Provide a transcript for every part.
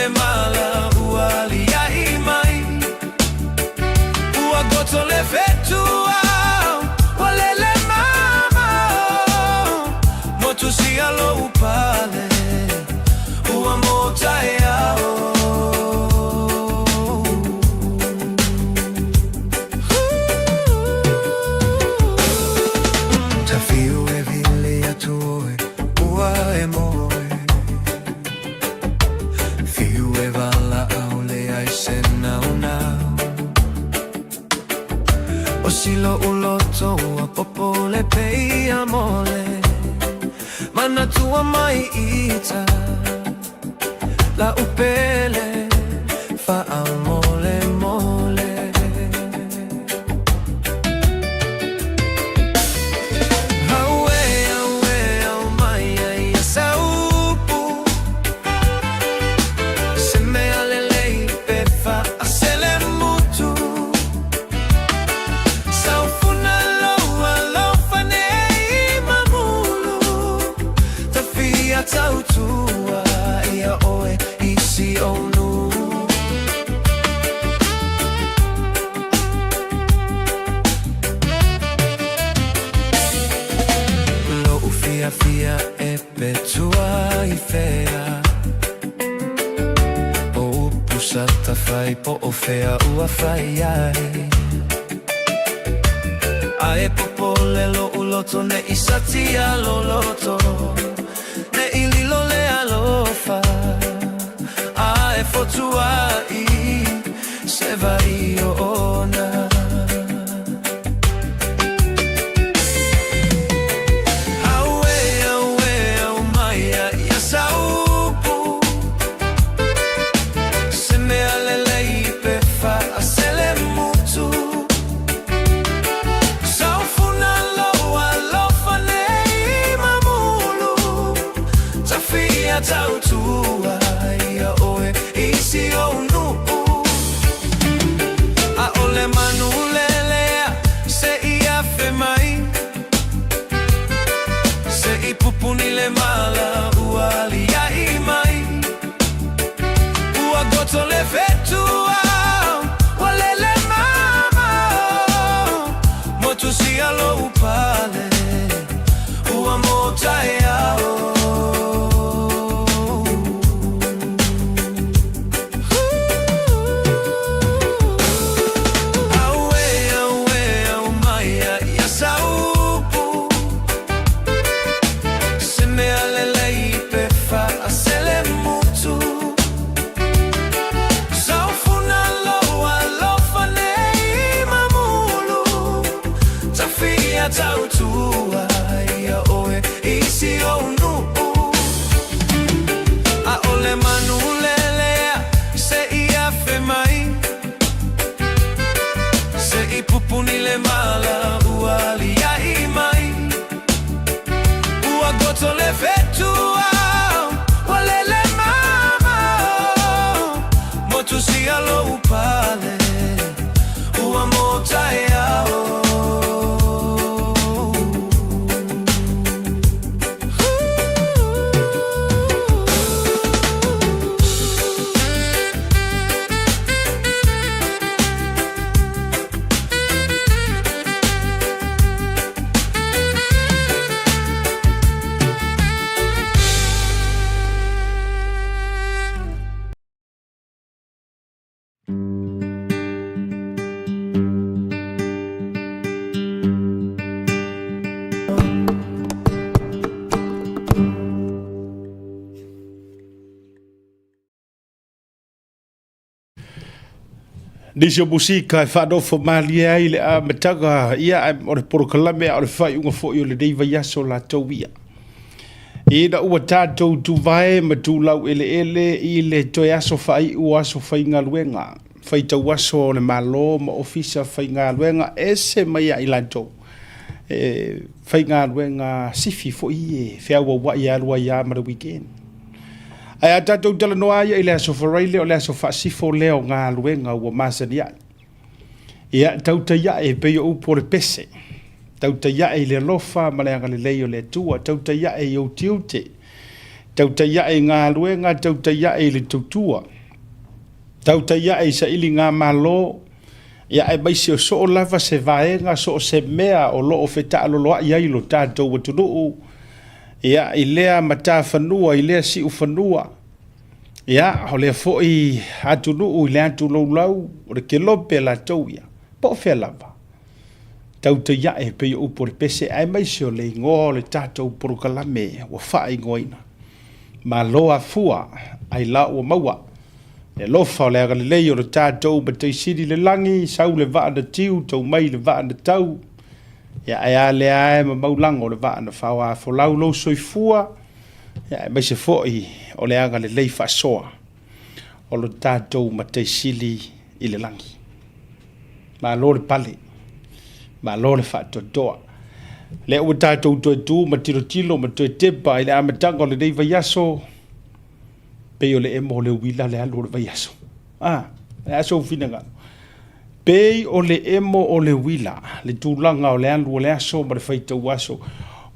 le mala ua aliaʻi mai. Ua goto le fetua, ua lele mamao. Motusia lou pale, ua mo taeao. Tafiu e vili atu oe, ua e moe. Fiu e valaau leai se naunau. O si lo'u loto ua popole pei a mole. Manatua mai ita la'u pele faamolemole. Auē, auē, aumai ai ia saupu. Se mea lelei pe faaselemutu. Saufuna lou alofa nei mamulu. Ta fia tautua ia oe i si ou nuu. Lo'u fiafia e pe tua i fea. O upu sa ta fai po o fea ua fai ai. Ae popole lo'u loto ne'i satia loloto. Ne'i lilo le alofa ae fotua'i se vai oona. Auē, auē, aumai ia saupu. Se mea lelei pe faaselemutu. Saufuna lou alofa nei mamulu. Ta fia tautua ia oe i si ou nuu. A'ole manu lelea se'i afe mai. Se'i pupuni le mala ua aliaʻi mai. Ua goto le fetua, ua lele mamao. Motusia lou pale, ua mo taeao. Auē, auē, aumai ia saupu. Se mea lelei pe faaselemutu. Saufuna lou alofa nei mamulu. Ta fia tautua ia oe i si ou nuu. A'ole manu lelea se'i afe mai. Se'i pupuni le mala ua aliaʻi mai. Ua goto le fetua, ua lele mamao. Motusia lou pale, ua mo taeao. Nisi o musika e faanofo malie ai le amataga, ia, ae o le polokalame a o le faaiuga foi o lenei vaiaso latou ia. Ina ua tatou tuvae ma tulau eleele i le toe aso faaiu o aso faigaluega, faitauaso o le Malo ma ofisa faigaluega ese mai ia i latou e faigaluega sifi foi e feauauai e alu ai lava ma le weekend. Ae a tatou talanoa ia i le aso Faraile, o le aso faasifo lea o galuega ua masani ai. Ia, tautai ae e pei o upu o le pese. Tautai ae i le alofa ma le agalelei o le Atua. Tautai ae i ou tiute. Tautai ae i galuega, tautai ae i le tautua. Tautai ae i sailigamalo, ia aemaise o soo lava se vaega, so o se mea o lo o fetaaloloai ai lo tatou atunuu, ia, i lea matafanua, i lea siufanua, ia, o lea foi atunuu i le atu loulau, o le kelope a latou ia, po o fea lava. Tautai ae pei o upu o le pese, aemaise o le igoa o le tatou polokalame ua faaigoaina. Malo afua, ailao ua maua. Le alofa o le agalelei o le tatou Matai Sili i le lagi, sau le vaa na tiu, tau mai le vaa na tau. Ia ae a lea e mamau lago le vaa na faoa folau lou soifua, ia aemaise foi o le agalelei faasoa o lo tatou Matai Sili i le lagi. Malo le pale, malo le faatoatoa. Lea ua tatou toe tu ma tilotilo ma toe tepa i le amataga o lenei vaiaso, pei o le emo o le uila le alu o le vaiaso. Ah, le a sou finagalo. Pei o le emo o le uila, le tulaga o le alu o le aso ma le faitau aso.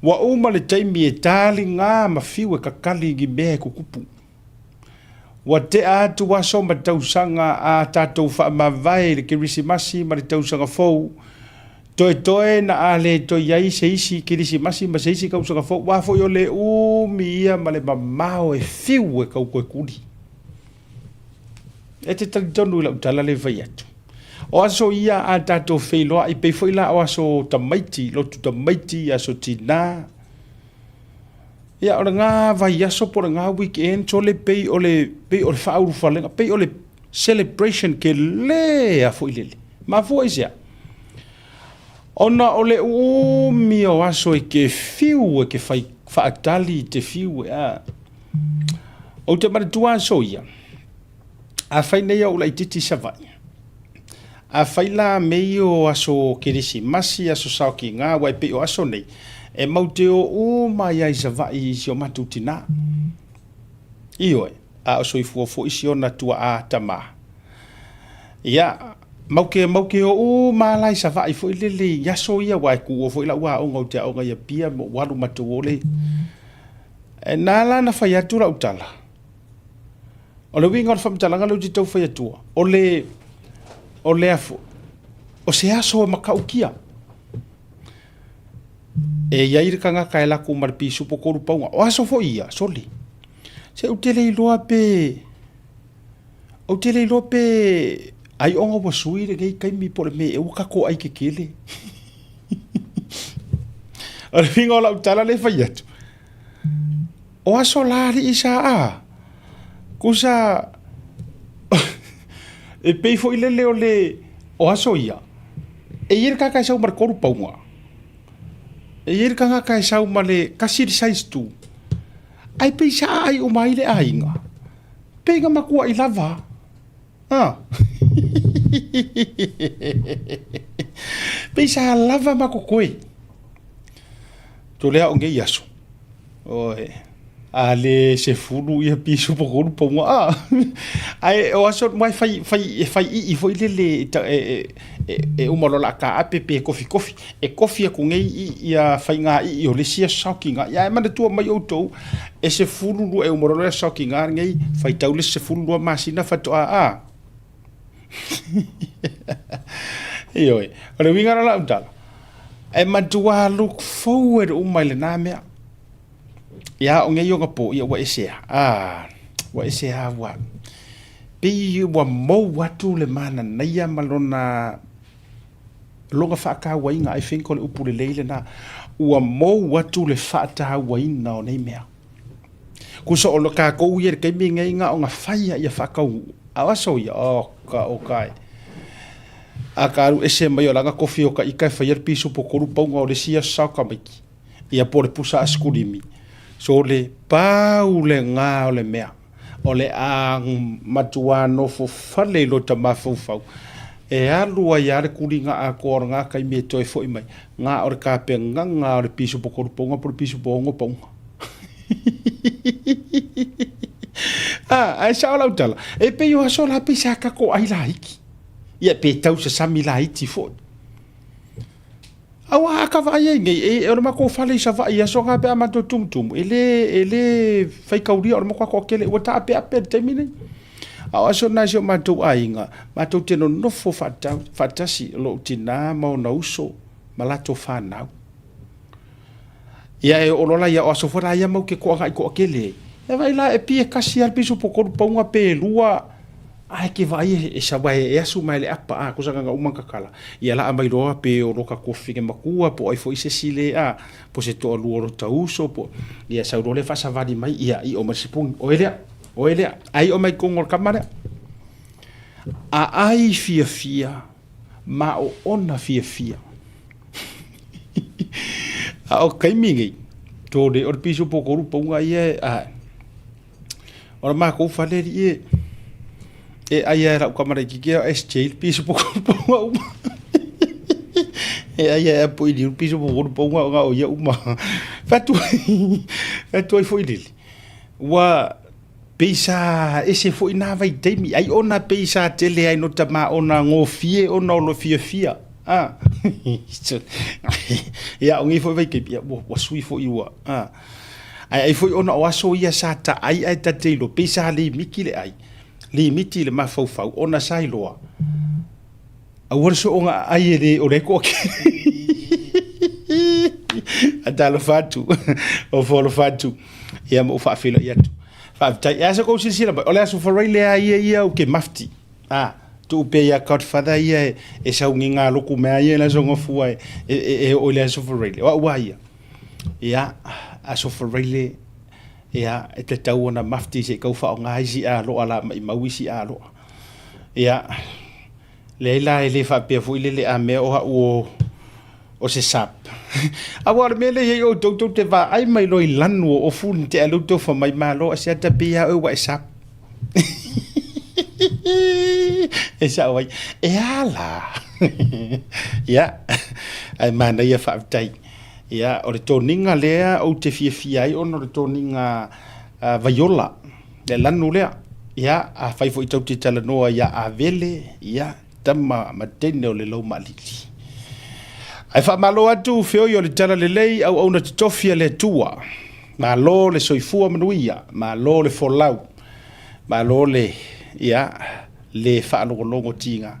Ua uma le taimi e taliga ma fiu e kakali i ni mea e tutupu. Ua tea atu aso ma tausaga a tatou faamavae i le Kerisimasi ma le Tausaga Fou, toetoe na a le toe i ai se isi Kerisimasi ma se isi Tausaga Fou, aua foi o le umi ia ma le mamao e fiu e tau toe tuli. E te talitonu i lau tala lea e fai atu. O aso ia a tatou feiloai, pei foi la o aso tamaiti, lotu tamaiti, aso tinā, Ia, o lena vaiaso po o lena weekend sole pei o le, pei o le faaulufalega, pei o le celebration tele lava foi lele. Mafua i se a? Ona o le umi o aso e te fiu e te fai faatali i te fiu e a. Ou te manatua aso ia, afai nei a ou laitiiti i Savaii, Afai la mea ia o aso Kerisimasi, aso Saokiga, aua e pei o aso nei, e mau te o uma ai lava i Savaii i si o matou tinā. Ioe, a o soifua foi si ona tuaa tamā. Ia, mau ke, mau ke o uma lava la i Savaii foi lele i aso ia, aua e tuua foi lau aoga ou te aoga i Apia, ma ou alu matou o le... E na ala ona fai atu lau tala, O le uiga o le faamatalaga lea ou te tau fai atua, o le, o le afo, o se aso e matautia. E i ai le tagata e lako ma le pisupo tolu pauga. O aso foi ia, sole. Se ou te le iloa pe, ou te le iloa pe ai ona ua sui lenei taimi po o le mea ea ua tatou ai tetele. O le uiga o lau tala lea e fai atu, O aso la alii sa a, kusa e pei foi lele o le o aso ia, e i ai le tagata e sau ma le 3 pauga, e i ai le tagata e sau ma le 1 le size 2, ae pei sa aai uma ai le aiga, pei na matuai lava. A. Pei sa lava ma totoe. Tolea o nei aso. Oi. A le 10 ia pisupo tolu pauga. A. Ae o aso mai fai fai e fai ii foi lele e, e, e, e uma loa o le a taape pe kofikofi. E kofi atu nei i ia faiga ii o le isi aso saokiga. Ia ae manatua mai outou, e 12 e uma loa le aso saokiga lenei, faitau le isi 12 masina faatoa a. Ioe, o le uiga lena o lau tala, e matua look forward uma i lena mea. Ia o nei ona po, ia ua ese lava. Ah, ua ese lava ua pei ua mou atu le mananaia ma lona lona faatauaina, I think o le upu lelei lena, ua mou atu le faatauaina o nei mea. Kusa o tatou ia i le taimi lenei na ona fai lava ia faataunuu, a o aso ia, oh ka o kai. A ka alu ese mai o lana kofi o ka ika e faia le pisupo tolu pauga o le isi aso sao tamaiti, ia po o le pusa asikulimi. So le pau lena o le mea. O le a matuā nofo fale i lota mafaufau, e alu ai lava le kuliga atoa o lena taimi e toe foi mai, na o le tapenaga o le pisupo tolu pauga po o le pisupo ono pauga. Ae sao lau tala, e pei o aso la pei sa tatou ai laiti. Ia pe tau sasami laiti foi. Aua a ka vaai ai nei, e, o le matou fale i Savaii i aso na pe a matou tumutumu, e le, e le faitaulia o le matua toatele, ua taapeape i le taimi nei. A o aso na i si o matou aiga, matou te nonofo faatasi, o lou tinā ma ona uso ma latou fanau. Ia e oo loa la ia o aso foi la ia matou te toaga i toatele ai. Ia vaai la e pei e tasi lava le pisupo tolu pauga pe lua ae te vaai e sau e asu mai le apa a tusa na ona uma ona tatala. Ia laa mai loa pe o lota tuafafine matua po o ai foi se isi le a po o se toalua o lota uso po o ia sau loa lea faasavali mai ia i'o mai le sipuni oe lea, oe lea, ae i'o mai i totonu o le tama lea. A ai fiafia ma oona fiafia. A o taimi nei, tole o le pisupo tolu pauga ia e a o le matou fale alii e, e ai lava e lau tama laitiiti ia o SJ le pisupo tolu pauga uma. E ai lava e apo i liu le pisupo tolu pauga na o ia uma. Fai atu ai, fai atu ai foi lele, ua pei sa ese foi na vaitaimi, ai ona pei sa tele ai no tama ona gofie ona o lo fiafia. A. Ia, o nei foi vaitaimi, ia, ua, ua sui foi ua, a. Ae ai foi ona o aso ia sa taai ae ta te iloa, pei sa limiti le ai, limiti le mafaufau ona sa iloa, aua le soona aai e le o lea e toatele. Talofa atu, ofo alofa atu, ia ma ou faafeiloai atu. Faafetai. E a sa tou silasila mai, o le Aso Faraile lava ia ia ou te mafti. A, tuu pea ia Godfather ia e, e sau ni ngā loku mea ia i le Aso Gafua e, e, e, e oo i le Aso Faraile. O au a ia. Ia, Aso Faraile, ia, e tatau ona mafti se i tau faaaoga isi aloa la maimau isi aloa. Ia, leai la e le faapea foi lele a mea o au o, o se sap. Aua o le mea lea e i ai outou, tou te vaai mai loa i lanu o ofu ni tea lea ua tofa mai malo a se ata pei lava oe ua e sap. E sao ai, e a la? Ia, ae manaia faafetai. Ia, o le toniga lea ou te fiafia ai ona o le toniga vaiola, le lanu lea. Ia, afai foi tou te talanoa ia Avele, ia, tama ma teine o le laumaalili. Ae faamalo atu feoi o le talalelei auauna totofi a le Atua. Malo le soifua manuia, malo le folau, malo le, ia, le faalogologo tiga.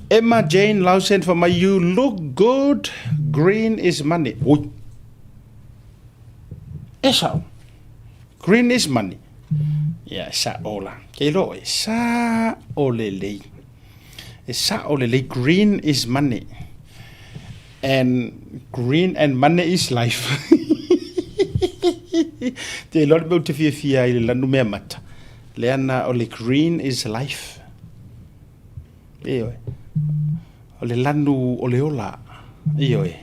Emma Jane Lawson fai mai, you look good, green is money. Ui. E sao. Green is money. Ia, e sao la. Ke iloa oe, sao lelei. E sao lelei, green is money. And green and money is life. Te iloa le mea ou te fiafia ai i le lanu mea mata. Lea na o le green is life. Ioe. O le lanu o le ola. Ioe.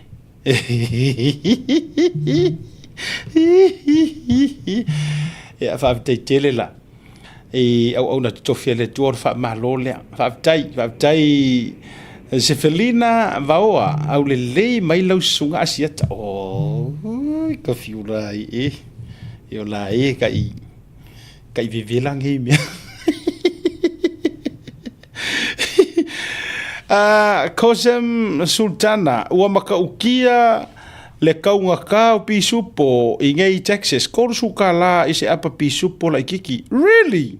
Ia, faafetai tele la i auauna totofi a le Atua o le faamalo lea. Faafetai, faafetai Sefelina Vaoa, aulelei mai lau susuga Asiata. Oi, ka fiu la i e. E o la e ka i, ka i vevela ngei mea. Kosem Sultana, ua matautia le kaugata o pisupo i nei Texas, $30 i se apa pisupo laititi. Really?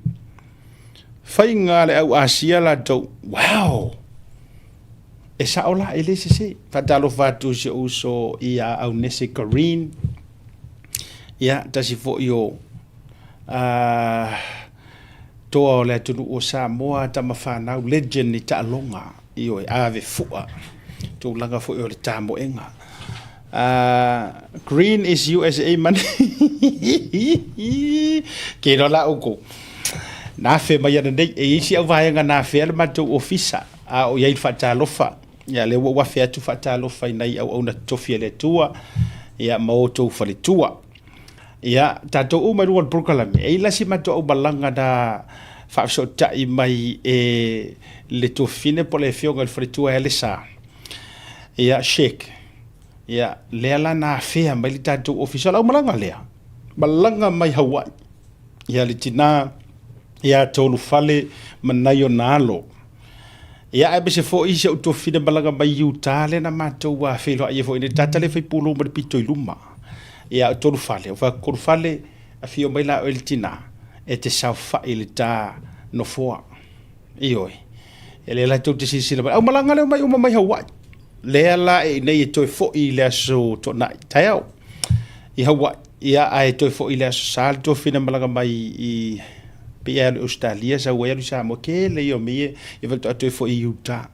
Faiga a le au Asia latou. Wow! E sao la, e le sese. Faatalofa atu i si ou uso ia Aunese Kareen. Ia, tasi foi o toa o le atunuu o Samoa, tama fanau, legend i taaloga, ioe, ave fua, tulaga foi o le tamoega. Green is USA money. Ke iloa la outou, na afe mai ana nei, e i ai si au vaega na afea le matou ofisa, a o i ai le faatalofa, ia lea ua ou afe atu faatalofa i nai auauna totofi a le Atua, ia ma outou faletua. Ia, tatou uma i luga o le polokalame, e i ai la si matou aumalaga na faafesootai mai e le tuafafine po o le afioga i le faletua ia Lesa, ia Sheik. Ia, lea la na afea mai le tatou ofisa. O le aumalaga lea, malaga mai Hawaii, ia le tina ia Tolufale ma nai ona alo. Ia, aemaise foi si ou tuafafine malaga mai Utah lea na matou feiloai ai foi i le tata lea e fai pulou ma le pito i luma. Ia, o Tolufale, o fai atu Tolufale, afio mai la oe le tina e te saofai i le ta Nofoa. Ioe. E lea la tou te silasila mai. Au malaga lea mai uma mai Hawaii. Lea la e nei e toe foi i le aso Toonai. Taeao. I Hawaii. Ia ae toe foi i le aso Sa le tofi na malaga mai i pe ia alu i Australia sau ai alu i Samoa. Tele ia o mea ia ia faatoa toe foi i Utah.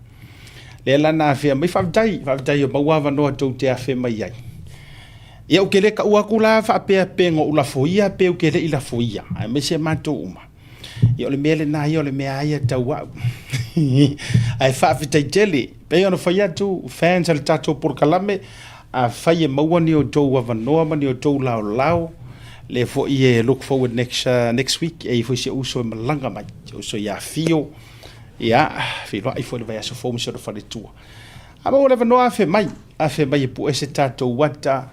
Lea la na afea mai faafetai, faafetai ua maua avanoa tou te afe mai ai. Ia ou te le taua atu la faapea pe na ou lafoia pe ou te le i lafoia, aemaise matou uma. Ia o le mea lena ia o le mea lava ia tau au. Ae faafetai tele, pei ona fai atu fans a le tatou polokalame, afai e maua ni outou avanoa ma ni outou laolao, lea foi e look forward next, next week, e i ai foi si ou uso e malaga mai, si ou uso ia Fio, ia, feiloai foi i le vaiaso fou ma si ona faletua. A maua le avanoa afe mai, afe mai e pue se tatou ata,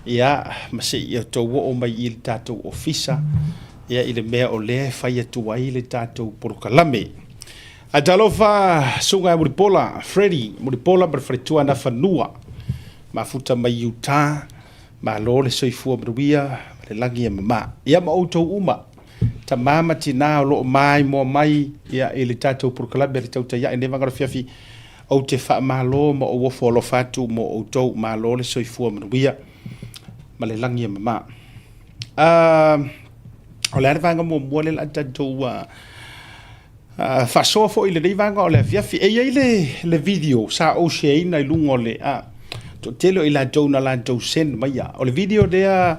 ia, ma se i outou oo mai i le tatou ofisa, ia, i le mea o lea e fai atu ai le tatou polokalame. Ae talofa, Susuga ia Mulipola, Freddie Mulipola ma le faletua Nafanua, mafuta mai Utah, malo le soifua manuia ma le lagi e mama. Ia ma outou uma, tama ma tina o lo o maimoa mai ia, i le tatou polokalame a le Tautai Ae i lenei vaega o le afiafi, ou te faamalo ma ou ofo alofa atu mo outou, malo le soifua manuia ma le lagi e mama. O le a le vaega muamua lea o le a tatou faasoa foi i lenei vaega o le afiafi. E i ai le, le video sa ou share ina i luga o le, toatele o i latou na latou send maia. O le video lea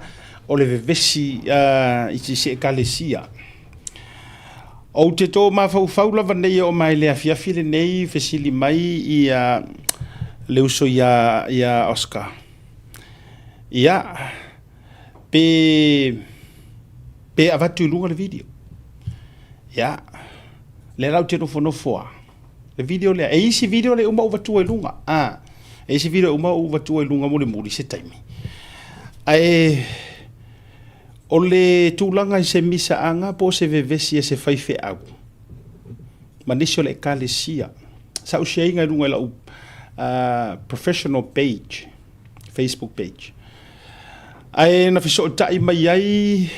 o le vevesi i se ekalesia. Ou te tō mafaufau lava nei e oo mai le afiafi lenei fesili mai ia le uso ia, ia Oscar. Ia, pe, pe avatu i luga le video. Ia, lea la ou te nofonofo a. Le video lea, e isi video le uma ou vatua i luga. Ah, e isi video uma ou vatua i luga mulimuli se taimi. Ae, O le tulaga i se misaaga po o se vevesi a se faifeau ma nisi o le Ekalesia, sa ou share ina i luga i lau professional page, Facebook page. Ae na fesootai mai ai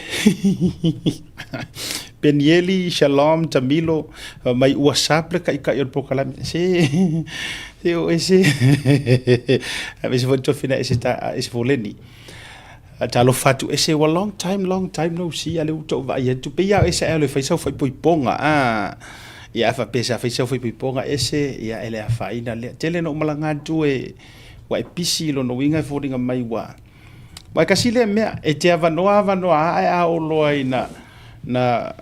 Penieli, Shalom, Tamilo, mai ua sap le taitai o le polokalame. Se, se o ese, aemaise foi le tofi na ese, ese foleni. Talofa atu ese ua long time long time no see a lea ua tou vaai atu pei lava o ese ae alu e fai sau faaipoipoga a ia a faapea sa fai sau faaipoipoga ese ia e le afaina lea tele na ou malaga atu e ua e pisi lona uiga e foliga mai ua aua e tasi lea mea e te avanoa avanoa lava ae a oo loa ina na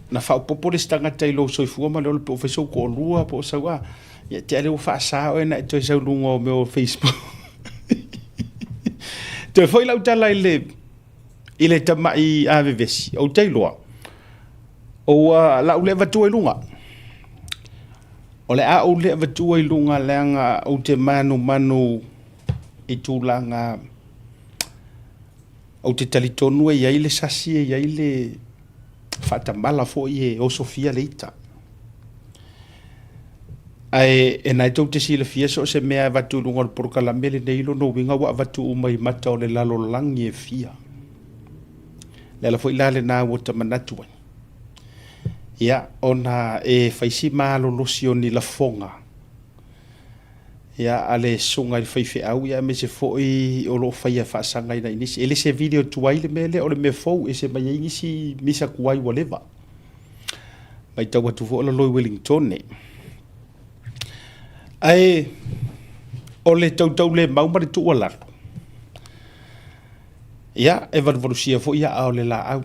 na faaopoopo le isi tagata i lou soifua ma le ola pe ua fai sou toalua po o sau a ia te a lea ua faasa oe ona e toe sau i luga o mea o Facebook. Toe foi lau tala i le, i le tamai avevesi, ou te iloa, ua lau le avatua i luga. O le a ou le avatua i luga leaga ou te manumanu i tulaga ou te talitonu e i ai le sasi e i ai le faatamala foi e osofia le ita. Ae e na e tou te silafia so o se mea e avatu i luga o le polokalame lenei lona uiga ua avatu uma i mata o le lalolagi e fia. Le ala foi la lena ua ta manatu ai. Ia, ona e fai si malolosi o ni lafoga ia, a le susuga i le faifeau, ia, aemaise foi o lo o faia faasagaina i nisi. E le se video tuai le mea lea, o le mea fou, e ese mai ai nisi misa tuai ua leva. Matau atu foi o lalo i Wellingtone. Ae o le tautaulemau ma le tuualalo, ia, e valuvalusia foi aao o le laau.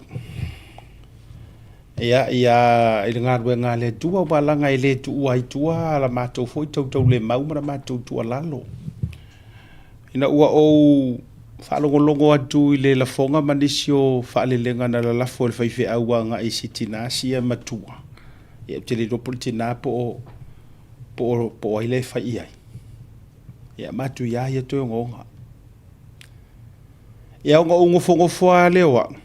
Ia, ia, i le galuega a le Atua, aua leaga e le tuua ai tua la matou foi tautaulemau ma la matou tuualalo. Ina ua ou faalogologo atu i le lafoga ma nisi o faalelega na lalafo e le faifeau agai i si tina sia matua, ia ou te le iloa po o le tina po o, po o, po o ai lea e fai i ai. Ia matuia ia toe ogaoga. Ia ona ou nofonofo lava lea o au.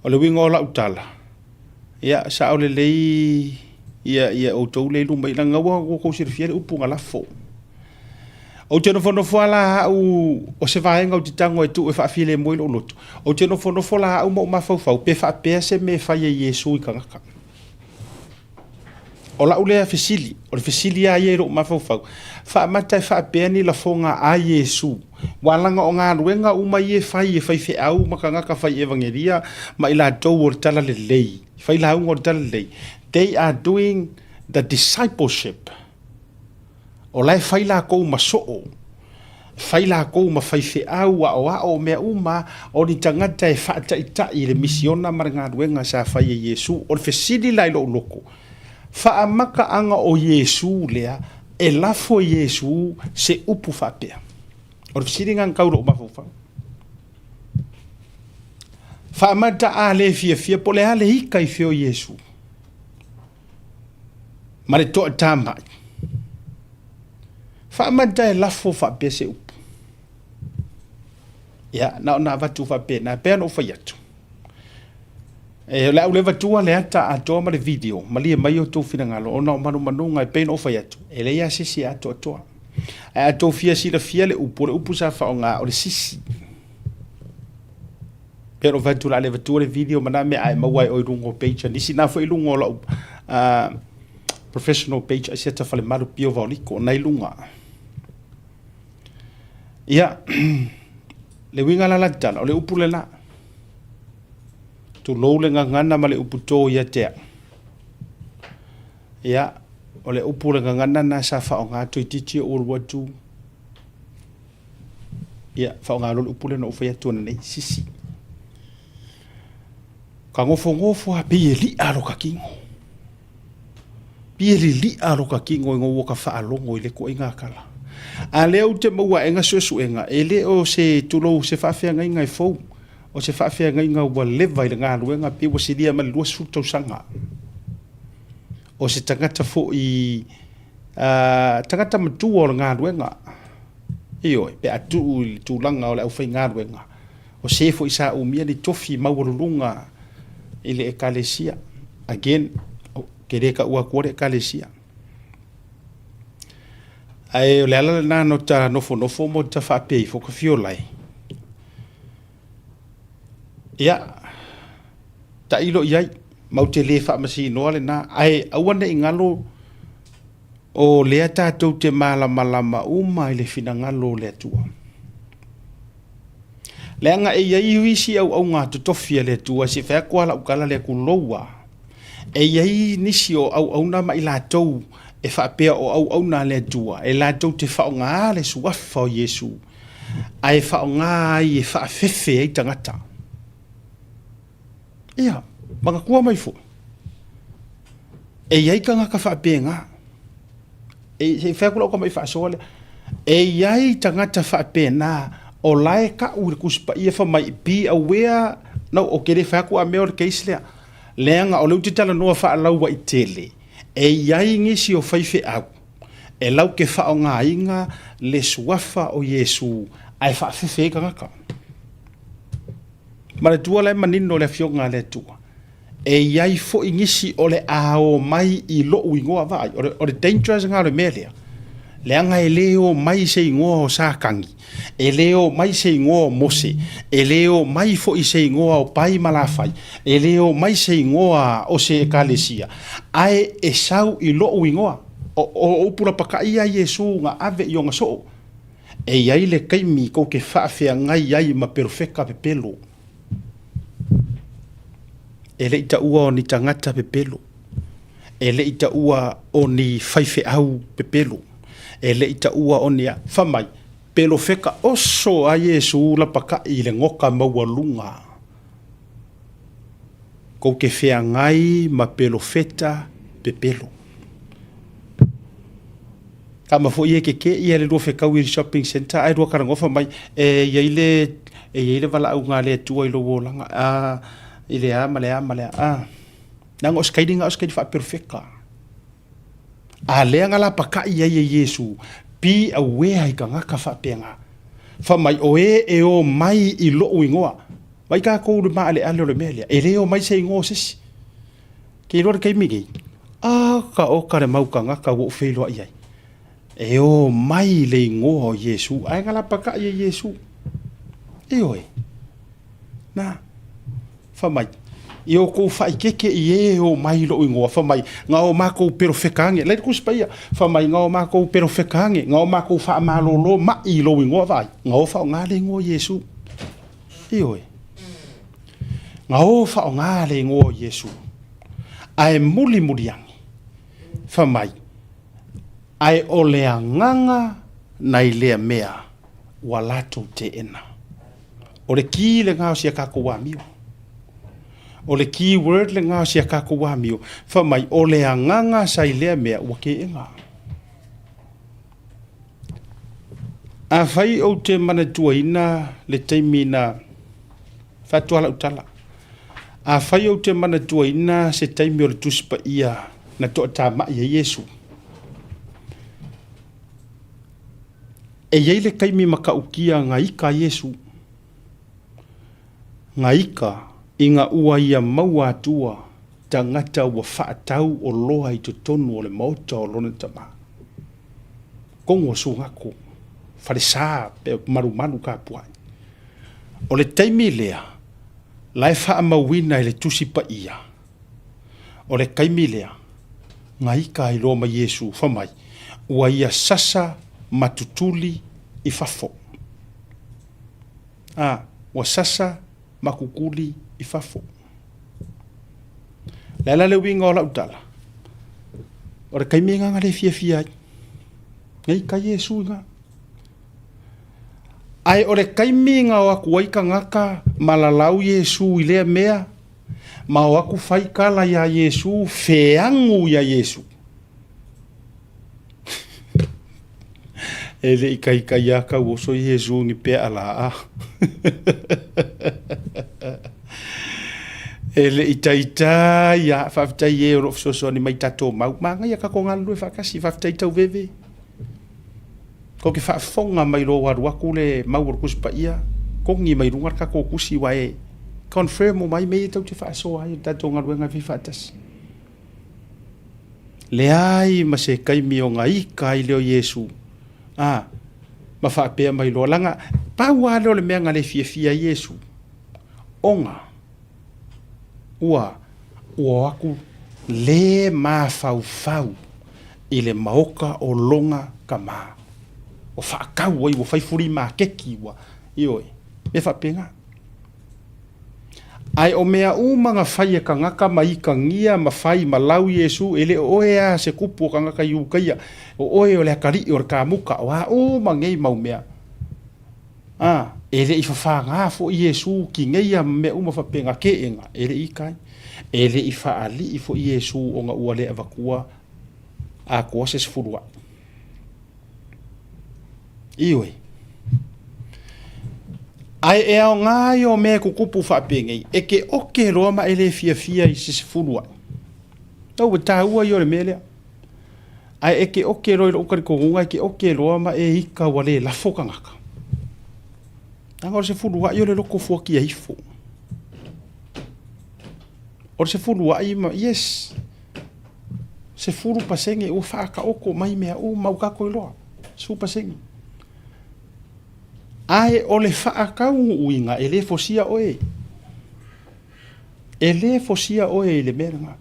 O le uiga o lau tala, ia sao lelei ia, ia outou lea i luma, leaga ua outou silafia le upu na lafo. Ou te nofonofo lava la au o se vaega ou te tago e tuu e faafilemu ai lou loto. Ou te nofonofo la au ma ou mafaufau pe faapea se mea e fai e Iesu i tagata. O lau lea fesili, o le fesili lava ia i lou mafaufau, faamata e faapea ni lafoga a Iesu, aua leaga o galuega uma ia e fai e faifeau ma tagata fai evagelia ma i latou o le talalelei, failauga o le talalelei, they are doing the discipleship. O la e fai latou ma soo, fai latou ma faifeau, aoao, o mea uma, o ni tagata e faataitai i le misiona ma le galuega sa fai e Iesu. O le fesili la i lou loto, faamataaga o Iesu lea e lafo e Iesu se upu faapea? O le fesili lena na tau i lou mafaufau. Faamata a le fiafia po o le a le ika i fea o Iesu ma le toatamai. Faamata e lafo faapea se upu. Ia, na ona avatu faapena, pei ona ou fai atu. E, o le a ou le avatua le ata atoa ma le video, malie mai outou finagalo, ona o manumanuga e pei ona ou fai atu, e leai lava se isi e atoatoa. Ae a outou fia silafia le upu, o le upu sa faaaoga o le sisi. Pei ona ou fai atu o le a le avatua le video ma na mea ae maua ai oe i luga o page a nisi. Na foi i luga o lau professional page Asiata Falemalu Pio Vaoliko, na i luga. Ia, le uiga la la tala, o le upu lena. Tulou le gagana ma le upu tō ia te au. Ia, o le upu le gagana na sa faaaoga toeitiiti ou alu atu Ia, faaaoga loa le upu lea na ou fai atu ananei, sisi. Ka nofonofo lava pei e li'a lo ta tino. Pei e lili'a lo ta tino ina ua ta faalogo i le ituaiga tala. A lea ou te maua aega suesuega, e le o se, tulou, se faafeagaiga e fou, o se faafeagaiga ua leva i le galuega, pei ua silia ma le 20 tausaga. O se tagata foi, tagata matua o le galuega. Ioe, pe a tuu i le tulaga o le aufaigaluega, o se foi sa umia ni tofi maualuluga i le Ekalesia. Again, ou te le taua atua le Ekalesia. Ae o le ala lena na ota nofonofo ma ota faapea ifo, ota fiola e. Ia, tailo i ai, ma ou te le faamasinoa lena, ae aua ne i galo O lea tatou te malamalama uma i le finagalo o le Atua. Leaga e i ai isi auauna totofi a le Atua, se i fai atu lava lau tala lea, tulou lava. E i ai nisi o auauna ma i latou e faapea o auauna a le Atua, e latou te faaaogaina le suafa o Iesu, ae faaaoga ai e faafefe ai tagata. Ia, manatua mai foi, e i ai tagata faapena. E, se i fai atu lau tamai faasoa lea. E i ai tagata faapena o la e tau i le Tusi Paia fai mai, be aware, no, ou te le fai atu a mea o le case lea. Leaga o lea ou te talanoa faalauaitele, e i ai nisi o faifeau e lau te faaaogaina le suafa o Iesu ae faafefe ai tagata. Manatua la e manino le Afioga a le Atua, e i ai foi nisi o le a omai i lou igoa. Vaai, o le dangerous lena o le mea lea, leaga e le omai i se igoa o Satani, e le omai i se igoa o Mose, e le omai foi i se igoa o Pai ma Lafai, e le omai i se igoa o se ekalesia, ae e sau i lou igoa. O upu lapatai ia a Iesu na ave i ona soo. E i ai le taimi tou te faafeagai ai ma perofeta pepelo. E le i taua o ni tagata pepelo. E le i taua o ni faifeau pepelo. E le i taua o ni a. Fai mai, perofeta oso a Iesu lapatai i le goka maualuga. Tou te feagai ma perofeta pepelo. Tama foi e keke ia le lua fetau i le shopping centre ae lua talanoa fai mai e i ai le e i ai le valaauga a le Atua i lou olaga a i le a ma le a ma le a. Leaga o se kaili na o se kaili faaperofeta. A lea na lapatai ai e Iesu, be aware i tagata faapena. Fai mai o e e o mai i lou igoa. Vaai tatou i le maaleale o le mea lea, e le o mai se igoa o se isi. Ke iloa le taimi nei, a ka oka le mau tagata ua ou feiloai ai. E omai i le igoa o Iesu, ae galapakai e Iesu. Ioe. Na. Fai mai, I outou faaikeke i e e omai i lou igoa, fai mai, na o matou perofeta age, la i le Tusi Paia, fai mai, na o matou perofeta age, na o matou faamalolo mai i lou igoa, vaai, na o faaaoga le igoa o Iesu. Ioe. Na o faaaoga le igoa o Iesu. Ae mulimuli ane, fai mai, ae o le agaga nai lea mea ua latou teena. O le key lena o si a tatou amio. O le key word lena o si a tatou amio, fai mai, o le agaga sa i lea mea ua teena. Afai ou te manatuaina le taimi na faatoa lau tala, afai ou te manatuaina se taimi o le Tusi Paia na toatamai ai Iesu, e i ai le taimi matautia na ika ai Iesu, na ika ina ua ia maua atua tagata ua faatau oloa i totonu o le maota o lona tama. Kogo o Sugaku, falesa pe malumalu kapuai. O le taimi lea, la e faamauina i le Tusi Paia, o le taimi lea, na ika ai loa ma Iesu, fai mai, ua ia sasa ma tutuli i fafo. A, ua sasa ma tutuli i fafo. Le a la le uiga o lau tala? O le taimi lena na le fiafia ai. Nei ka Iesu ina. Ae o le taimi na o atu ai tagata ma lalau Iesu i lea mea, ma o atu fai tala iā Iesu, feagu iā Iesu. E le i taitai a tau oso Iesu ni pea la a. E le i taitai a, faafetai e o lo o fesoasoani mai tatou mau. Manaia tatou galulue faatasi, faafetai Tauveve. Tou te faafofoga mai loa ua alu atu le mau o le Tusi Paia, togi mai luga le tatou tusi aua e confirm uma ai mea ia tou te faasoa ai i le tatou galuega e fai faatasi. Leai ma se taimi o gaika ai lea o Iesu, a, ma faapea mai loa, leaga pau lava lea o le mea na le fiafia ai Iesu, ona ua ua o atu le mafaufau i le maota o lona tama, ua faatau ai, ua fai fulimaketi, ua, ioe, mea faapena. Ae o mea uma na fai e tagata ma itagia ma fai ma lau Iesu, e le o oe a se kupu o tagata Iutaia, o oe o le atalii o le kamuta, o a uma nei mau mea. A, e le i fafagā foi Iesu ki neia mea uma faapena keena, e le i ita ai. E le i faalii foi Iesu ona ua le avatua atoa se sefulu aʻe. Ioe. Ae e aoga ia o mea e tutupu faapenei, e te oke loa ma e le fiafia i se sefulu aʻe. Tau e taua ia o le mea lea. Ae e te oke loa i lou talitonuga e te oke loa ma e ika ua le lafo tagata. Leaga o le sefulu aʻe o le loto fuatia ifo. O le sefulu aʻe ma, yes, 10% ua faataoto mai mea uma ua tatou iloa, 10%. Ae o le faataunuuina e le fosia oe. E le fosia oe i le mea lena.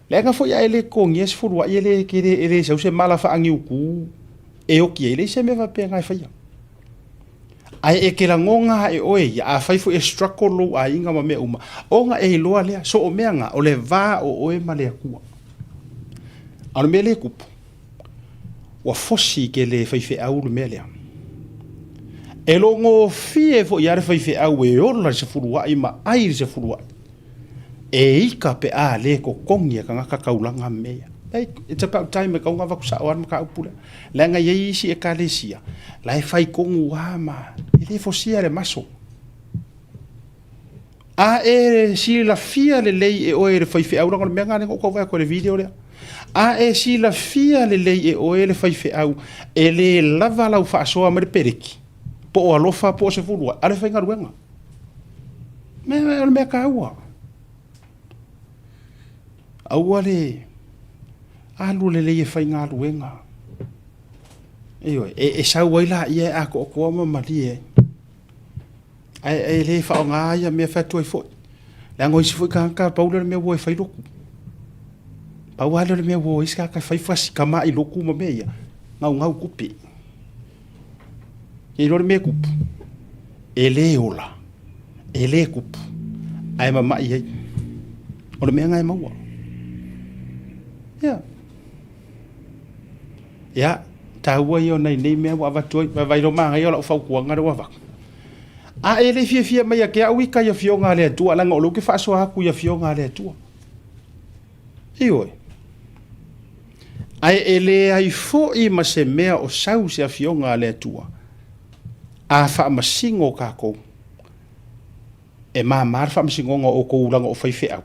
Leaga foi a e le totogia sefulu aʻe e le, e le sau se mala faaniutu e oti ai, e leai se mea faapena e faia. Ae e te lagona lava e oe ia, afai foi e struggle lou aiga ma mea uma, ona e iloa lea, so o mea na, o le va o oe ma le Atua. A o le mea lea e tupu, ua fosi ke le faifeau le mea lea. E logofie foi lava le faifeau e ola i le sefuluai ma ai i le sefuluai. E ika pe a le totogi e tagata taulaga ma mea ia. It's about time e tatau ona avatu sao lava le mataupu lea. Leaga e i ai isi ekalesia la e fai tonu lava ma e le fosia le maso. A e silafia lelei e oe le faifeau, leaga o le mea lena lea na ou tau vaai atu i le video lea. A e silafia lelei e oe le faifeau e le lava lau faasoa mai le peleki, po o alofa po o sefulu ae, alu e faigaluega. O le mea taua. Aua le alu lelei e faigaluega. Ioe, e, e sau ai laia e atoatoa ma malie ai. Ae e le faaaoga ia mea fai atu ai foi. Leaga o isi foi tagata pau lea o le mea ua e fai lotu. Pau lava lea o le mea ua o isi tagata e fai fasikama i lotu ma mea ia, gaugau tupe. E iloa le mea e tupu, e le ola, e le tupu, ae mamai ai. O le mea lena e maua. Ia. Ia, taua ia o nai nei mea ua avatu ai. Vaivai loa manaia o lau fautuaga lea ua avatu. A e le fiafia mai ia te au ita i afioga a le Atua, leaga o lea ou te faasoa atu i afioga a le Atua. Ioe. Ae e leai foi ma se mea o sau se afioga a le Atua, a faamasino tatou, e mama le faamasinoga o outou leaga o faifeau,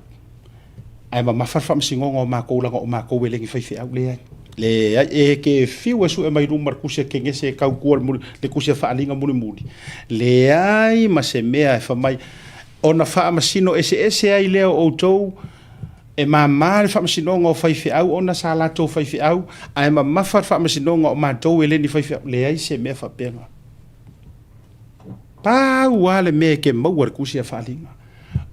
ae mamafa le faamasinoga o matou leaga o matou e le ni faifeau. Leai. Leai, e te fiu e sue mai luma le tusi a Kenese e tautua le, le tusi a Faaaliga mulimuli. Leai ma se mea e fai mai ona faamasino eseese ai lea o outou E mama le faamasinoga o faifeau ona sa latou faifeau, ae mamafa le faamasinoga o matou e le ni faifeau. Leai se mea faapena. Pau lava le mea e ke maua i le tusi a Faaaliga,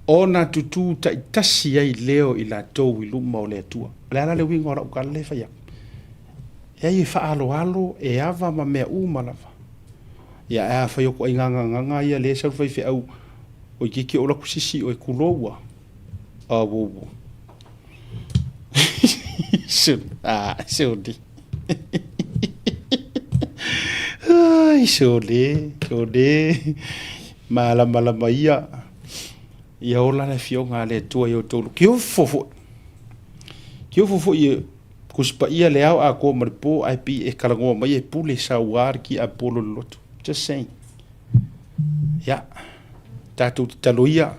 ona tutū taitasi ai lea o i latou i luma o le Atua. O le a la le uiga o lau tala lea e fai atu? Leai, e faaaloalo, e ava ma mea uma lava. Ia, ae afai o ituaiga gagana ia lea e sau le faifeau, toeitiiti oo atu sisi oe, tulou a. Awowo. Ah, sole. Ai, sole, sole. Malamalama ia. Ia ola le afioga a le Atua i outou. Kiofo foi. Kiofo foi e Tusi Paia le ao atoa ma le po ae pei e talanoa mai e pule saua le tiapolo i le loto. Just saying. Ia, tatou tatalo ia,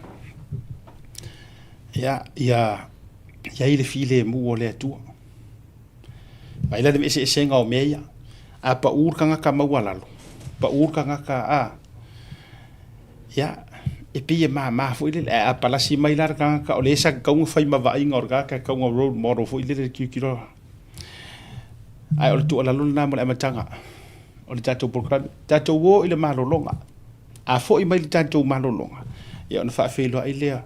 ia, ia i ai le filemu o le Atua. Vaai la le eseesega o mea ia. A pau le tagata maualalo, pau le tagata a, ia, e pei e mama foi lele, ae a palasi mai la le tagata o lea sa tatau ona fai ma vaaiga o le tagata e tatau ona role model foi lele i le tilotilo. Ae o le tuualalo lena mo le amataga o le tatou polokalame. Tatou o i le malologa. A foi mai le tatou malologa, ia ona faafeiloai lea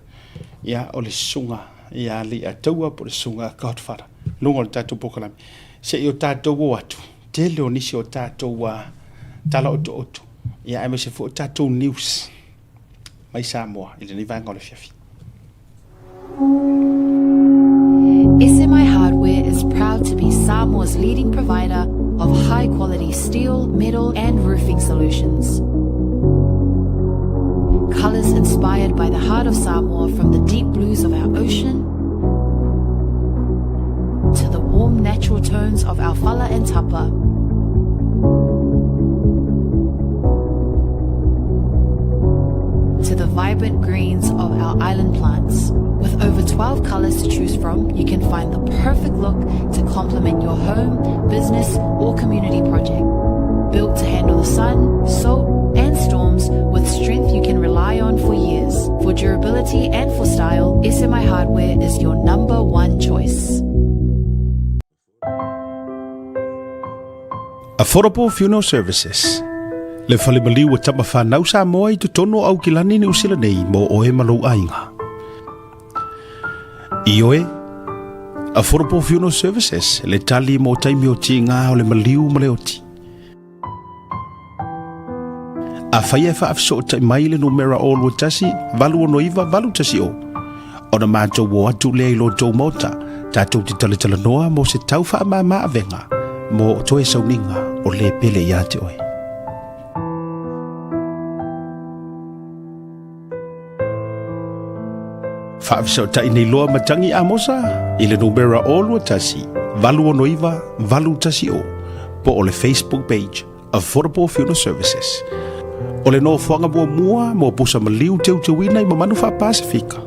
ia o le susuga ia Leiataua po o le susuga Godfather luga o le tatou polokalame. Se i o tatou o atu, tele o nisi o tatou tala otooto, ia aemaise foi o tatou news mai Samoa i lenei vaega o le afiafi. SMI Hardware is proud to be Samoa's leading provider of high quality steel, metal and roofing solutions. Colours inspired by the heart of Samoa from the deep blues of our ocean to the warm natural tones of our fala and tapa. To the vibrant greens of our island plants. With over 12 colors to choose from, you can find the perfect look to complement your home, business, or community project. Built to handle the sun, salt, and storms with strength you can rely on for years. For durability and for style, SMI Hardware is your number one choice. Affordable Funeral Services Le fale maliu o tama whanau Samoa i totonu o Aukilani Niu Sila nei mō oe ma lou aiga. Ioe, Affordable Funeral Services, le tali mō taimi o tīngā o le maliu ma le oti. Afai e faafesootai mai le numera 021 869 810, ona matou o atu lea i lo tou maota, tatou te talatalanoa mo se tau faamama avega mo toe sauniga o le pele ia te oe. Faafesootai nei loa matagi Amosa i le numera 021 869 810 po o le Facebook page Affordable Funeral Services. O le nofoaga muamua mo pusa maliu teuteuina i mamanu faa-Pasifika.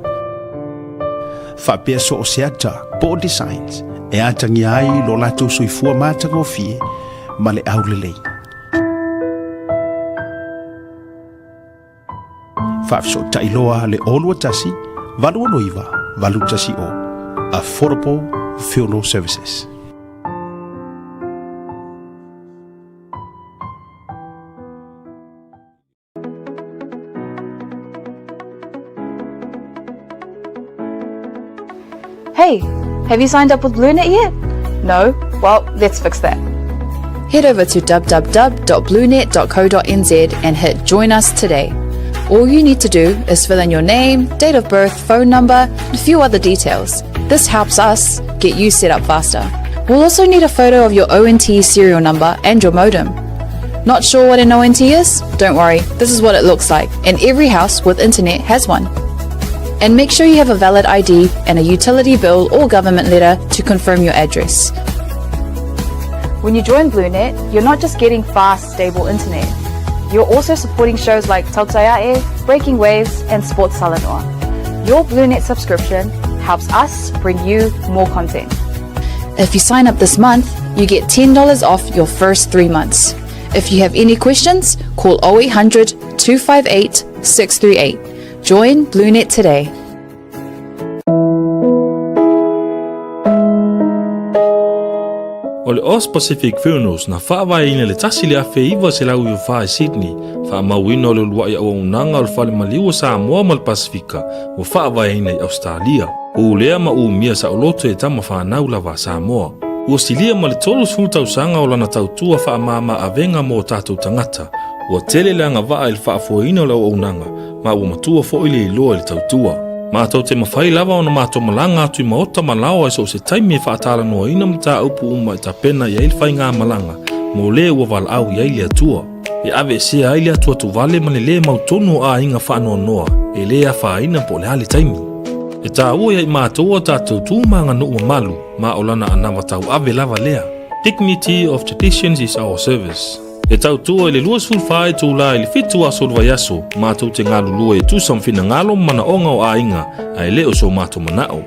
Faapea so o se ata po o designs e atagia ai lo latou soifua matagofie ma le aulelei. Faafesootai loa le 021 869 810 Affordable Funeral Services. Hey, have you signed up with BlueNet yet? No? Well, let's fix that. Head over to www.bluenet.co.nz and hit Join Us today. All you need to do is fill in your name, date of birth, phone number, and a few other details. This helps us get you set up faster. We'll also need a photo of your ONT serial number and your modem. Not sure what an ONT is? Don't worry, this is what it looks like, and every house with internet has one. And make sure you have a valid ID and a utility bill or government letter to confirm your address. When you join BlueNet, you're not just getting fast, stable internet. You're also supporting shows like Tautaiae, Breaking Waves, and Sports Salanoa. Your BlueNet subscription helps us bring you more content. If you sign up this month, you get $10 off your first three months. If you have any questions, call 0800 258 638. Join BlueNet today. O le Aus Pacific Funerals na faavaeina i le 1994 i Sydney, faamauina o le uluai auaunaga o le Fale Maliu o Samoa ma le Pasefika ua faavaeina i Ausetalia. Ulea ma umia saoloto e tama fanau lava a Samoa. Ua silia ma le 30 tausaga o lana tautua faamama avega mo o tatou tagata. Ua tele le agavaa i le faafoeina o le auaunaga, ma ua matua foi le iloa i le tautua. Matou te mafai lava ona matou malaga atu i maota ma laoa i so o se taimi e faatalanoaina mataupu uma e tapena i ai le faigamalaga mo le ua valaau i ai le Atua. E aveesea ai le atuatuvale ma le lē mautonu o aiga faanoanoa e lē afaina po o le a le taimi. E taua ia i matou o tatou tu ma aganuu mamalu ma o lana anava tauave lava lea. Dignity of traditions is our service. E tautua i le 24 itula i le 7 aso o le vaiaso, matou te galulue e tusa ma finagalo ma manaoga o aiga, ae le o so matou manao.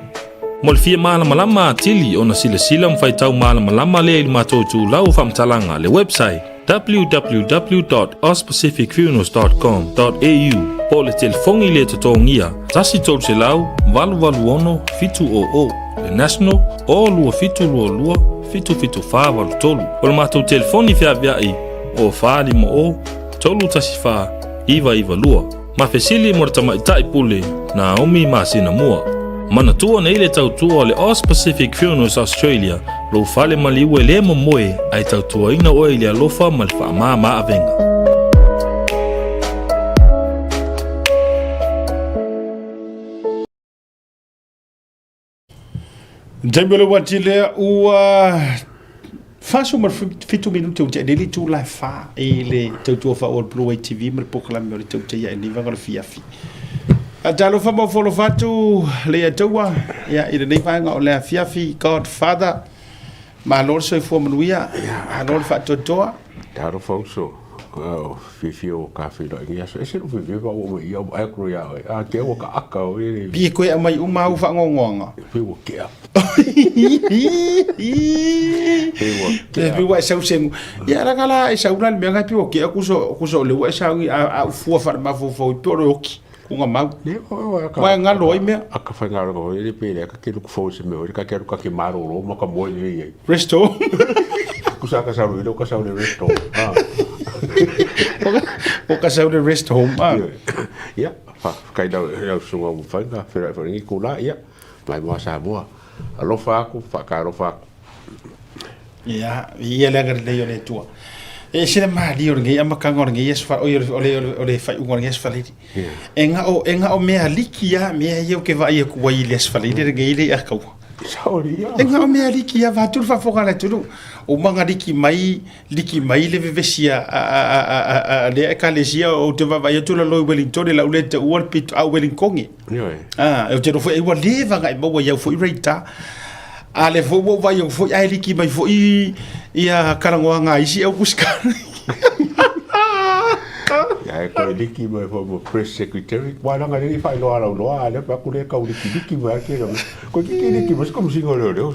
Mo le fia malamalama atili ona silasila ma faitau malamalama lea i le matou itulau o faamatalaga, le website, www.auspacificfunerals.com.au po o le telefoni le totogia 1 300 886 700, le national, o 2722 77483. O le matou telefoni feaveai o 450 314 992. Ma fesili mo le tamaitai pule Naomi masina mua. Manatua nei le tautua o le Aus Pacific Funerals Australia, lou fale maliu e le momoe ae tautuaina oe i le alofa ma le faamama avega. Taimi o le uati lea ua 47 minute ua tea nei le itula e 4 i le tautua faaauau o le Blue Way TV ma le polokalame o le Tautai Ae Niva o le Fiafi. Talofa ma ofo atu le Atua ia, i lenei vaega o le afiafi. Godfather, malo le soifua manuia, malo le faatoatoa. Talofa uso, o fiafia o ka feiloai nei aso. Ese lou fiafia pa ua mai ia ai kuro ia oe. A ke ua ka aka o e. Pi koe aumai uma au faangoangoaga. Pe ua kea. Pe ua kea. Pe ua e sau segu. Ia ranga la e sau la le mea ngai pe ua kea kuso kuso le ua e sau a a ufua fa mafaufau i pe o le oki. Kuga mau. Ne o o aka. Mai ngalo ai mea. Aka whai ngā ranga o e pe le aka ke luku fau se mea o ka ke aru ka ke maroro ma ka moe nei ai. Resto. Kusa ka sau le ka sau le resto. Ah. O ka sau le rest home. Ah. Ia, fa kai lau lau sunga u whainga, whira i wharingi kula, ia, mai moa Samoa. Alofa aku, whakaalofa aku. Ia, ia le agalelei o le Atua. E ese le malie o lenei amataga o lenei aso oi o le o le faaiuga o lenei aso Faleili. E gao e gao mea liki lava mea ia ou te vaai atu ai i le aso Faleili lenei le i ataua. E gao mea liki lava vaeatu le faafofoga a le atunuu. Uma ona liki mai liki mai le vevesi a a a a a lea ekalesia ou te vaavaai atu lalo i Wellington i lau le taua le pitoau Wellington. Ioe. Ah, ou te iloa foi ua leva ona e maua i au foi radar. A lea foi ua ou vaai atu foi ae liki mai foi ia talanoaga a isi au kusika. Ia e koe liki mai foi mo press secretary. Wa langa le whailoa rau loa, a lea pe aku le kau liki liki mai a kera. Koe ki liki mai, se komisinga o leo leo.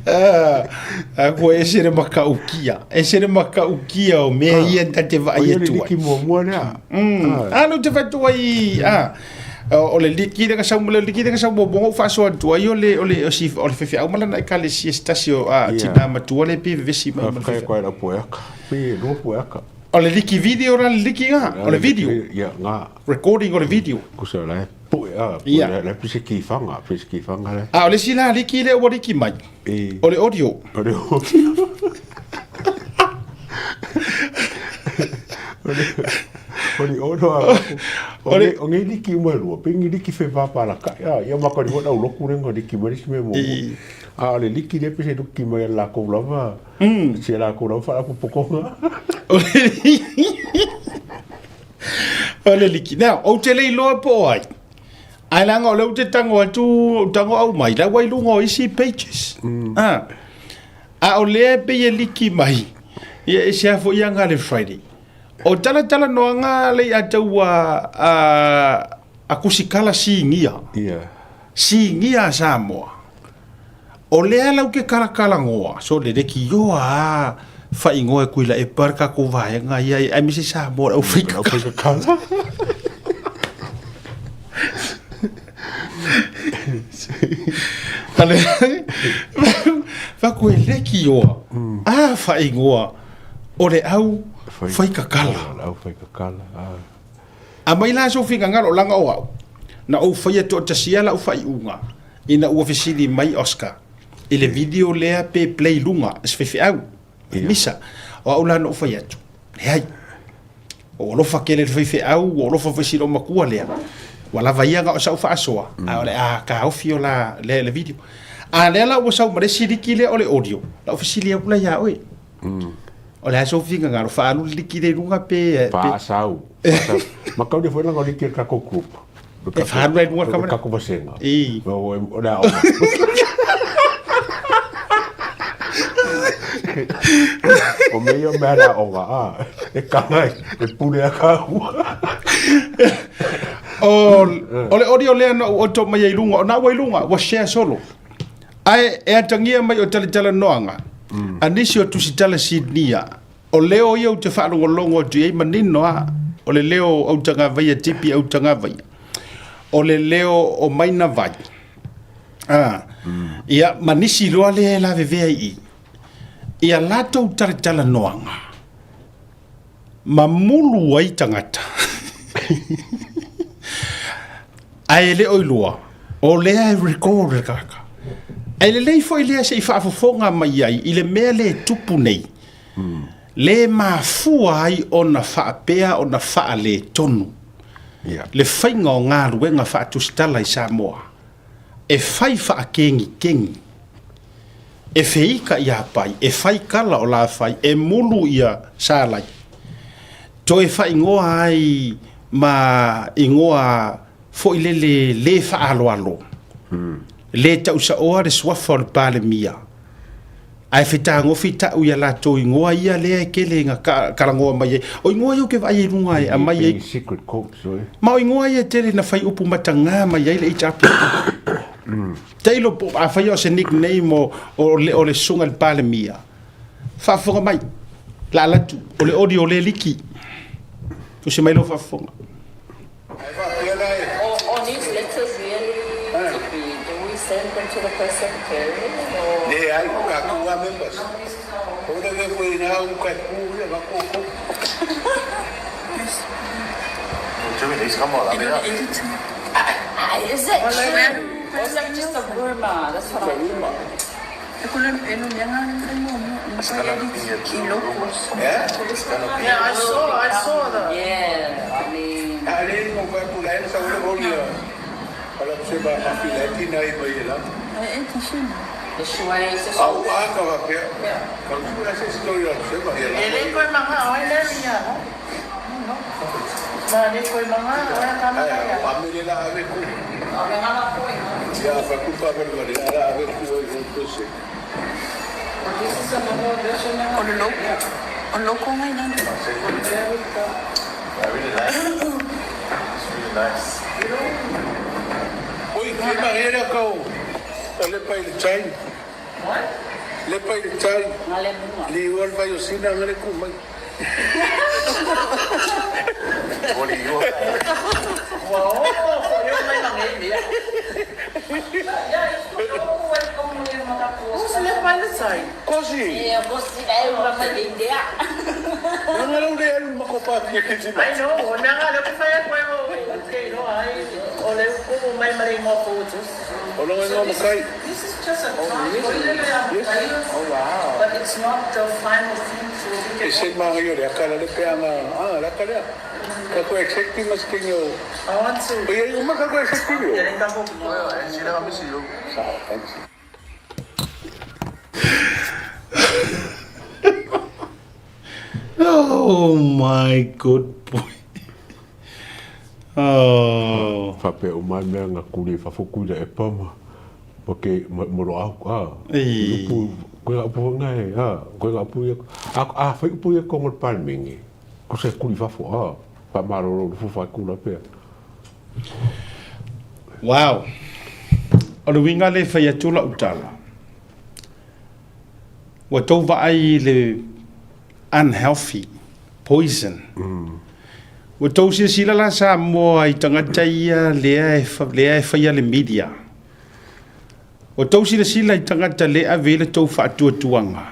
Ah, ua ese le matautia. Ese le matautia o mea ia ta te vaai atu ai. O ia le liki muamua lea. Ah, lea ou te fai atu ai, ah, o le liki lea na sau, le liki lea na sau muamua na ou faasoa atu ai, o le, o le, o si, o le faifeau ma lana ekalesia se tasi o, ah, tinā matua lea pei e vevesi mai ma le faifeau. Faafetai koe i lau pueaka. Pei e lua pueaka. O le liki video la le liki na, o le video. Ia, nga. Recording o le video. Kusa o la e. Pue, a, pue, Ia. la, la pise ki whanga, pise ki whanga la. A o le isi la liki lea ua liki mai, E. o le audio. O le audio. O le ono a o le o ngi liki uma lua, pe ngi liki fe papa la ka. Ya, ia maka ni hona uloku le ngo liki mai si me mo. A o le liki le pese liki mai la ko lava. Se la ko lava fa popokonga. O le liki. Now, ou te le iloa po o ai. Ae leaga o lea ou te tago atu, ou tago au mai, la ua i luga o isi pages. Ah. A o lea e pei e liki mai, ia e se a foi aga le Friday. O talatalanoaga le ia tau a, a, a kusikala sigia. Ia. Sigia a Samoa. O lea lau ke kalakalagoa, so le lekioa a faaigoa e Tuilaepa le tatou vaega ia aemaise Samoa le aufaikakala. Ale faku e lekioa a faaigoa o le au faikakala. Le au faikakala. Aumai la sou finagalo laga o au na ou faia toatasia lau faaiuga ina ua fesili mai Oscar i le video lea pe play luga e se faifeau misa. O au la na ou fai atu, leai. Ua ou alofa tele i le faifeau, ua ou alofa foi i si loomatua lea. Ua lava ia na o sau faasoa, ae o le a taofi o la lea le video. A lea la ua sau ma le isi liki lea o le audio, la ou fesili atu la ia oe. O le a sou finagalo, faaalu le liki lea i luga pe... Faasau. Makau le foi langa o liki o le tatou group. E faaalu la i luga le kamera. Tatou vasega. I. O le aoga. O mea ia o mea le aoga, a, e kanga e pule a kāua. O, o le audio lea na ou oto mai ai i luga, o na ua i luga, ua share solo. Ae e atagia mai o talatalanoaga a nisi o tusitala Sidnia, o leo ia ou te faalogologo atu i ai manino a, o le leo o Autagavaia Tipi Autagavaia, o le leo o Maina Vai, a, ia, ma nisi loa lea e lavevea i i, i a latou talatalanoaga. Mamulu ai tagata. Ae e le o iloa, o lea e record le tagata. Ae lelei foi lea se i faafofoga mai ai i le mea lea e tupu nei, le mafua ai ona faapea ona faaletonu le faiga o galuega faatusitala i Samoa. E fai faakegikegi, e feika ia Pai, e fai kala o la fai, e mulu ia Salai. Toe faaigoa ai ma igoa foi lele le faaaloalo, le tausaoa le suafa o le Palemia. Ae fetagofi tau ia latou igoa ia lea e tele ina kalagoa mai ai. O igoa ia ou te vaai ai i luga e aumai ai. Ma o igoa ia e tele ina fai upu mataga mai ai le HRPP. Tailo po afai o se nickname o, o, le, o le susuga i le Palemia, faafofoga mai, la alu atu, o le audio lea liki. Tusi mai lau faafofoga. Leai, tatou a members. O le mea foi ina au kai pu ia va ko ko. Is it true? Or is that just a rumor? That's what I Yeah, I saw that. Yeah, I mean, Ale mo kai pu lai sa ule holi ya. Ala se ba ma fi lai ti nai mai la. the Shuays, the Au a ka va pe. Ka ku la se story la se ba ya. E le koe manga oi le ria no. Na le koe manga oi ka Ai manga ya. a me le la ave ku. Ya fa ku pa ba le ala ave ku o ko se. O le loko. O le loko ngai nana. Oi, ke ma era ka o. Le pa ile chai. Le pa ile chai. Li wal vai o sina ngare ku mai. Usi le pai le tai. Kosi. Yeah, boss, Ngare ule alu makopa ki. I know, o mea nga lea ou te fai atu ai ou te iloa ai o le upu mai ma le igoa fou o Joseph. O lona igoa matai. This is just a draft foi lele a matai but it's not the final thing so we can E se manaia o le aka la le peaga a le aka lea. Tatou executive ma se taimi o. I want to. O iai uma tatou executive o. Sao, thanks. Oh my good boy. Oh. Faapea uma ai mea nga kuli i fafo kui le epa ma ma ke ma ma lo au a. Ei. Upu koe ga upu nga e a koe ga upu ia a a fai upu ia kongo le palmenge ko se kuli fafo a fa malolo lu fufa kula pea. Wow. O le uiga lea e fai atu lau tala. Ua tou vaai i le unhealthy poison. Ua tou silasila la Samoa i tagata ia lea e, lea e faia le media. Ua tou silasila i tagata lea e ave i ai le tou faatuatuaga.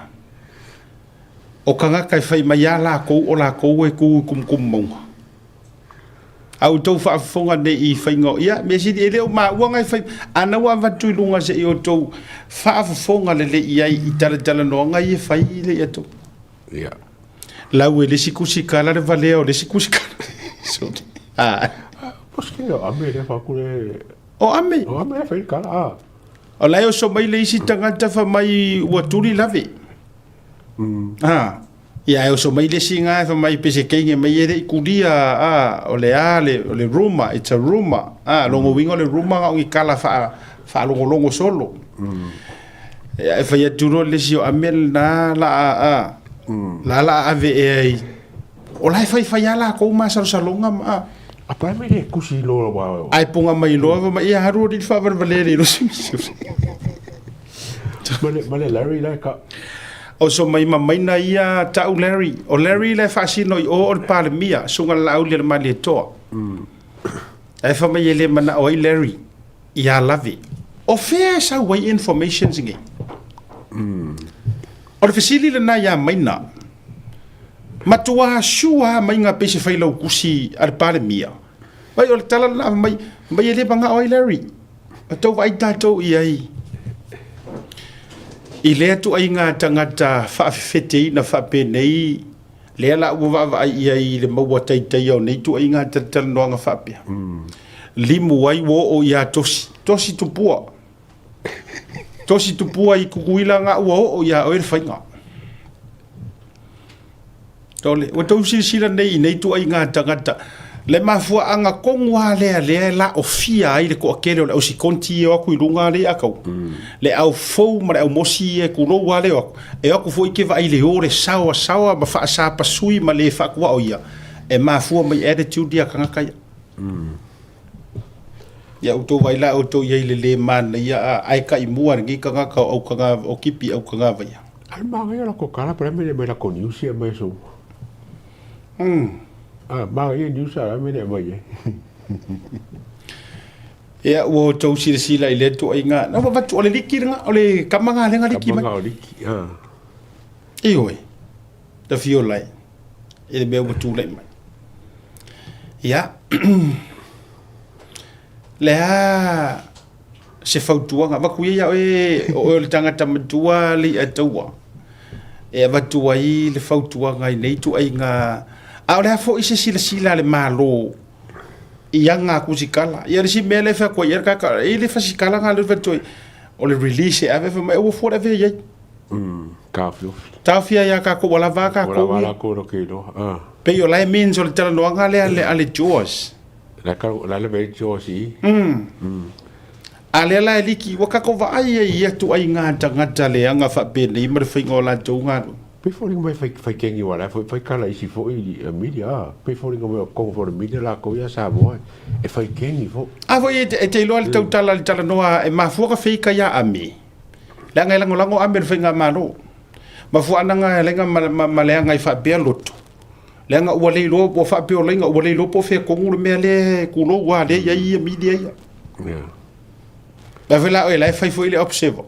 O tagata e fai mai a lakou o lakou e tu i kumukumu mauga. A outou faafofoga nei i faiga o ia mea sili e le o maua ngai fai ana ua avatu i luga se i outou faafofoga lelei i ai i talatalanoaga ia e fai le ia tou. Ia. Lau e le isi kusikala le valea o le isi kusikala. Sorry. Ah. Poske o ame le fa kule. O ame. O ame le fai kala. Ah. O la e oso mai le isi tagata fa mai ua tuli lave. A, ia e oso mai le isi ga e fai mai pe se keinge mai e le i kulia, a, o le a le, o le rumor, it's a rumor, a, logo uiga o le rumor ga o ni kala faa, faalogologo solo. Ia e fai atu loa le isi o ame lena la a, a, la la a ave ea i, o la e faifai lava lakou masalosaloga ma, a. A pae mai le kusi loa wa. Ae ponga mai loa fai mai, ia alu alii le faavalevalea le iloa se Ma le Larry la e ka. Oso mai ma maina ia ta'u Larry. O Larry la e faasino i o o le Palemia, susuga le Laauli a le Malietoa. Ae fai mai e le mana'o ai Larry ia lave. O fea e sau ai informations nei? O le fesili lena ia Maina. Matua sure lava maiga pei se failaukusi a le Palemia. Vai o le tala lena fai mai, fai mai e le magao ai Larry. O tou vaai tatou i ai i lea ituaiga tagata faafefeteina faapenei, lea la ua vaavaai i ai i le maua taitaia o nei ituaiga talatalanoaga faapea. Limu ai ua oo ia Tosi, Tosi Tupua. Tosi Tupua i Kukuila nga ua oo ia oe le faiga. Tole, ua tou silasila nei i nei ituaiga tagata, le mafuaaga tonu lava lea lea e laofia ai le toatele o le ausikonti ia e o atu i luga alii a tau, le au fou ma le au mosi ia e tulou lava le o atu, e o atu foi ke vaai le o le saoasaoa ma faasapasui ma le faatuao ia, e mafua mai attitude ia a tagata ia. Ia outou vaai la outou i ai i le le manaia a ae taimua lenei tagata o aukana o Kipi Aukagavaia. Ai manaia la ko kala pele mele mai la ko news ia mai so. Ah manaia news a mele mai e. Ia ua outou silasila i lea ituaiga na ua avatu o le liki lena o le kama lena lea na liki mai. Kama o liki ah. Ioe. Tafiola e i le mea ua tulai mai. Ia, le a se fautuaga, avatu ia ia oe, o oe o le tagata matua le i'a taua, e avatu ai le fautuaga i nei ituaiga, a o le a foi se silasila a le Malo i aga tusitala. Ia o le isi mea lea e fai atu ai i ai le tagata, e i ai le fasikala lena lea e fai atu ai, o le release e ave, fai mai, ua fua le ave i ai. Taofiofi. Taofia ia tatou ua lava a tatou. Ua lava a latou lo ke iloa. Ah. Pei o la e means o le talanoaga lea le a le Jaws. La ka la le ve Jaws i. A lea la e liki ua tatou vaai ai i atu ai ngā tagata leaga faapenei ma le faiga o latou galuega. Pei foliga mai fai fai kengi wala foi fai kala isi foi i media ah. Pei foliga mai o kongo for media lakou ia Samoa e fai kengi fo. A foi e te iloa le tautala le talanoa e mafua ka feika ia ame. Leaga e lagolago ame le faigamalo. Mafuaanaga e laina ma, ma, ma leaga i faapea loto. Leaga ua le iloa, ua faapea o laina ua le iloa po o fea tonu le mea lea e kulou a lea i ai ia media ia. Yeah. La foi la oe la e fai foi le observer.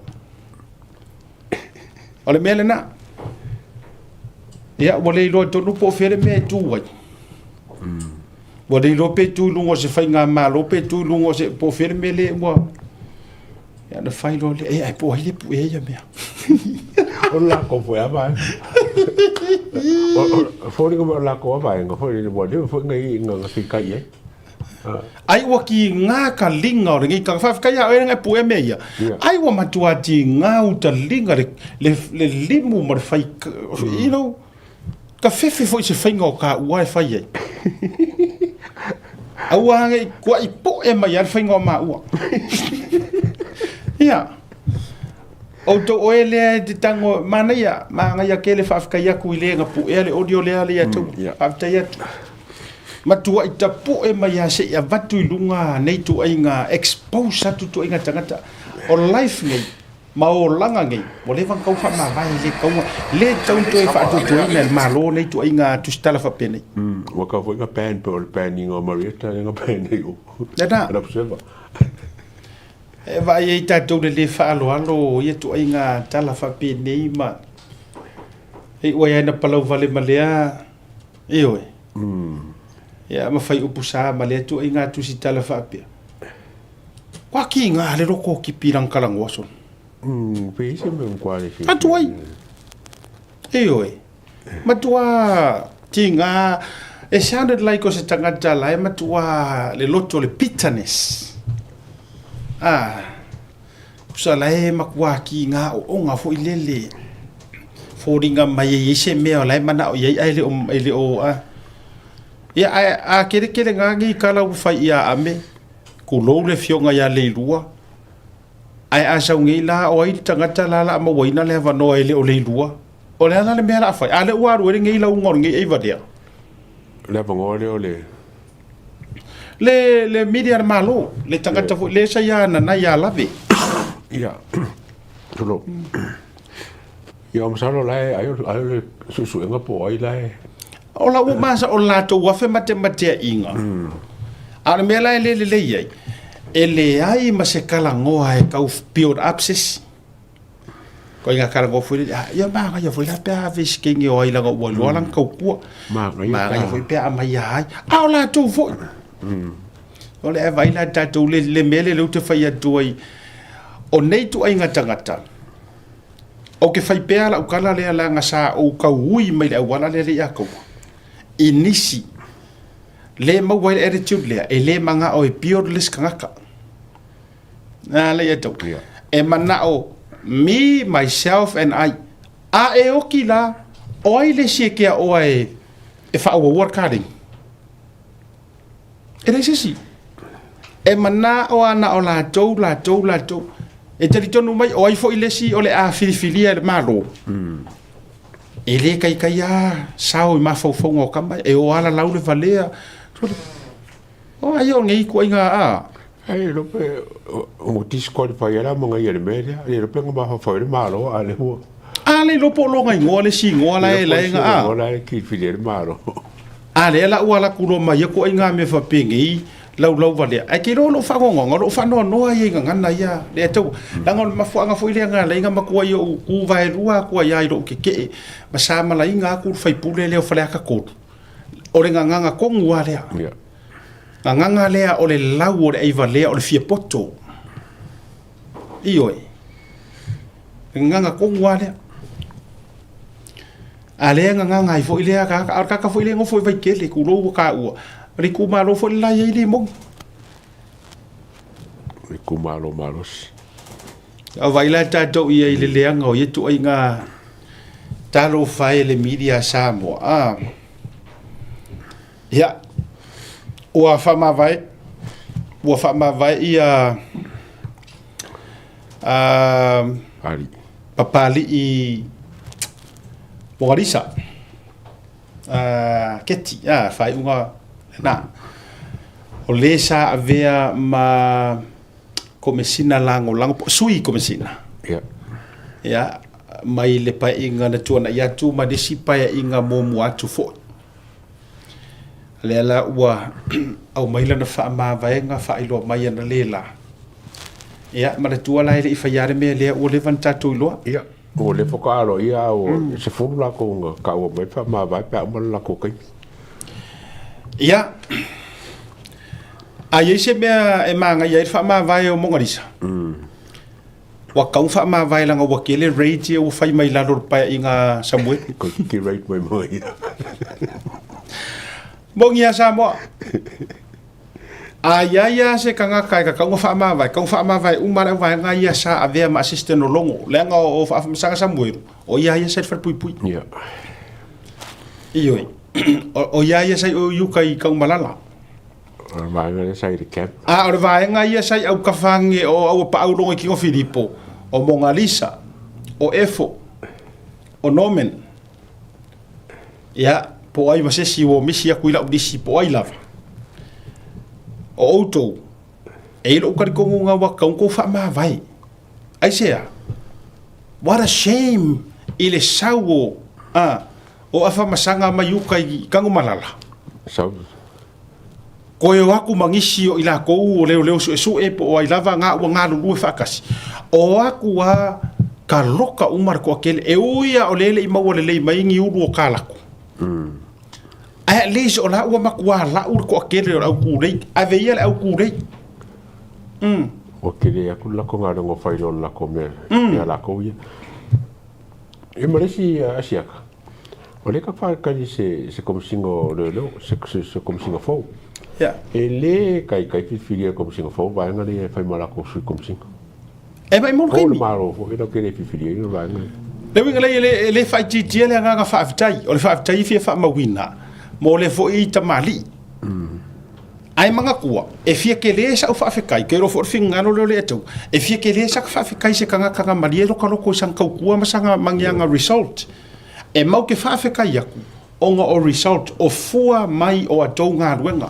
O le mea lena. Ia, ua le iloa tonu po o fea le mea e tu ai. Ua le iloa pe tu i luga o se faigamalo pe tu i luga o se po o fea le mea lea ua ia ona fai loa lea, e ai po o ai le puea ia mea. O le lakou foi lava vaega. O foliga mai o le lakou lava vaega foi lele ua leva foi na feitai i ai. Ai ua tiga ka liga o lenei tagata. Faafetai ia oe na e puea mea ia. Ai ua matua tiga uta liga le, le, le limu ma le fai, you know, ka fefe foi se faiga o ka ua e fai ai. Aua nei kuai poe mai a le faiga o maua. Ia. Outou oe lea e te tago, manaia, manaia tele faafetai atu i le na puea le audio lea le ia tou. Faafetai atu. Matuai tapu'e mai lava se i avatu i luga nei ituaiga expose atu ituaiga tagata. O life nei ma olaga nei ua leva ona tau faamavae e le tatau ona le tatau ona toe faatuatuaina e le Malo nei ituaiga tusitala faapenei. Ua tau foi na ban pei o le ban ina o Marietta lea na ban ai o Lena. Observer. E vaai ai tatou le le faaaloalo o ia ituaiga tala faapenei ma e iu ai lava ina palau vale ma lea Ioe. Ia ma fai upu sa ma lea tuaiga tusi tala faapea. Kua ki ngā le loko o kipi langa kalangoa sona. Pe ise me mkwa le se. Atu ai. Ioe. Matua ti ngā, it sounded like o se tangata la e matua le loto le bitterness. Ah. Pusa la e makua ki ngā o onga foi lele. Fōringa mai e i se mea o la e manao i ai ai le o, e le o a. Ia a, a kere kere ngā ngi kala ua fai ia ame, ku lou le fionga ia Leilua. Ae a sau nei la o ai le tagata la la mauaina le avanoa e le o Leilua. O le ala le mea la a fai. A le ua alu ai lenei lauga o lenei eiva lea. Le avanoa lea o le Le le media le Malo, le tagata foi le sa ia nana ia lave. Ia. Tulo. Ia o masalo la e ai ai le suesuega po o ai la e. O la ua masa o latou afe matemateaiga. A o le mea la e le lelei ai, e leai ma se kalagoa e tau build up se isi. Ko inga kalagoa foi lele, ah, ia magaia foi la pe a ave i se kenge o ai langa ua iloa lana taukua. Magaia foi pe a aumai ia ai. A o latou foi. O le vaai la tatou le, le mea lea ou te fai atu ai, o nei ituaiga tagata, Ou te fai pea lau tala lea leaga sa ou tauui mai le auala lea le ia taua i nisi le maua ai le attitude lea e le manao e build le isi tagata. A le ia taua. Yeah. E manao me, myself and I. A e oki la, o ai le isi e kea oa e, e faaauaua le kaleni? E leai se isi. E manao lava na o latou, latou, latou. E talitonu mai, o ai foi le isi o le a filifilia e le Malo? E le taitai lava sao i mafaufauga o tama, e o lava lalau le valea. O ai o nei ituaiga a? E le iloa pe ua disqualify ai la ma ia i le mea lea. E le iloa pe na mafaufau ai le Malo a o lea ua. A le iloa po o lona igoa le isi igoa la e la e a. Igoa la e filifili ai le Malo. A lea la ua alu atu loa ma ia ituaiga mea faapenei laulau valea. Ae te iloa o lou faanoanoaga, o lou faanoanoa ia i gagana ia lea tau. Leaga o le mafuaaga foi lea na ala ai ona matua i ou tu vaelua atu ai lava i lou tetee ma sa malaina atu le faipule lea o Faleata 3. O le gagana tonu lava lea. Gagana lea o le lau o le aivalea o le fiapoto. Ioe. Le gagana tonu lava lea. A lea e gagana ai foi lea tagata, a o le tagata foi lea e nofo i Vaitele, tulou ua taua, o le itumalo foi le la e i ai Limoni. O le itumalo malosi. A vaai la tatou i ai i le leaga o ia ituaiga talofa e le media a Samoa. Ah. Ia, ua faamavae, ua faamavae ia Ali. Papali'i Mogalisa, Keti, faaiuga lena. O le sa avea ma Komesina Lagolago, po o Sui Komesina. Ia. Ia, mai le paeaiga na tuanai atu ma le isi paeaiga muamua atu foi. Lea la ua aumai lana faamavaega faailoa mai ana le la. Ia, manatua la e le i faia le mea lea ua leva ona tatou iloa. Ia, ua leva faatoa aloaia a ua 10 latou na taua mai faamavae pe a uma le latou taimi. Ia, A i ai se mea e magaia ai le faamavae o Mogalisa, ua tau faamavae leaga ua tele raids ia ua fai mai lalo o le paeaiga a Samueli. Ko te raid mai mo ia. Moni a Samoa. A i ai lava se tagata e tatau ona faamavae, tatau ona faamavae uma lava le auvaega ia sa avea ma assistant o Logo, leaga o Faamasanga Samuelu, o ia ia sa i le falepuipui. Ia. Ioe. O ia ia sa i o i uka i Taumalala. O le vaega lea sa i le camp. A o le vaega ia sa i Aukafange o Auapaau Logo i Kino Filipo, o Mogalisa, o Efo, o Norman. Ia, po o ai ma se isi ua misi atu i lau lisi, po o ai lava. O outou, e i lou talitonuga ua tatau ona outou faamavae. Aisea? What a shame i le sau o, a, o Afamasaga mai uka i Tanumalala. Sau. Koe o atu ma nisi o i latou o leoleo suesue po o ai lava nga ua galulue faatasi. O atu a ka loka uma le toatele, e ui a o lea e le i maua lelei mai ni ulu o kalaku. Ae at least o la ua matua lau le toatele o le au tulei, ave ia le au tulei. Ua tele atu le latou galuega o fai i lo le latou mea ia latou ia. E ma le isi asiaka, o lea ka faatali se se Komesina o Leoleo, se se Komesina fou. Yeah. E le taitai filifilia e le Komesina fou vaega lea e fai ma latou Sui Komesina. E mai mo le Po o le taimi. Malo foi latou te le filifiliaina le vaega lea. Le uiga lea, e le, e le faaitiitia le agaga faafetai. O le faafetai e fia faamauina mo le foi tamalii. Ae manatua, e fia tele sa'u faafetai, ke iloa foi o le finagalo lea o le Atua, e fia tele saka faafetai i se tagata na malie loka loko i sana tautua ma sana magiaga result. E mau te faafetai atu ona o result, o fua mai o atou galuega.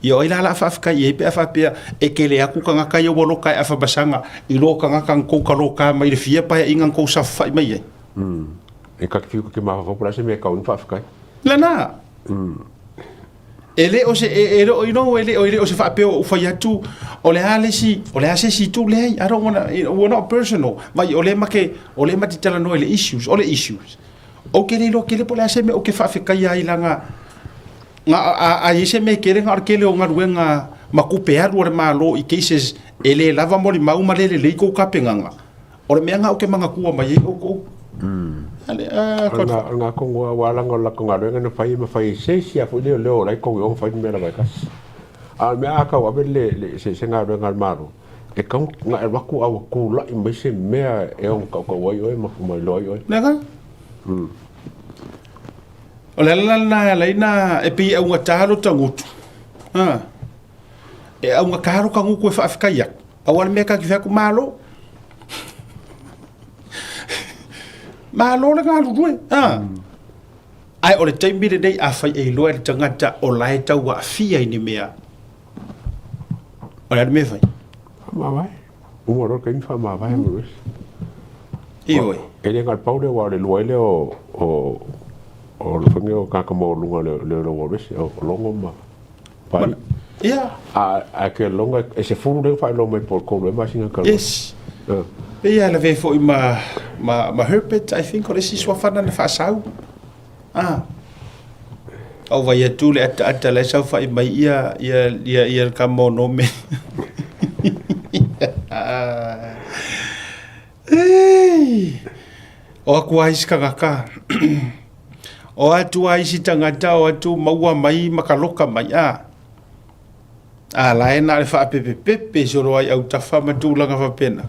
Ia o ai la la faafetai i ai pe a faapea e tele atu tagata ia ua loka e afabasaga i lo tagata na tou taloka mai le fia paeaiga na tou safafa'i mai ai. E ka te fiu ka te mafaufau po o le a se mea e tau ai ona faafetai. Lena. E le o se, e, e le o, you know, e le o, e le o se faapea ua ou fai atu, o le a le isi, o le a se isi itu, leai, I don't wanna, you know, we're not personal. Vai, o lea ma ke, o lea ma te talanoa i le issues, o le issues. Ou te le iloa tele po o le a se mea ou te faafetaia ai laga, na, a, a i ai se mea e tele, na o le tele o galuega ma tupe alu a le Malo i cases e le lava molimau ma le lelei tou tapenaga. O le mea lena ou te manatua mai ai outou. Ale, ah, O lena, o lena tonu lava, aua leaga o le latou galuega na fai e mafai e se isi lava foi leoleo o la e i totonu i o ona fai le mea lava e tasi. A o le mea a tau ave le, le, se, se galuega a le Malo, e tatau ona e alu atu a ua tulai mai se mea e ono tautau ai oe ma, ma iloa ai oe. Lea O le ala la lena e ala ai ona e pei e augata lo ta gutu. Ah. E augata lo ta gutu e faafetai atu. Pau lava le mea ta te fai atu, Malo. Malo le galulue. Ah. Ae o le taimi lenei afai e iloa e le tagata o la e tau aafia i ni mea, o le a le mea e fai? Faamavae. Uma loa le taimi faamavae ma alu ese. Ioe. E le na o le pau lea aua o le lua ai lea o o o le faiga o tagata maualuga o le le ua alu ese, o Logo ma Pali. Ia. A a ke longa e 10 lea na faailoa mai po o le 3 ea masina talu ai. Yes. Pei lava lavea foi ma ma ma Herbert I think o le isi suafa na faasau. Ah. Au vai atu le ataata la e saofai mai ia ia ia ia le tama o Nome. Ei. O aku ai isi tagata. O atu ai isi tagata o atu maua mai ma ka loka mai a. A la e na le faapepepepe solo ai autafa ma tulaga faapena.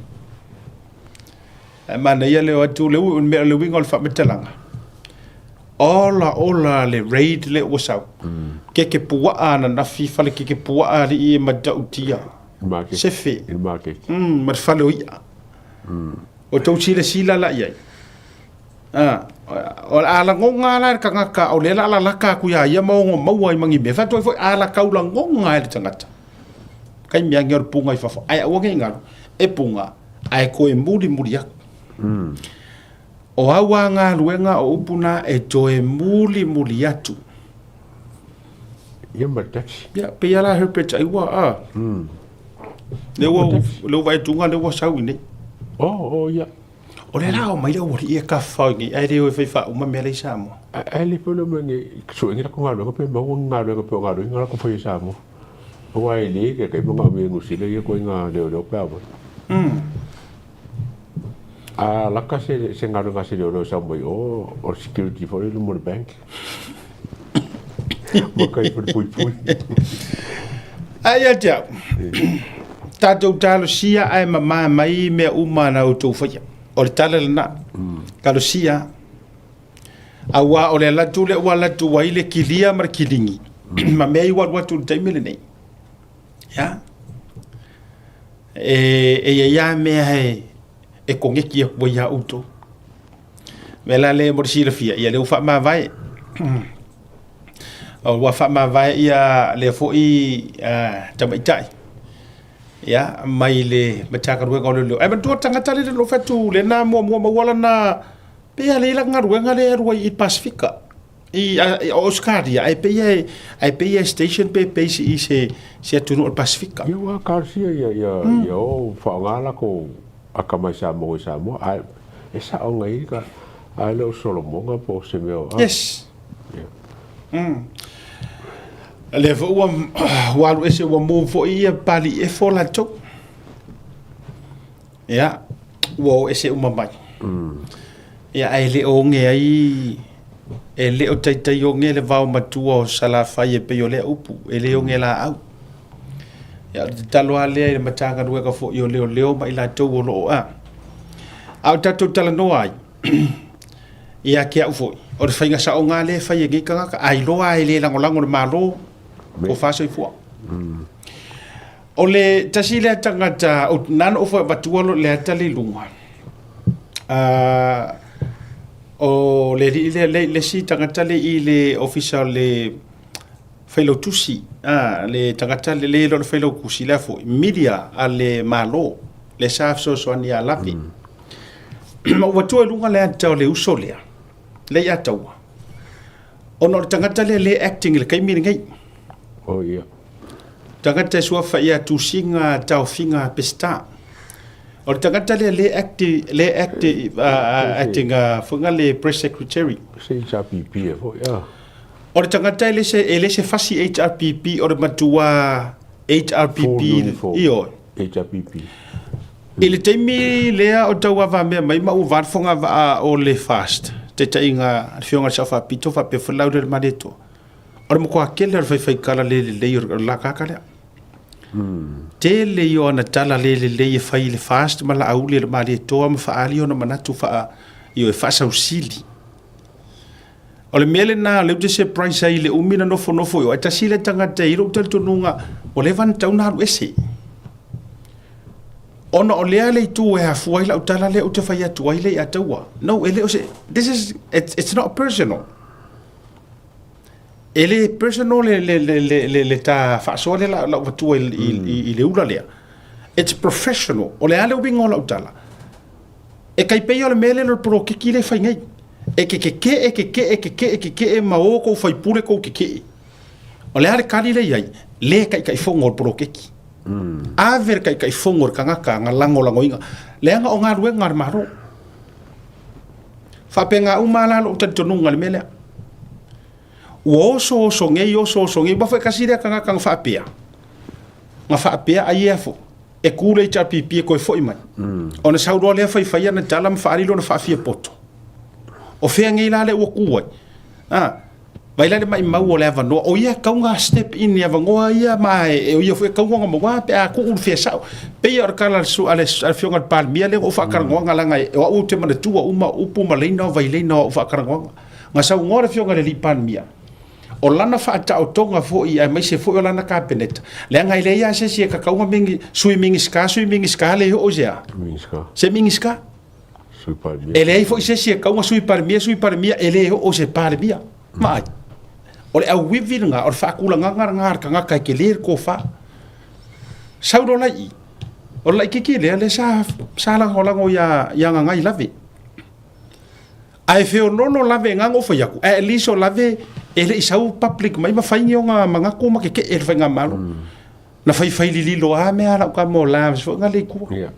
Ae manaia le o atu le mea le uiga o le faamatalaga. Ola ola le raid le ua sau. Keke puaa ananafi fale keke puaa alii e matautia. Sefe. Ma le fale o i'a. O tou silasila la i ai. O le a lagoga la e le tagata o lea o le a lalaka atu ia ia ma ono maua ai ma ni mea. Fai atu ai foi a latau lagoga e le tagata. Taimi ane o le puga i fafo. Ae aua ne i galo, e puga ae toe mulimuli atu. O au a galuega o upu na e toe mulimuli atu. Ia ma le taxi. Ia, pei lava la Herbert ai ua, a. Lea ua, lea ua vaai atu lea ua sau i inei. Oh, oh, ia. O lea la o mai le aualii e tafafao i nei, ae le o e fai faauma mea la i Samoa. Ae le pei o le mea nei, sue ni latou galuega pe maua ni galuega pei o galuega la latou faia i Samoa. Aua e le taitai manaomia e Niu Sila ia ituaiga leoleo pe a aumai. A laka se se galuega a se leoleo e sau mai o, o le security foi lea i luma o le bank. Ma kai falepuipui. Ae ia te au, tatou talosia ae mamā mai mea uma na outou faia. O le tala lena. Talosia. Aua o le alu atu lea ua alu atu ai le kilia ma le kiligi ma mea ia ua alu atu i le taimi lenei. Ia. E, e i ai lava mea e, e koneki atu ai ia outou. Mea la lea mo le silafia, ia lea ua faamavae. Ua faamavae ia lea foi uh, tamaitai. Ia, mai le Matagaluega o Leoleo. Ae manatua le tagata lea na ou fai atu, lea na muamua maua lana Pei a leai lana galuega lea e alu ai i Pasefika i o Ausetalia ae pei e ae pei e station pe base i se se atunuu o le Pasefika. Ia ua talosia ia ia ia o faaaoga latou atamai Samoa i Samoa ae e sao na i ka ae le o solomoga po o se mea o a. Yes. Yeah. Lea foi ua ua alu ese ua move foi ia Papalii Efo latou. Ia, ua o ese uma mai. Ia, ae le o oge ai, e le o taitai oge le vao matua o Salafai e pei o lea upu, e le oge laau. Ia, o le tatalo lava lea i le Matagaluega foi o Leoleo ma i latou o lo o a. A o tatou talanoa ai, ia te au foi, o le faiga saoga lava lea e fai e nei tagata, a iloa lava e le lagolago le Malo, tofa soifua. O le tasi lea tagata, na ona ou avatua le ata lea i luga, o le alii lea, le isi tagata lea i le Ofisa o le Failautusi, le tagata lea e le o le Failautusi, le a foi, media a le Malo, lea sa fesoasoani ia Lave. Ma ou avatua i luga le ata o le uso lea, lea ia Taua, ona o le tagata lea lea e acting i le taimi lenei. Oh, ia. Tagata e suafa ia Tusiga Taofiga Peseta. O le tagata lea le act le act acting foi nga le press secretary. Se HRPP e foi ah. O le tagata e le se e le se fasi HRPP o le matua HRPP ioe. HRPP. I le taimi lea o tauavamea mai ma ua va le fogavaa o le FAST, taitaiga a le Afioga i le Sao Faapito faapea foi le Laulelemaalietoa. O le matua tele o le faifai tala le lelei o le lakaka lea. Tele ia o ana tala le lelei e fai i le FAST ma Laauli e le Malietoa ma faaali ona manatu faa, ioe, faasausili. O le mea lena o lea ou te surprise ai i le umi na nofonofo i o, ae tasi lea tagata e i ai lou talitonuga ua leva ona tatau ona alu ese. Ona o lea le itu e afua ai lau tala lea ou te fai atu ai lea ia Taua. No, e le o se, this is, it's not personal. E le personal le, le, le, le, le, le ta faasoa lea la, lau vatua i, i, i, i le ula lea. It's professional. O le a le uiga o lau tala? E tai pei o le mea lea o le polokiki lea e fai nei. E te keke'e, keke'e, keke'e, keke'e ma o kou faipule kou keke'e. O le a le kali lea i ai? Le taitaifono o le poloketi. Ave le taitaifono i le tagata na lagolagoina. Leaga o galuega a le Malo. Faapena uma la lou talitonuga i le mea lea. Ua oso oso nei, oso oso nei, aua foi tasi lea tagata na faapea, na faapea ai ea foi, e ku le HRPP e toe foi mai. Ona sau loa lea faifai ana tala ma faaali lona faafiapoto. O fea nei la lea ua ku ai? A, vai la le maimau o le avanoa, o ia e tatau ona step in i avanoa ia ma e, o ia foi e tatau ona maua pe a tuu le fea sao. Pei o le tala a le afioga i le Palemia lea na ou faatalanoaga leaga o au ou te manatua uma upu ma laina o vailaina o au faatalanoaga. Na saunoa le afioga i le alii Palemia, o lana faataotoga foi aemaise foi o lana Kapeneta, leaga e leai lava se isi e tatau ona Sui Minisita, Sui Minisita le oo i se a? Se Minisita. E leai foi se isi e tatau ona Sui Palemia, Sui Palemia, e le oo i se Palemia. Vaai. O le auivi lena, o le faatulagaga lena a le tagata e tele le tofa. Sau loa la i i, o le laitiiti lea, lea sa, sa lagolago ia, ia Gagai Lave. Ae feoloolo lave na ou fai atu, ae at least o lave e le i sau public mai ma fai ni ona manatu ma keke'e le faigamalo. Na faifai lililo a mea a lau tama o Lavs foi na le i tua. Yeah.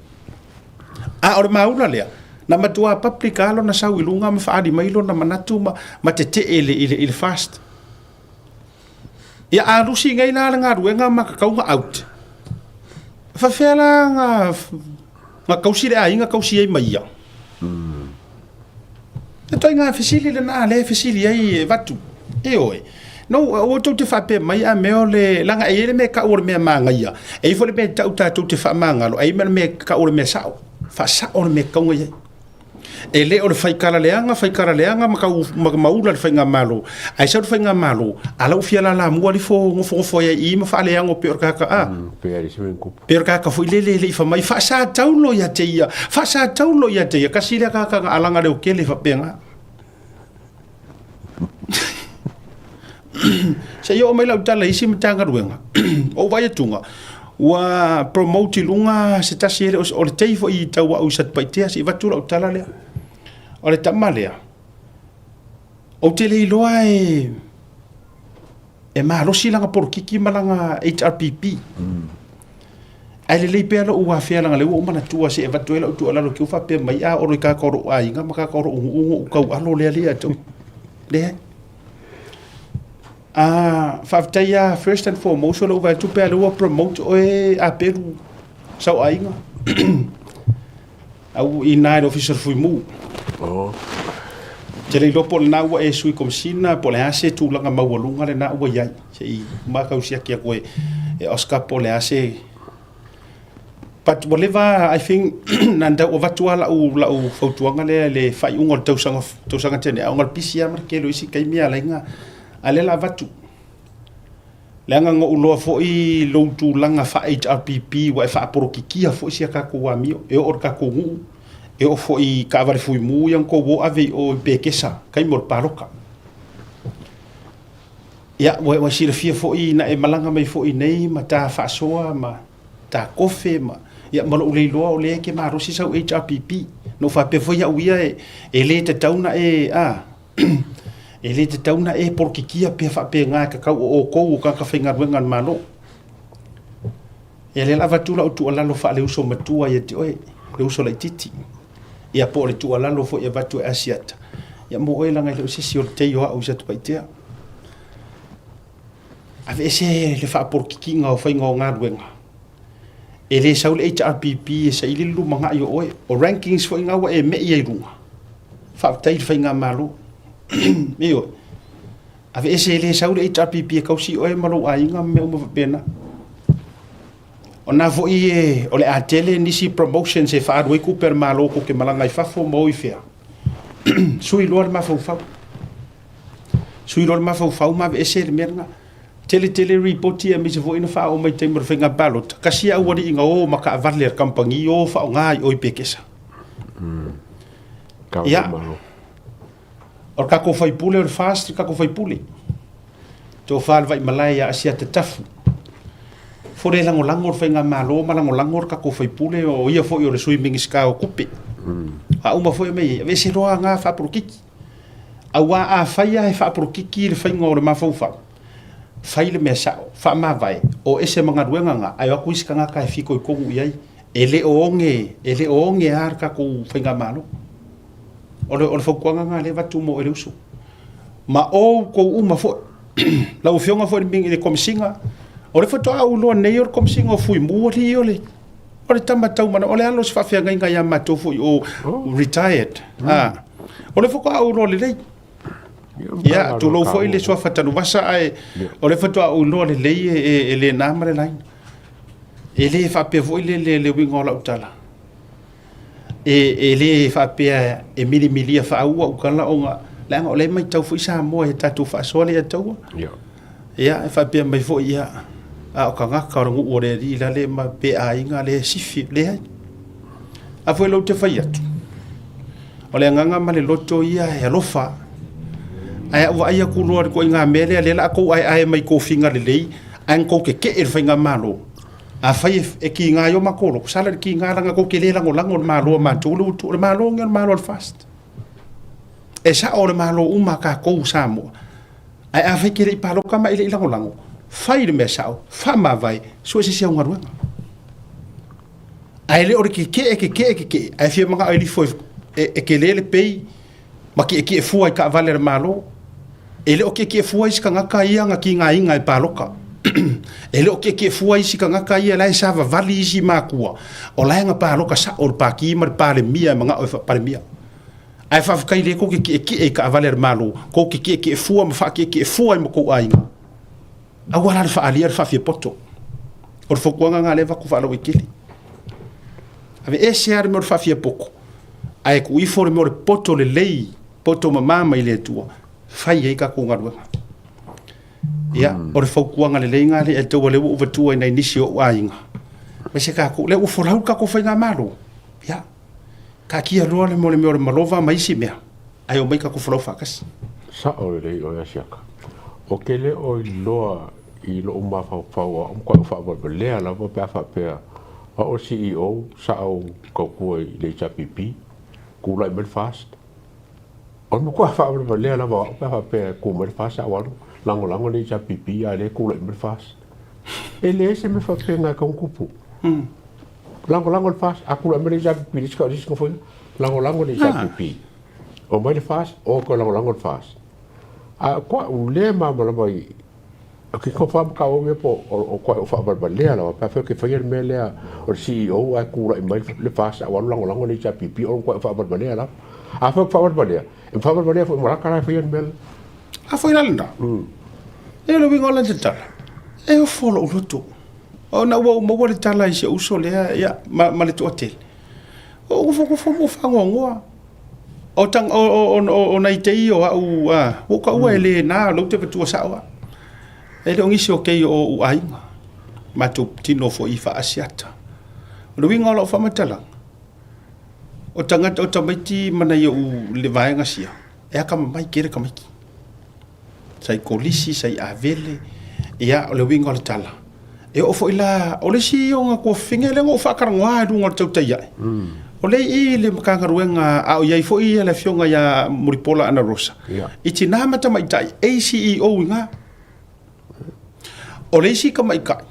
A o le maula lea, na matua public a lona sau i luga ma faaali mai lona manatu ma, ma tete'e i le, i le, i le FAST. Ia a lusi nei la le galuega ma tatau ona out, e faafefea la na tausi le aiga tausi ai ma ia? E ituaiga fesili lena lea e fesili ai e avatu. Ioe. No, aua tou te faapea mai a mea o le, leaga e i ai le mea e tau o le mea manaia, e i ai foi le mea e tau tatou te faamagalo, ae i ai ma le mea e tau o le mea sao, faasao le mea e tatau ona i ai. E le o le faitala leaga, faitala leaga ma tau maula le faigamalo, ae sau le faigamalo, a la ua fia lalamua alifo nofonofo ai i i ma faaleago pei o le tagata a. Pei a le se mea tupu. Pei o le tagata foi lele e le i fai mai, faasataulo ia te ia, faasataulo ia te ia, tasi lea tagata na alaga leotele faapena. Se i oo mai lau tala i isi Matagaluega, ou vaai atuga, ua promote i luga se tasi e le o le tei foi i tau au i Satupaitea, se i avatu lau tala lea. O le tama lea, ou te le iloa e e malosi lana polokiki ma lana HRPP. Ae lelei pea lou afea leaga o lea ua ou manatua se i avatu ai lau tuualalo ki ua faapea mai, a olo i tagata o lou aiga ma tagata o lou nuu ona ou taualo lea ia te outou. Leai. A faafetai lava first and foremost o lou vaai atu pe a lea ua promote oe Aperu sau aiga. Au i ina i le Ofisa o le Fuimu. Oh. Te le iloa po o lena ua e sui komisina po o le a se tulaga maualuga lena ua i ai. Se i matau siaki atu e, e Oscar po o le a se... But ua leva, I think, na tau avatu lava lau, lau fautuaga lea i le faaiuga o le tausaga, tausaga tele, a ona o le pisi lava ma le tele o isi taimi a laina, a lea la avatu. Leaga na ou iloa foi lou tulaga faa-HRPP ua e faapolokikia foi si a tatou amio, e oo i le tatou nuu, e oo foi i taavale fuimu ia na tou o ave i o i Pekesa, taimi o le palota. Ia, ua ua silafia foi na e malaga mai foi nei ma ta faasoa ma ta kofe ma, ia ma lou le iloa o lea e te malosi sau HRPP. Na ou faapea foi au ia e, e le tatau na e, a, E le tatau ona e polokikia pea faapena e tatau o outou o tagata faigaluega a le Malo. Ia lea la avatu lau tuualalo faale-uso matua ia te oe, le uso laitiiti. Ia po o le tuualalo foi e avatu e Asiata, ia mo oe leaga e le o se isi o le tei o au i Satupaitea. Aveese le faapolokikiga o faiga o galuega. E le sau le HRPP e saili le lumanai o oe. O rankings foi na ua e mei ai i luga. Faafetai i le faigamalo. Ioe. Aveese e le sau le HRPP e tausi oe ma lou aiga ma mea uma faapena. O na foi e, o le a tele nisi promotions e faaalu ai tupe a le Malo tou te malaga i fafo ma o i fea. Sui loa le mafaufau. Sui loa le mafaufau ma aveese le mea lena. Tele tele ripoti aemaise foi na faaoo mai i taimi o le faiga palota, tasi lava aualii na o ma taavale a le kamupani o faaaoga i o i Pekesa. Ia, o le tatou faipule o le FAST le tatou faipule. Tofa le Vaimalae ia Asiata Tafu. Fole e lagolago le faigamalo ma lagolago le tatou faipule o ia foi o le sui Minisita o Tupe. A uma foi mea ia, aveese loa na faapolokiki. Aua afai lava e faapolokiki le faiga o le mafaufau, fai le mea sao, faamavae, o ese ma galuega na, ae o atu isi tagata e fitoitonu i ai. E le o oge, e le o oge lava le tatou faigamalo. O le, o le fautuaga lena lea e avatu mo oe le uso. Ma outou uma foi, lau Afioga foi i le Komesina, o le faatoa ou iloa nei o le Komesina o Fuimu, alii o le, o le tama taumana, o le alo o se faafeagaiga ia matou foi o retired. Ah, o le faatoa ou iloa lelei. Ia, tulou foi le suafa Tanuvasa, ae o le faatoa ou iloa lelei e le na ma le laina. E le faapea foi le, le, le uiga o lau tala. E, e le faapea e milimilia faaua au tala ona, leaga o lea e matau foi Samoa i tatou faasoa lea taua. Ia, e faapea mai foi, ia, a o tagata o le nuu o le alii la le ma pe aiga le sifi, leai. A foi lou te fai atu, o le agaga ma le loto ia e alofa. Ae a ou vaai atu loa i le ituaiga mea lea, lea o le a tou aeae mai tofiga lelei, ae na tou tetee i le faigamalo. Afai e kiga ai o matou loto, sala i le kiga leaga tou te le lagolago i le Malo a matou lea ua tuu. O le Malo lenei o le Malo a le FAST. E sao o le Malo uma a tatou o Samoa. Ae afai e te le i palota ma e le i lagolago, fai le mea sao, faamavae, sue se isi au galuega. Ae le o le tetee, tetee, tetee, ae fia manao e lifo e tele le pay ma tietie fua i taavale a le Malo. E le o kiekie fua isi tagata ia na tigaina e paloka. E le o kiekie fua isi tagata ia la e savavali isi makua. O la e na paloka sa'o le Pati ma le Palemia e mana'o e faa-Palemia. Ae faafetai lea tou te tietie i taavale a le Malo, tou te tietie fua ma faatietie fua ai ma tou aiga. Aua la le faaalia le faafiapoto. O le fautuaga lena lea e avatu faalauaitele. Aveese lava le mea o le faafiapoto, ae tuu ifo le mea o le poto lelei, poto mama mai le Atua, fai ai tatou galuega. Ia, o le fautuaga lelei lena lea e tau lea ua ou avatua i nai nisi o ou aiga, aemaise tatou, lea ua folau le tatou faigamalo. Ia, taatia loa le mea o le malova ma isi mea, ae omai tatou folau faatasi. Sa'o lelei oe Asiata. Ou te le o iloa i lo'u mafaufau o a'u matuai ou faavalevalea lava pe a faapea o a'u o le CEO sa ou tautua i le HRPP, tulai mai le FAST. O le matua faavalevalea lava o a'u pe a faapea e tu mai le FAST a'u alu lagolago le HRPP a o lea e tulai mai le FAST. E leai se mea faapena e tatau ona tupu. Lagolago le FAST, a tulai mai le HRPP i le isi nofoaiga, lagolago le HRPP. Omai le FAST, o toe lagolago le FAST. A o koa'u le malamalama i o ke tofa ma kaua mea po o koa'u faavalevalea lava pe afai ou te faia le mea lea o le CEO ae tulai mai le FAST a ua alu lagolago le HRPP o koa'u faavalevalea lava. Afai ou te faavalevalea, e faavalevalea foi ma lata la e faia le mea lea. A foi la lena. E le uiga o lana tala, e ofo lou loto. Ona ua ou maua le tala i si ou uso lea, ia, ma le toatele. Ua ou nofonofo ma ou faanoanoa. O, tang, o, o, o, o nai tei o au, a, ua ou taua e le na, o lea ou te avatua sao au. E le o nisi o kei o ou aiga, matou tino foi i faa-Asiata. O le uiga o lau faamatalaga, o tagata o tamaiti ma nai ou le vaega sia, e akamamai tele tamaiti. Sa i kolisi, sa i avele, ia, o le uiga o le tala. E oo foi la, o le isi o ngā tuafafine lea na ou faatalanoa i luga o le tautai ae. O lea i le Matagaluega, a o i ai foi le afioga ia Mulipola Anarosa, i tina ma tamaitai, ACEO i ina. O le isi tamaitai,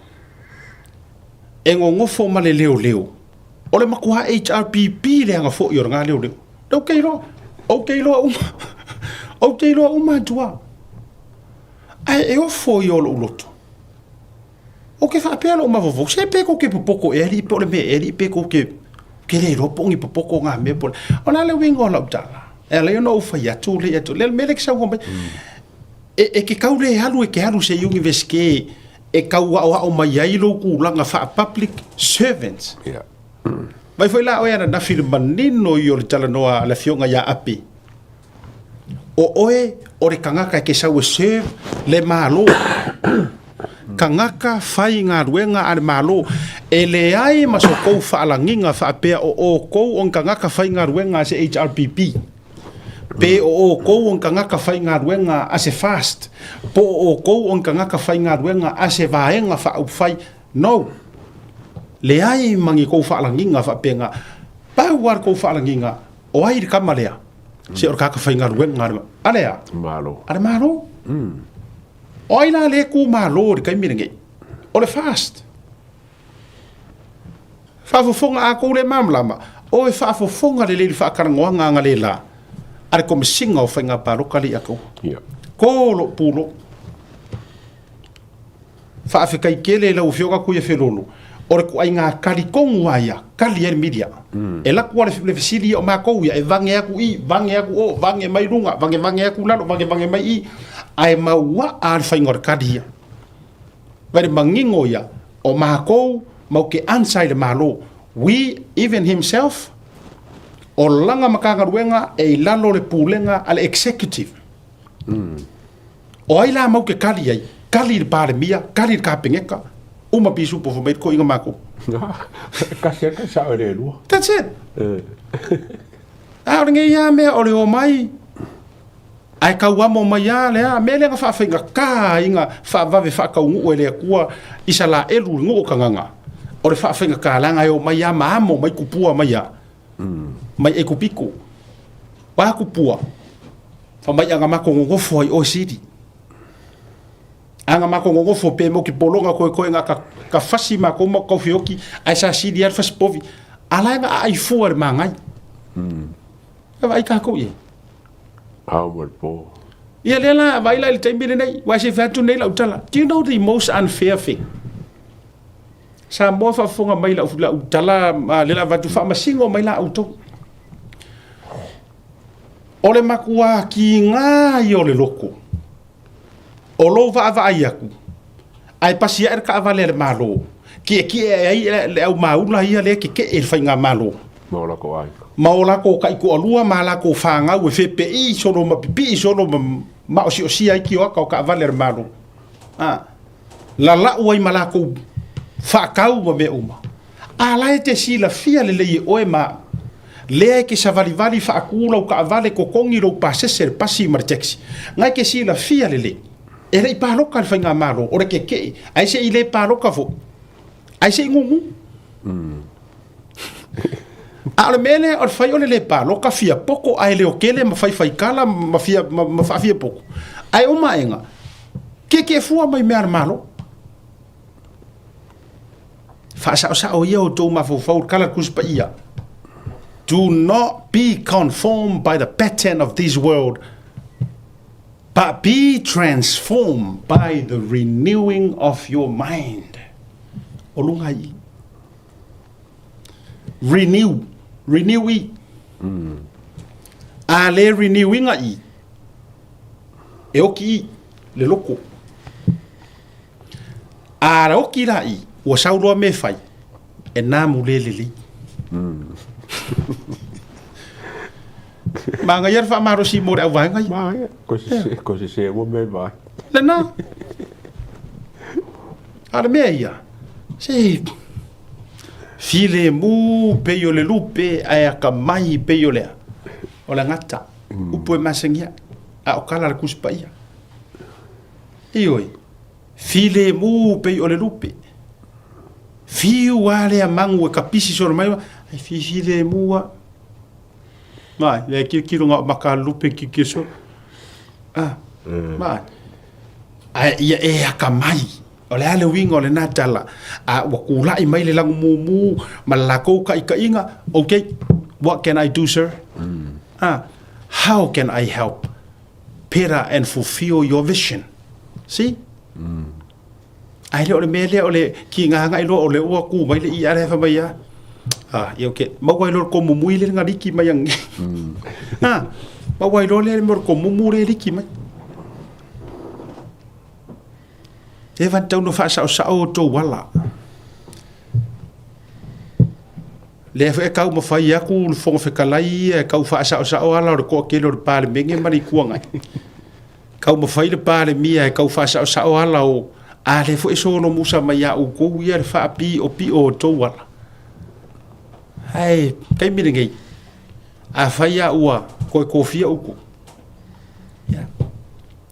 e nonofo ma le leoleo, o le matua HRPP leaga foi o lena leoleo. Ou te iloa, ou te iloa uma, ou te iloa uma atu lava. Ae e ofo ia o lou loto. Ou te faapea lou mafaufau, se pe tou te popoto ea alii po o le mea ea alii pe tou te, te le iloa po o ni popoto ngā mea po o le... O le a le uiga o lau tala? E ala ai ona ou fai atu le atu, le mea lea e te saunoa mai, e te tau le alu e te alu i se universite e tau aoao mai ai lou tulaga faa-public servant. Yeah. Vaai foi la oe ananafi i le manino ia o le talanoa a le afioga ia Ape. O oe o le tagata e te sau e serve le Malo. Tagata faigaluega a le Malo. E leai ma so tou faalagiga faapea o outou o ni tagata faigaluega a se HRPP, pe o outou o ni tagata faigaluega a se FAST, po o outou o ni tagata faigaluega a se vaega faaupufai. No! Leai ma ni tou faalagiga faapena. Pau lava le tou faalagiga, o ai le tama lea? Se o le tagata faigaluega a le, a le a? Malo. A le Malo. O ai la lea e tu malo i le taimi lenei? O le FAST. Faafofoga a tou le malamalama, o e faafofoga lelei i le faatalanoaga analeila a le Komesina o Faiga Palota lea ia taua. Yeah. Ko lou pulou. Faafetai tele i lau Afioga Tuiafelolo, o le ituaiga tali tonu lava ia, tali ai le media. E alu atu lava le fesili ia o matou ia, e vage atu i, vage atu o, vage mai luga, vage vage atu lalo, vage vage mai i, ae mauaa lava le faiga o le tali ia. Vaai le manino ia, o matou matou te answer i le Malo. We, even himself, o lana Matagaluega e i lalo o le Pulega a le Executive. O ai la mau ke kali ai? Kali i le Palemia, kali i le Kapeneta, uma pisupo fai mai le toeaina matou. E kasi atu sao e le lua. That's it. A o lenei lava mea o le omai ae tauamo mai lava le a mea lea na faafaigata ai na faavave faataunuu e le Atua Isalaelu i le nuu o Kanana. O le faafaigata leaga e omai lava ma amo mai tupua mai a mai Aikupito. O a tupua? Fai mai ana matou nonofo ai oe sili. Ana matou nonofo pe mo ki pologa koe koe nga ka, ka fasi matou ma kau fioki ae sa sili ai le fasi povi. A la e na aai fua le magai. E vaai tatou i ai. Ao ma le po. Ia lea la, vaai la i le taimi lenei, aua se i fai atu nei lau tala. Do you know the most unfair thing? Samoa faafofoga mai lau, lau tala, lea la avatu faamasino mai la outou. O le matua kiga ia o le loko, o lou vaavaai atu, ae pasi ae le taavale a le Malo, tietie ae ai le aumaula ia lea e tetee i le faigamalo. Ma o latou aiga. Ma o latou taitoalua ma latou fanau e fepeai solo ma pipii solo ma maosiosia ai tioata o taavale a le Malo. A, lalau ai ma latou faatau ma mea uma. A la e te silafia lelei e oe ma au, lea e te savalivali faatu lau taavale totogi lou pasese le pasi ma le taxi, na e te silafia lelei, e le i palota le faigamalo, o le tetee, ae se i le palota foi, ae se i gugu. A o le mea lea o le fai o le le palota fia poto ae leotele ma faifaitala ma fia ma, ma faafia poto. Ae uma aega, tietie fua mai mea a le Malo. Faasaosao ia outou mafaufau, le tala a le Tusi Paia. Do not be conformed by the pattern of this world, but be transformed by the renewing of your mind. O luga i. Renew. Renew i. A le renew inga i, e oki i le loko. A oki la i, ua sau loa me fai, e nā mu le lelei. Manaia le faamalosi mo le auvaega ia. Manaia, ko se ko se se ua me vai. Lena. A le mea ia, se filemu pei o le lupe ae akamai pei o le a, o le gata, upu e masagia, a o kala a le Tusi Paia. Ioe, filemu pei o le lupe. Fiu a lea magu e kapisi solo mai, ai fi filemu a. Mai, le kilokilo ngā o maka lupe ki ki so. Ah, mai. Ai ia e akamai. O le a le uiga o lena tala, a ua kula'i mai le lagumumu ma le lakou ka'ika'iga, okay, what can I do, sir? Ah, how can I help better and fulfill your vision? See? Ae le o le mea lea o le kiga agai loa o lea ua ku mai le ia lea fai mai a. Ah, ia okay. Maua ai loa le komumui le nga liki mai ange. Ah, maua ai loa le mea o le komumu le liki mai. E van tau no faasaosao o tou ala. Lea foi e kau mawhai aku le Fofoga Fetalai e kau faasaosao ala o le toatele o le Palemene ma le Itu Agai. Kau mawhai le Palemia e kau faasaosao ala o a lea foi e solomusa mai ia outou ia le faapiopio o tou ala. Ae taimi lenei, afai a ua toe tofia outou, ia,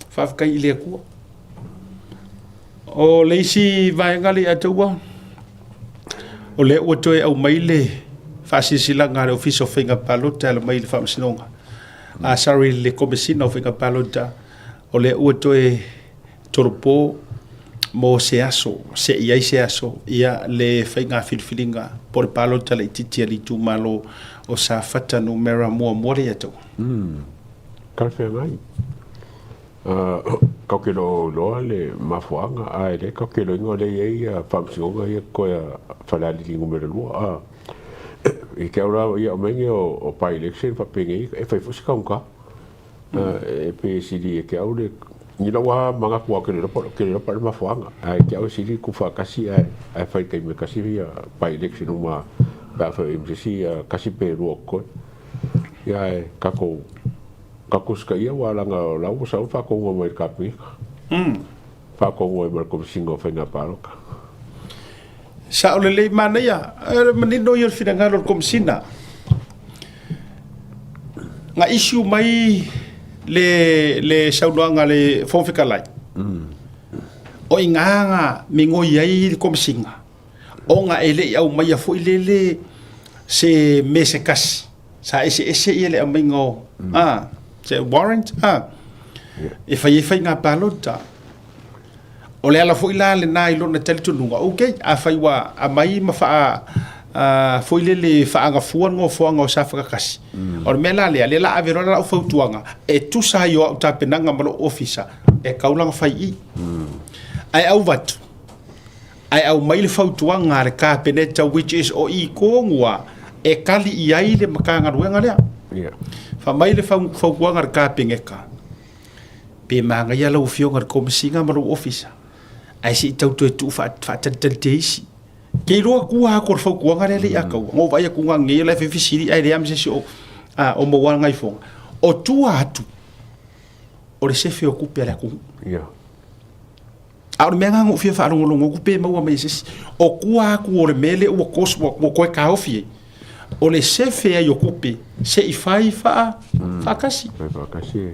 faafetai i le Atua. O le isi vaega le ia te ua, o lea ua toe aumai le faasilasilaga a le Ofisa o Faiga Palota e ala mai i le Faamasinoga. Ah, sorry, le Komesina o Faiga Palota, o lea ua toe tolopo mo se aso, se i ai se aso, ia le faiga filifiliga po o le palota laitiiti a le itumalo o Safata numera muamua le ia te ua. Talafeagai. Kau ke loo iloa le mafuaaga, ae le kau ke loiga o lea e i ai faamasinoga ia koe a Falealili numera 2. A i ke au la ia o menge o by election faapenei e fai foi se kaunka. E pe e sili e ke au le ni lau lava manatu au ke le iloa ke le iloa po o le mafuaaga, ae ke au e sili ku faatasi ae ae fai i taimi e tasi ia by election uma pe afai o i ai ma se isi tasi pe lua o totoe. Ia ae tatou Ka kusikaia ua laga o la ua sau faatonuga mai le Kapeneta. Faatonuga ai ma le Komesina o Faiga Palota. Sao lelei manaia, o le manino ia o le finagalo o le Komesina. Na issue mai le, le saunoaga a le Fofoga Fetalai, o i ina na migoi ai le Komesina, ona e le i aumaia foi lele se mea se tasi. Sa eseese ia le aumaiga o a se warrant a e fai ai faiga palota. O le ala foi la lena i lona talitonuga, okay, afai ua aumai ma faa Foi lele faaagafua le nofoaga o Safakakasi. O le mea la lea, lea la ave loa lau fautuaga e tusa ai o au tapenaga ma lou ofisa e tau lana fai i. Ae auvatu, ae aumai le fautuaga a le Kapeneta which is o i tonu lava e tali i ai le Matagaluega lea. Fai mai le fautuaga a le Kapeneta, pe manaia lau Afioga i le Komesina ma lou Ofisa, ae se i tau toe tuu faatalitali te isi. Ke iloa tua atu o le fautuaga lea le i ataua. Na ou vaai atu na nei la e fesili ae leai ma se isi o o maua nai foga. O tua atu o le sefe o tupe a le atunuu. Yeah. A o le mea lena na ou fia faalogologo atu pe maua mai e se isi. O tua atu o le mea lea ua kos ua toe taofi ai. O le sefe ai o tupe se i fai faa faatasi. Fai faatasi.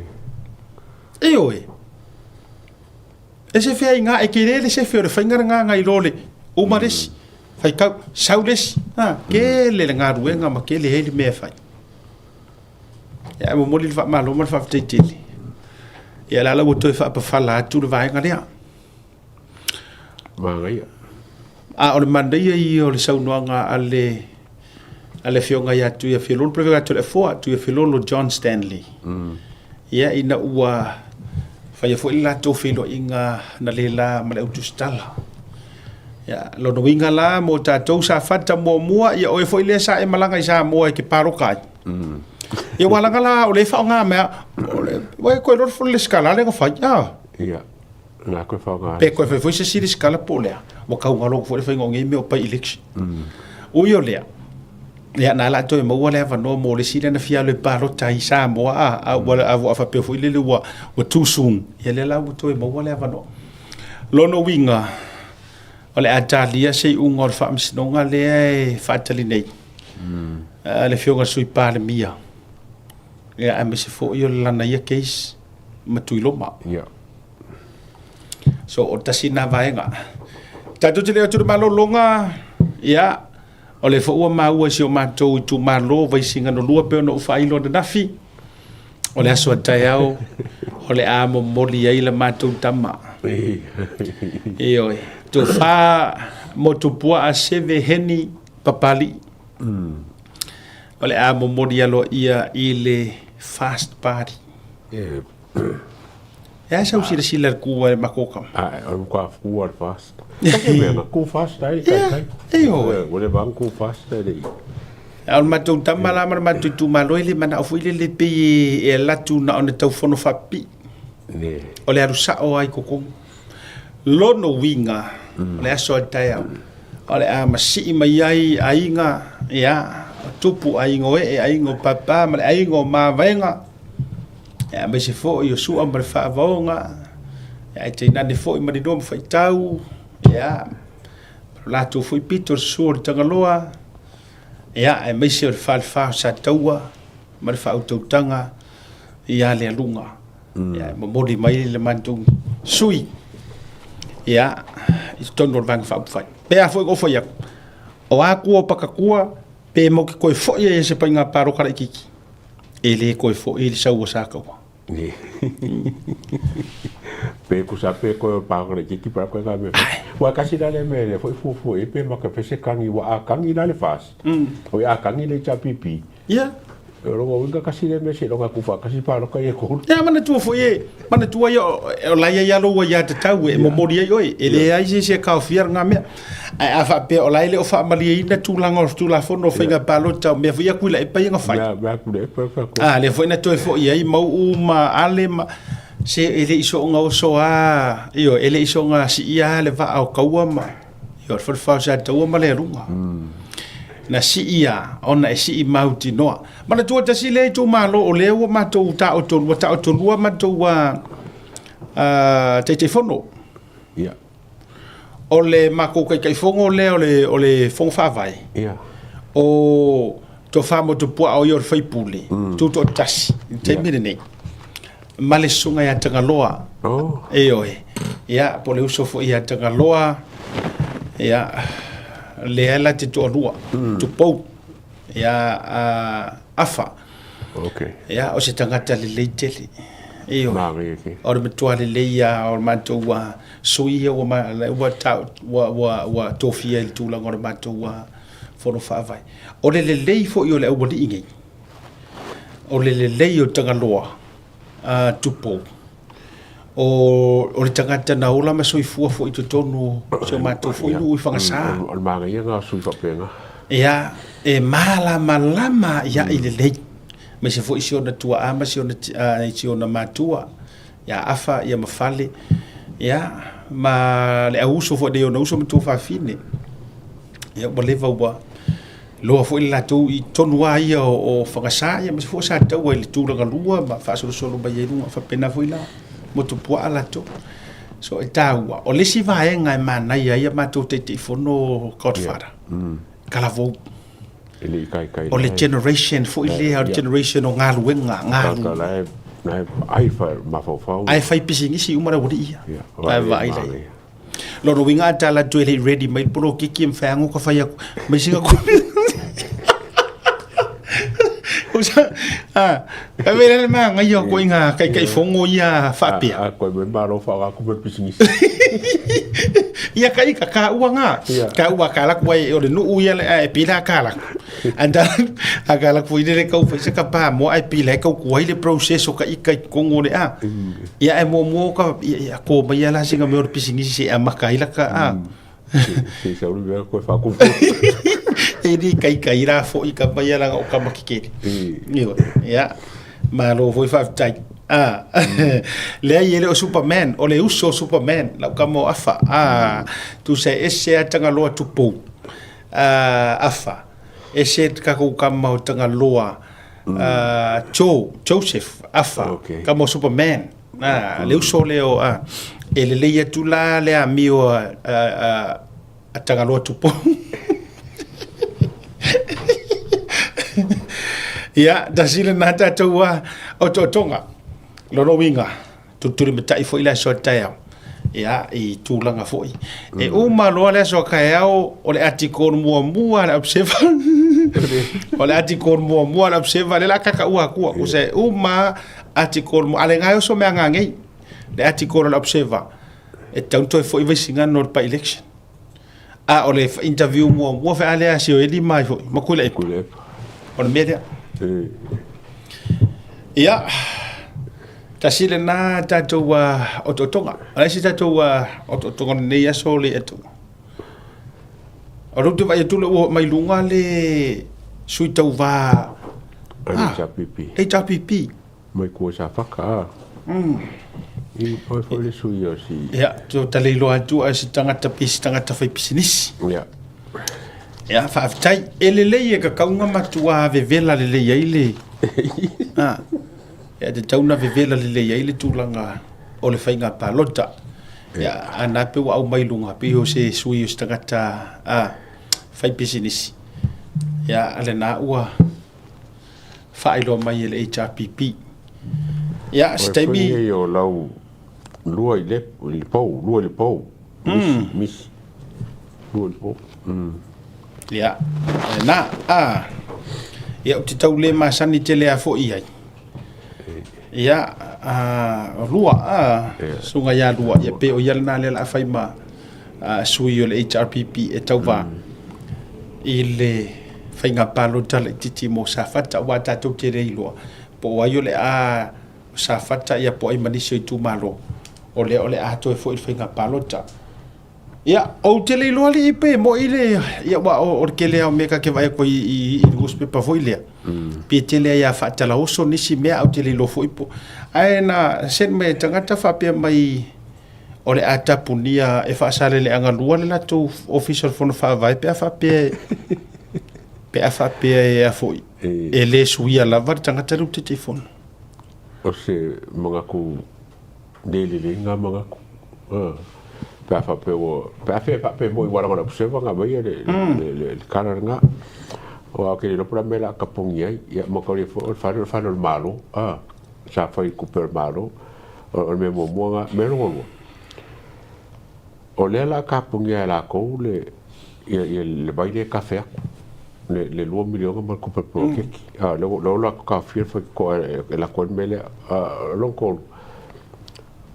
Ioe. E sefe ai ngā, e kele le sefe o le whainga ngā ngai lo le uma le isi, whaikau, sau le isi, ha, kele le galuega ma kele ai le mea e fai. Ia, e momoli le faamalo ma le faafetai tele. Ia, la la ua toe faapafala atu le vaega lea. Manaia. A o le manaia ia o le saunoaga a le a le afioga ia Tuiafilolo, pe atu le afoa, Tuiafilolo John Stanley. Ia, ina ua faia foi le latou feiloaiga na le la ma le autusitala. Ia, lona uiga la mo tatou sa fata muamua, ia oe foi lea sa e malaga i Samoa e te paloka ai. Ia, ua laga la, o le faaaoga mea, o le, ua e koe loa le lesitala lea na fai, ah. Ia, na koe faaaoga. Pe koe fai foi se isi lesitala po o le a, ua tau galo atu foi le faiga o nei mea o by-election. Ui o lea, ia na la toe maua le avanoa mo le isi lea na fia alu e palota i Samoa, a, a ua, a ua faapea foi lele ua, ua too soon. Ia lea la ua toe maua le avanoa. Lona uiga, o le a talia se iuga o le faamasinoga lea e faatali nei. Le afioga i le Sui Palemia, ia aemaise foi o le lana ia case ma Tuiloma. Ia. So o tasi na vaega. Tatou te le atu le malologa, ia, o le foi ua maua i si o matou itumalo Vaisigano 2 pei ona ou faailo ananafi, o le aso a taeao, o le a momoli ai la matou tama. Ioe, tofa Motupuaa Seve Heni Papali'i. O le a momoli aloaia i le Fast Party. E a sau silasila le kua e mako kama. Ai, o le ka kua le fast. Kasi mea na ku fast ai kai kai. E o. Ua le vang ku fast ai le. A o le matou tama la ma le matou itumalo e le manao foi lele pei e alu atu na ona tau fono faapipii. Ne. O le alu sao lava i totonu. Lona uiga, o le aso a le taeao, o le a masii mai ai aiga, ia, o tupu, aiga o ee, aiga o papa ma le aiga o mavaega, aemaise foi o Sua ma le Faavaoga, ae tainane foi Maninoa ma Faitau, ia, ma lo latou foi pito o le susu o le Tagaloa, ia, aemaise o le Falefa o Sataua ma le faautautaga ia Lealuga. Ia, e momoli mai le matou sui, ia, i totonu o le Vaega Faaupufai. Pe a foi na ou fai atu, o a tua o pakatua, pe matou te toe foi ai i se faiga palota laitiiti, e le toe foi le sau o Sataua. Pe kusa pe koe o pāka le kiki pa koe ka me. Wa kasi la le me le foi fu fu e pe maka pese kangi wa a kangi la le fas. O a kangi le cha pipi. Ia. O rongo winga kasi le me se ronga kufa kasi pa roka e ko. Ia manatua foi e, manatua ia o la ia ia lo ia te tau e momoli ai oe, e le ai se se kaofia ngā mea. Ae a faapea o la e le o faamalieina tulaga o le Tulafono o Faiga Palota, o mea foi ia Tuilaepa ia na fai. Mea Tuilaepa ia fai. A, lea foi na toe foi ai Mauu ma Ale ma se e le i soona oso lava, ioe, e le i soona siia lava le vaa o taua ma, ioe, le falefa o Sataua ma Lealuga. Na sii lava ona e sii mautinoa. Manatua tasi lea itumalo o lea ua matou taotolua, ua taotolua matou Taitaifono. Ia. O le matou Taitaifono lea o le, o le Fono Faavae, yeah. O Tofa Motupuaa o ia o le faipule, tutoatasi i le taimi yeah. lenei, ma le susuga ia Tagaloa. Oh. Ioe, ia, po o le uso foi ia Tagaloa, ia, lea la te toalua, tupou, ia, Afa. Okay. Ia, o se tagata lelei tele. Ioe. Manaia ke. O le matua lelei ia o le matou sui ia ua, ua, ua, ua, ua tofia i le tulaga o le matou Fono Faavae. O le lelei foi o le aualii nei, o le lelei o Tagaloa a Tupou, o, o le tagata na ola ma soifua foi i totonu o si o matou foi nuu i Fagasā. O le manaia lena o sui faapena. Ia, e malamalama ia i lelei, aemaise foi si ona tuaa ma si ona, si ona matua, ia Afa ia ma Fale, ia, ma le auuso foi nei ona uso ma tuafafine. Ia ua leva ua loa foi le latou i tonu lava ia o Fagasa, ia aemaise foi o Sataua i le tulaga lua ma faasolosolo mai ai i luga, faapena foi la Motupuaa latou. So e taua. O le isi vaega e manaia ai a matou Taitaifono Godfather, talavou. E le i taitai O le generation foi lea, o le generation o galuega, galu. Tagata la e la e vaai mafaufau. Ae fai pisinisi uma le aualii ia. Ae vaai la. Lona uiga a tala atu e le i ready mai le polokiki e mafai lava ona fai atu mai sina E vele le manaia o ituaiga taitaifono ia faapea. A koe mai malo whaoga ku me pisinisi. Ia ka ika ka ua ngā. Ka ua ka laku ai o le nuu ia le e pila ka laku. Anda a ka laku i le kau whaisa ka pā moa e pila e kau kuai le process o ka ika i kongo le a. Ia e muamua o ka ia, ia ko mai ia la singa me o le pisinisi se a maka i laka a. Se sa uri mea koe whakupu. E ni kai kai rā fo i ka mai ala o ka makikeri. Io, ia. Malo foi whaafitai. Ah. Lea i ele o Superman, o le uso o Superman, lau ka mo afa. Ah, tu se ese a Tangaloa tupou. Ah, afa. Ese ka kou kama o Tangaloa. Joe, Joseph, Afa, okay. ka mo Superman. Ah, le uso lea o, ah, e lelei atu la le amio a, a, a, a Tagaloa Tupou. Ia, tasi lena tatou a otootoga. Lona uiga, tulitulimatai foi le aso a taeao. Ia, i tulaga foi. E uma loa le aso a taeao, o le atikonu muamua a le Observer. O le atikonu muamua a le Observer, lea o le a tataua atua. Tusa e uma atikonu mua, a le na e oso mea ngangei. Le atikonu a le Observer, e tatau ona toe foi Vaisigano i le by-election. A o le interview muamua foi a lea a Sioeli mai foi, ma Tuilaepa. O le mea lea. Ia, tasi lena tatou otootoga. O le isi tatou otootoga o lenei aso le atu. O lea ou te vaai atu ua oo mai luga le sui tauva HRPP. HRPP. Mai kua sa whaka, a. I oi foi le sui o si. Ia, to ta le iloa atu a se tagata pe se tagata fai pisinisi. Ia. Ia, faafetai. E lelei e kakauga matua vevela lelei ai le... Ah. Ia, tatau na vevela lelei ai le tulaga o le faiga palota. Ia, ana pe ua aumai luga, pei o se sui o se tagata ah, fai pisinisi. Ia, a lena ua faailoa mai e le HRPP. Ia, se taimi... Oe foi o lau lua i le, i le pou, lua i le pou. Misi, misi. Lua i le pou. Ia, na, a, ia, ou te tau le masani tele a foi ai. Ia, a, o lua, a, susuga ia Lua, ia pe o ia lena lea o le a fai ma a, sui o le HRPP e tauva i le faiga palota laitiiti mo Safata, aua tatou te le iloa po o ai o le a o Safata ia po o ai ma nisi o itumalo o lea o le a toe foi i le faiga palota. Ia, ou te le iloa alii pe moi le, ia aua o le tele lava o mea ta te vaai atu ai i i le newspaper foi lea, pe tele ai lava faatalaoso nisi mea ae ou te le iloa foi po. Ae na send mai e tagata faapea mai o le a tapunia e Faasaleleaga 2 le latou Ofisa o le Fono Faavae pe a faapea pe a faapea e a foi, e le suia lava le tagata lea o le Taitaifono. O se manatu le lelei ngā manatu. Pe a faapea ua, pe a fea faapea moi ua lagona observer ngā mai le, le, le, le kara ngā. O a ke le lopo la mea la kapongi ai, ia ma kauri fo o le whare o le whare o le malo, a, sa whai kupe o le malo, o le mea muamua ngā, mea longa lua. O lea la kapongi ai lākou le, ia, ia le vai le kafe aku, le, le 2 miliona ma le kupe poloketi. A, le, le ola ka fia whai ko e, e lako e mele, a, long kolu.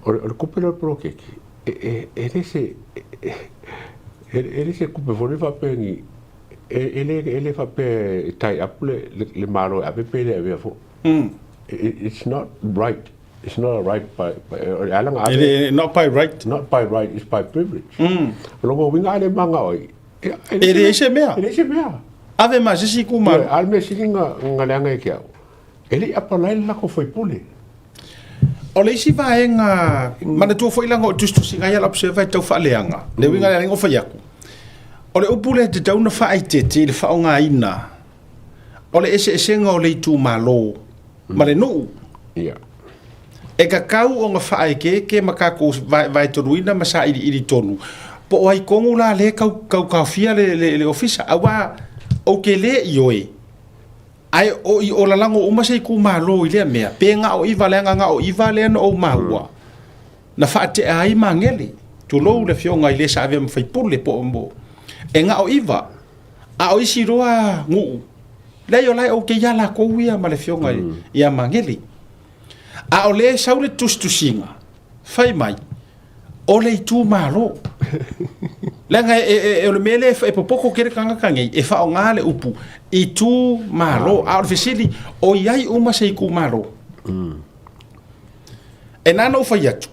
O le, o le kupe lea o le poloketi, e, e, e le se, e, e, e le se kupe foi lea faapea ni, E le e le faapea e tie up le le Malo e ave pe le avea foi. It's not right. It's not a right by, by o le ala nga ave. Not by right. Not by right, it's by privilege. O lona uiga a le maga oi. E leai se mea. E leai se mea. Ave ma se isi itumalo. A o le mea sili na leaga ia te au, e le i apply le latou faipule. O le isi vaega, manatua foi leaga o tusitusiga ia a le Observer e tau faaleaga, le uiga lea na fai atu, o le upu lea e tatau ona faaeteete i le faaaogaina o le eseesega o le itumalo ma le nuu. E tatau ona faaeteete ma tatou vaetoluina ma sailiili tonu po o ai tonu la lea e tau taofia le ofisa, aua ou te le ioe Ae o i o lalago uma se itumalo i lea mea, pe na o iva leaga na o iva lea na ou maua, na faatea ai Magele, tulou le afioga i le sa avea ma faipule po o mo, e na o iva, a o isi loa nuu, leai o la e okay ia lakou ia ma le afioga ia Magele. A o lea e sau le tusitusiga, fai mai, o le itumalo. Leaga e, e, e, o le mea lea e popoto tele tagata nei, e faaaoga le upu itumalo. A o le fesili, o i ai uma se itumalo? E na ona ou fai atu,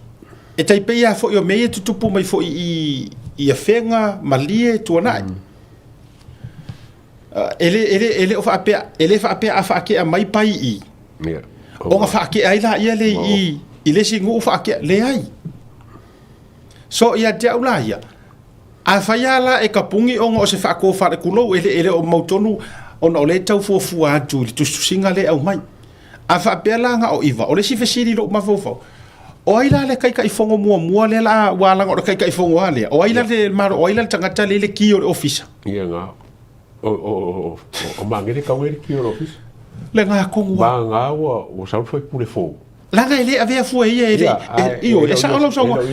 e tai pei lava foi o mea ia e tutupu mai foi i, i Afega, Malie, Tuanai. E le, e le, e le o faapea, e le faapea a faatea mai pai i, yeah. Ona faatea ai laia le i, i le isi nuu faatea, leai. So ia te au la ia, a fai lava la e kapuni ona o se faatofale, tulou, e le, e le o mautonu ona o lea e tau fuafua atu i le tusitusiga lea e aumai. A faapea la na o iva, o le isi fesili i lou mafaufau, o ai la le Taitaifono muamua lea la, aua leaga o le Taitaifono lava lea, o ai la le Malo, o ai la le tagata lea i le ki o le ofisa? Ia nga, o, o, o, o Magele kau e le ki o le ofisa. Le nga tonu a. Ma nga ua, ua sau le faipule fou. Leaga e le avea fua e ia e le, ioe, e sao lau saunoaga.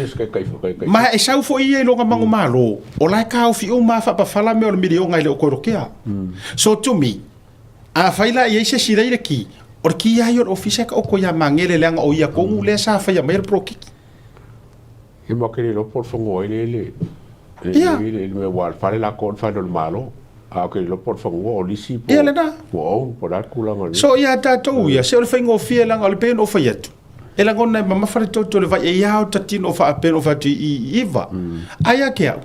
Ma e sau foi ia i lona manumalo, o la e taofi uma lava faapafala mea o le miliona e le o toe lotea. So to me, Afai la e i ai se isi la i le ki, o le ki lava ia o le ofisa e taoto ia Magele leaga o ia tonu lea sa faia mai le polokiki. Ia ma ke le iloa po o le fanua ai lea i le le le mea aua o le fale latou o le fale o le Malo. A o ke le iloa po o le fanua o lisi po o own po o le a le tulaga o le. So ia tatou ia, se o le faigofie leaga o le pei ona ou fai atu, e lagona e mamafa le toto o le vai e ia o ta tino faapea ona ou fai atu i iva. Ae ia te au,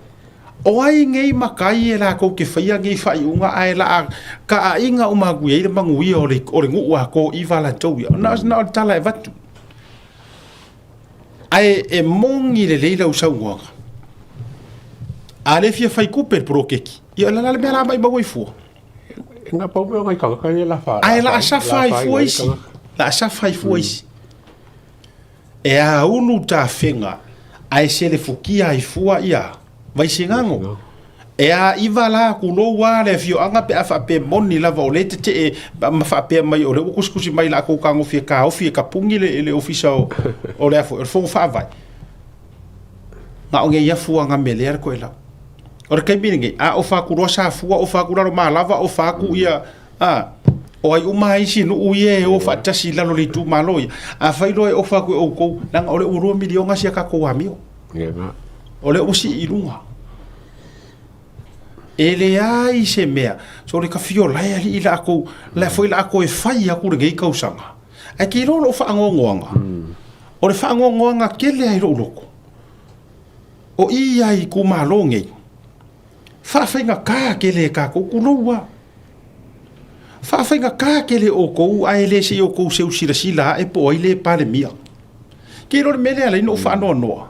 O ai nei makai e lakou ke faia nei faaiuga ae laa kaaiga uma atu i ai le manuia o le o le nuu atoa iva latou ia. Na na o le tala e avatu. Ae e moni lelei lau saunoaga. A le fia fai tupe le poloketi, ia o le a le mea la maimau ai fua? E na pau mea o nai tagata ia la fa. Ae laa safa ai fua isi. Laa safa ai fua isi. E aulu tafega ae selefukia ai fua ia Vaisigano. E a iva la kulou a le afioaga pe a faapea moni lava o lea e tetee ma faapea mai o lea ua tusitusi mai latou tagofi e taofi e kapuni le, le ofisa o, o le a foi, o le fono faavae. Na o nei afu aga melea le toelau. O le taimi lenei, a ofa atu loa Safua, ofa atu Lalomalava, ofa atu ia, a, o ai uma lava isi nuu ia e o faatasi i lalo o le itumalo ia. Afai loa e ofa atu e outou, leaga o lea ua $2 miliona si a tatou amio. O lea ua sii i luga. E leai se mea. So le tafio la e alii latou, la foi latou e fai atu lenei tausaga. Ae te iloa lou faanoanoaga. O le faanoanoaga tele lava i lou loto, o i lava i itumalo nei, faafaigata tele e tatou, tulou lava. Faafaigata tele outou ae le se i outou seu silasila ae po o ai le Palemia. Te iloa le mea lea e ala ai ona ou faanoanoa,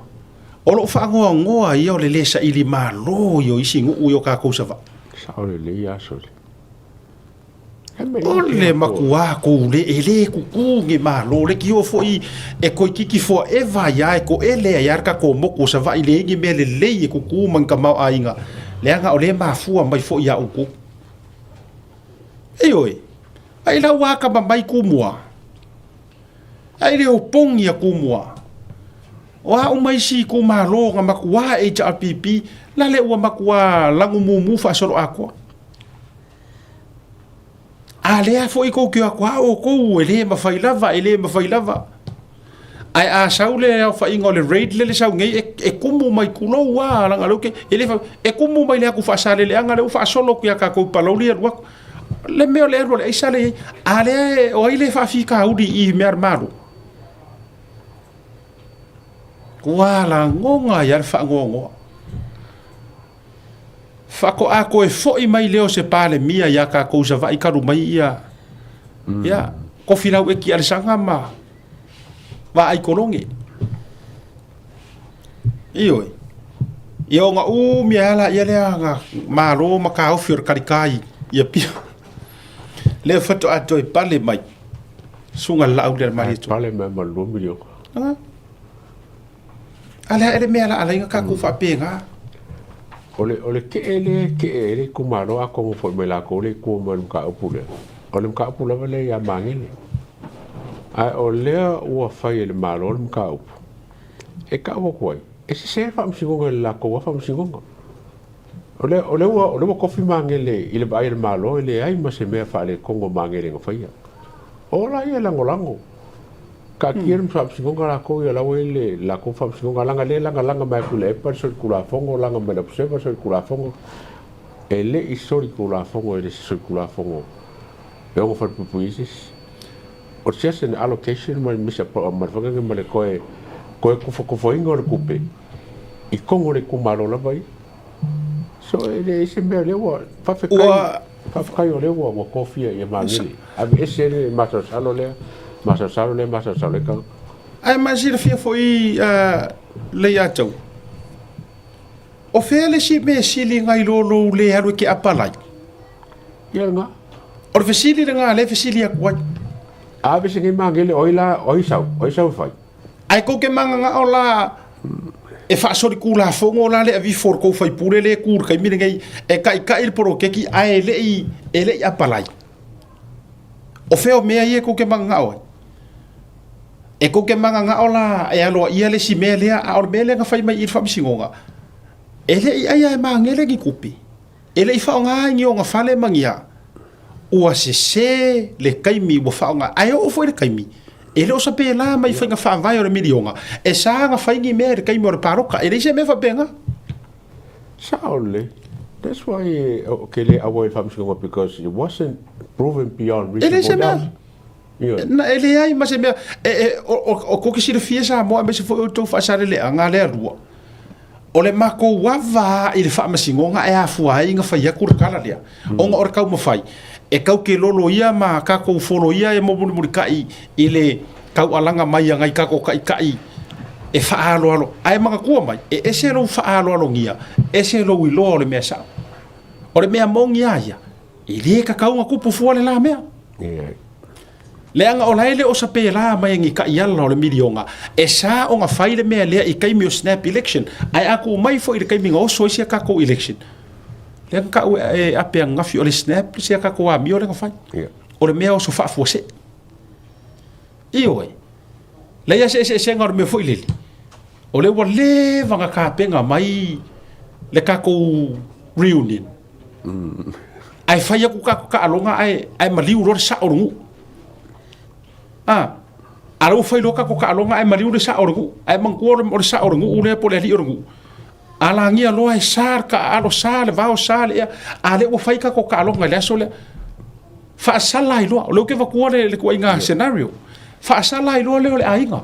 o lou faanoanoa ia o le le saili malo ia o isi nuu i o tatou Savaii. Sao lelei aso le. O le matua kou le e le kuku ni malo le ki o foi e toeitiiti forever ai lava e toele ai lava le tatou motu o Savaii leai ni mea lelei e kuku ma ni tamaoaiga leaga o lea e mafua mai foi ia outou. Ioe, ai la ua atamamai Tumua, ai le opogi a Tumua. O a uma isi itumalo na matua HRPP, la le ua matua lagumumu faasoloatoa. A lea foi tou te o atu, a outou e le mafai lava, e le mafai lava. Ae a sau le aofaiga o le rate lea le sau nei e, e kumu mai kulou a laga lea ke e le e kumu mai le aku faasaleleaga lea ua faasolo atu ia tatou i Palauli alu atu. Le mea o le alu a le aisa lea i ai, a lea o ai le faafitauli i mea a le Malo? Ua lagona ai lava le faanoanoa. Faatoa toe foi mai lea o se Palemia ia tatou i Savaii talu mai ia, ia, Tofilau Eti Alesana ma Vaai Kolone. Ioe. Ia ona umi ai lava laia lea na malo ma taofi o le talita i Apia. Lea faatoa toe pale mai. Susuga i le Laauli a le Malietoa. Pale mai ma le 2 miliona. Ah. A le a le mea la alai na tatou faapena. O le, o le kee lea e kee ai le itumalo atonu foi mai latou lea i tua mai o le mataupu lea, o le mataupu lava lea ia Magele. Ae o lea ua fai e le Malo le mataupu, e tau atu ai, e sese le faamasinoga i le latou lava faamasinoga. O lea, o lea ua, o lea ua tofi Magele i le vaai a le Malo e leai ma se mea faaletonu o Magele na faia. O la ia e lagolago. Taatia le faamasinoga latou ia la ua i ai le latou faamasinoga leaga lea e lagalaga mai a Tuilaepa le solitulafono laga mai le Observer le solitulafono e le i solitulafono e le se solitulafono e ono falepuipui ai se isi. O just an allocation ma le ma le foi ma le toe toe tufatufaina o le tupe i totonu o le itumalo lava ia. So e leai se mea lea ua faafetai faafetai o lea ua ua tofia ia Magele. Aveese le masalosalo lea, masalosalo lea, masalosalo ai tagata. Ae ma silafia foi Leiataua, o fea le isi mea e sili nai lo lou le alu e ke apalai? Ia lena. O le fesili lena lea e fesili atu ai. A aveese nei Magele, o ai la, o ai sau, o ai sau e fai? Ae tou te mananao la e faasolitulafono la le avifo o le tou faipule lea e tu i le taimi lenei e taitai le poloketi ae le i e le i apalai. O fea o mea ia tou te mananao ai? E tou te mananao la e aloaia le isi mea lea, a o le mea lea na fai mai i le faamasinoga, e le i aia e Magele ni tupe. E le i faaaoga ai ni ona fale ma ni a. Ua sese le taimi ua faaaoga, ae oo foi le taimi, e le o sapelā mai faiga faavae o le miliona, e sa ona fai ni mea i le taimi o le palota. E leai se mea faapena. Sao lelei. That's why ou te le auai i le faamasinoga because it wasn't proven beyond E leai se reasonable mea. doubt. Ioe. Na, e leai ma se mea. E, e, o, o, o kou te silafia Samoa aemaise foi outou faasaleleaga a le Alua, O le matou ava i le faamasinoga e afua ai na fai atu le tala lea, ona o le taumafai e tau ke lolo ia ma tatou folo ia e momulimulitai i le taualaga mai a nai tatou taitai e faaaloalo. Ae manatua mai, e ese lou faaaloalogia, ese lou iloa o le mea sao. O le mea moni a ia, e le tatau ona tupu fua le la mea. Leaga o la e le o sapelā mai e ni taiala o le miliona, e sa ona fai le mea lea i taimi o snap election, ae a tuu mai foi i le taimi na oso ai sia tatou election, lea na tau e ape ananafi o le snap sia tatou amio lea na fai. O le mea oso faafuasei. Ioe. Leai lava se eseesega o le mea foi lele, o lea ua leva ona tapena mai le tatou reunion, Ae fai atu tatou taaloga ae, ae maliu loa le sao o le nuu. A, a la ua fai loa tatou taaloga ae maliu le sao o le nuu. Ae manatua o le sao o le nuu lea po o le alii o le nuu. A lagia loa e sa le taaalo, sa le vao, sa le ea. A lea ua fai tatou taaloga i le aso lea. Faasala ai loa. O lea ou te avatua le, le tuaiga scenario. Faasala ai loa lea o le aiga.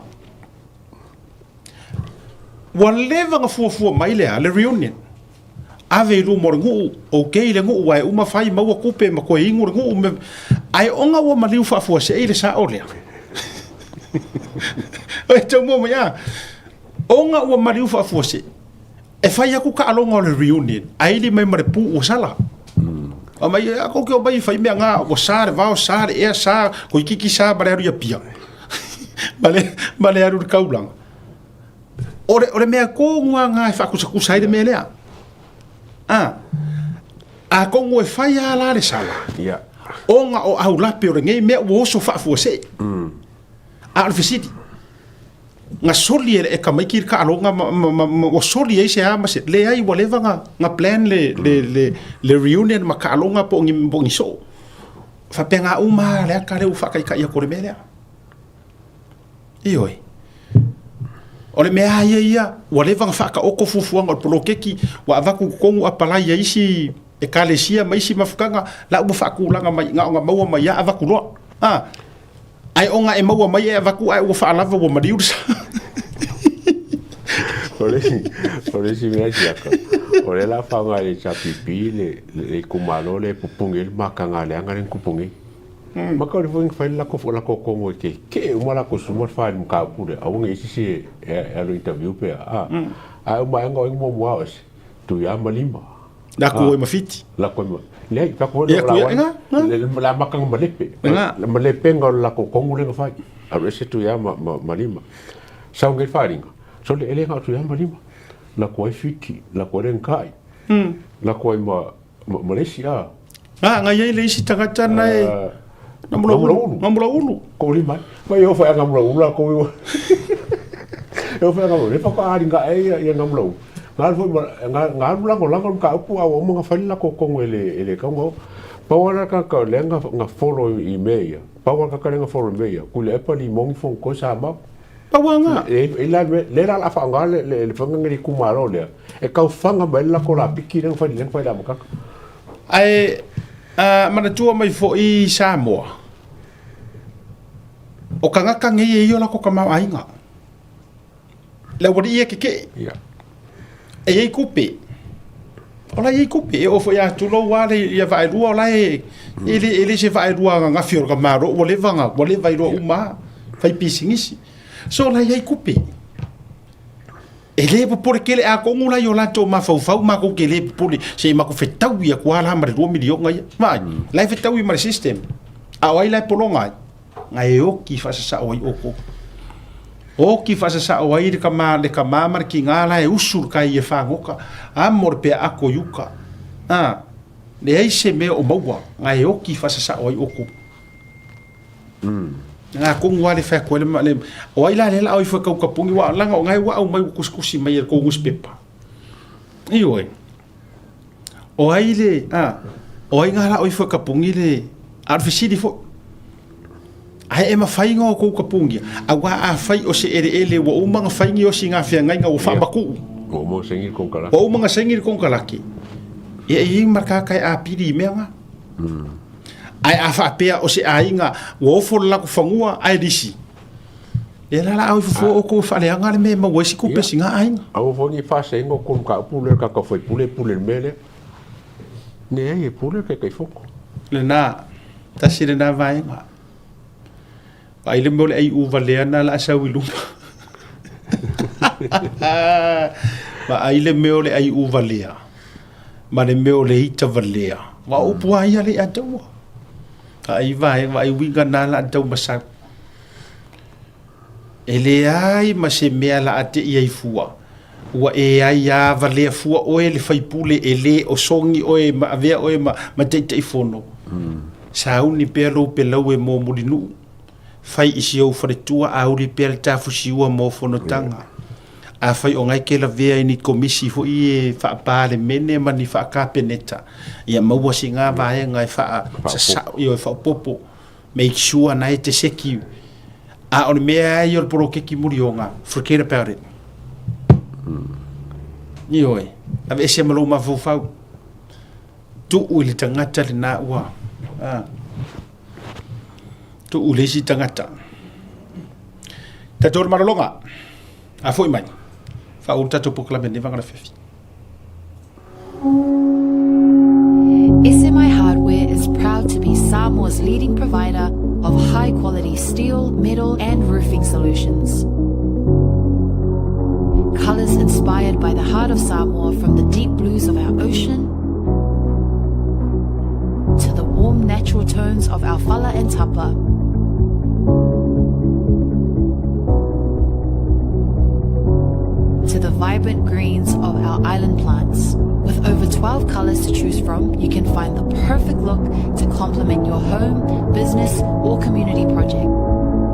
Ua leva ona fuafua mai le a, le reunion. Ave i luma o le nuu, ok le nuu ae uma fai maua tupe ma toe inu le nuu me... Ae ona ua maliu faafuasei le sao lea. Oi tau mua mai a. Ona ua maliu faafuasei. E fai atu taaloga o le reunion, ae ili mai ma le pu ua sala. A mai a kou ke o mai fai mea ngā, ua sa le vao, sa le ea, sa, toeitiiti sa ma le alu i Apia. Ma le, ma le alu i le taulaga. O le, o le mea tonu lava lena e faakusakusa ai le mea lea. A, atonu e fai lava la le sala, Ia. ona o aulape o lenei mea ua oso faafuasei. A o le fesili, na soli e le tamaiti le taaloga ma, ma, ma, ma, ua soli ai se a ma se, leai ua leva na, na plan le, le, le, le reunion ma taaloga po o ni, po o ni soo. Faapena uma lava le ata lea ua faataitai atu o le mea lea. Ioe. O le mea lava ia ia, ua leva ona faataoto fuafuaga o le poloketi, ua avatu i totonu apalai a isi Ekalesia ma isi mafutaga, la ua faatulaga mai, na ona maua mai lava avatu loa. A, ae ona e maua mai e avatu ae ua faalava ua maliu le sa. O le isi, o le isi mea siaka, o lea la faaaoga e le HRPP le, le itumalo lea e pupuni ai le makaga leaga lea na tupu nei. Ma ka foi fai la ko la ko kongo ke ke uma la ko suma fa le mka pule a wongi isi si e a lo interview pe a a uma anga o mo mo o tu ya ma lima la ko ma fiti la ko ma le ka ko la wa la ma ka ma lepe la ma lepe nga la ko kongo le fa a ro se tu ya ma ma lima sa ngi fa ringa so le ele nga tu ya ma lima la ko fiti la ko le nkai la ko ma Malaysia. A, ngai ai le isi tagata na e Ngamulaulu. Ngamulaulu. Ko li mai. Mai o whai Ngamulaulu la ko iwa. E o whai Ngamulaulu. Le whaka ari nga e ia Ngamulaulu. Ngā foi ngā ngā lango lango ka upu au o mga whai la ko kongo ele ele kaunga. Pawa la ka ka le nga nga follow i me ia. Pawa ka ka le nga follow me ia. Kule epa li mongi fong ko sa ma. Pawa nga. E e la le la la wha nga le le le whanga ngari kumaro le. E kau whanga mai la ko la piki le whai le whai la makaka. Ae a manatua mai foʻi Samoa, o kagaka nei e ia o lako tamaoaiga. Le aualii ia kekeʻe. Yeah. E iai kupe. O la iai kupe. E oo foi ia tulou a le ia vaelua o la e e le e le se vaelua gagafi o le kamalo ua leva na ua leva iloa uma a fai pisinisi. So la iai kupe. E lē popole tele atonu la i o latou mafaufau matou te lē popole se i matou fetaui atu lava la ma le $2 miliona ia. Vaai, la e fetaui ma le system. A o ai la e pologa ai? Na e oki faasasao ai outou. Oki faasasao ai le tama, le tama ma le tiga la e usu le tai e fagota. Amo le peaako i uka. A, leai se mea o maua, na e oki faasasao ai outou. Nga kongu a le fai atu ai le, le, o ai la le la o ifo e kau kapuni, wa langa o ngai wa au mai ua kusikusi mai e le kou newspaper. Ioe. O ai le, a, o ai ngā la o ifo e kapuni le, a o le fesili foi. Ae e mafai nga o kou kapungia, auā afai o se eleele ua uma na fai ni osi ngā feagaiga ua faamakuu. Ua uma na saini le konekarate. Ua uma na saini le konekarate. Ia e i ai ma le tagata e apili i mea nga. Ae a faapea o se aiga ua ofo le latou fanua ae lisi, ia la la au ifo fua outou e faaleaga le mea e maua ai se tupe a si ga aiga. Aua foi ne i faaseina o konu mataupu lea le tatou faipule e pule i le mea lea. Leai, e pule le Taitaifono. Lena, tasi lena vaega. Vaai le mea o le ai uvalea na la a sau i luma. Vaai le mea o le ai uvalea ma le mea o le ita valea. Wa upu a ia le ia taua. Ai vae, vaai uiga na la tau masau. E leai ma se mea la a te ia i fua. Ua e ai a valea fua oe le faipule e le o sogi oe ma avea oe ma, ma Taitaifono. Sauni pea lou pelau e mo Mulinuu. Fai i si ou faletua a uli pea le tafusiua mo fonotaga. Afai o ngai ke lavea i ni komisi foi e faa-Palemene ma ni faa-Kapeneta, ia maua si ngā vaega e faa-sasao, ioe, faaopoopo. Make sure na e te seki. A o le mea ai o le poloketi muri o ngā, forget about it. Ioe, aveese ma lou mafaufau. Tuu i le tagata lena ua, a, tuu i le isi tagata. Tatou le malologa, a foi mai, faauu le tatou polokalame lenei vaega o le afiafi. SMI Hardware is proud to be Samoa's leading provider of high quality steel, metal, and roofing solutions. Colors inspired by the heart of Samoa from the deep blues of our ocean to the warm natural tones of our fala and tapa. To the vibrant greens of our island plants. With over 12 colors to choose from, you can find the perfect look to complement your home, business, or community project.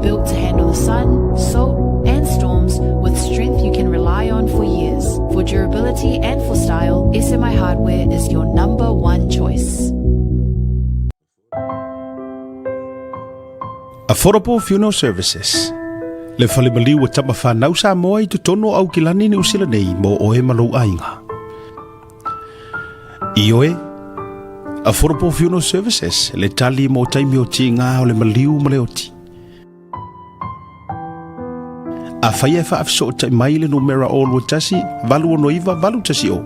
Built to handle the sun, salt, and storms with strength you can rely on for years. For durability and for style, SMI Hardware is your number one choice. Affordable Funeral Services. Le fale maliu o tama whanau Samoa i totonu o Aukilani Niu Sila nei mō oe ma lou aiga. Ioe, Affordable Funeral Services, le tali mō taimi o tīngā o le maliu ma le oti. Afai e faafesootai mai le numera 021 869 810,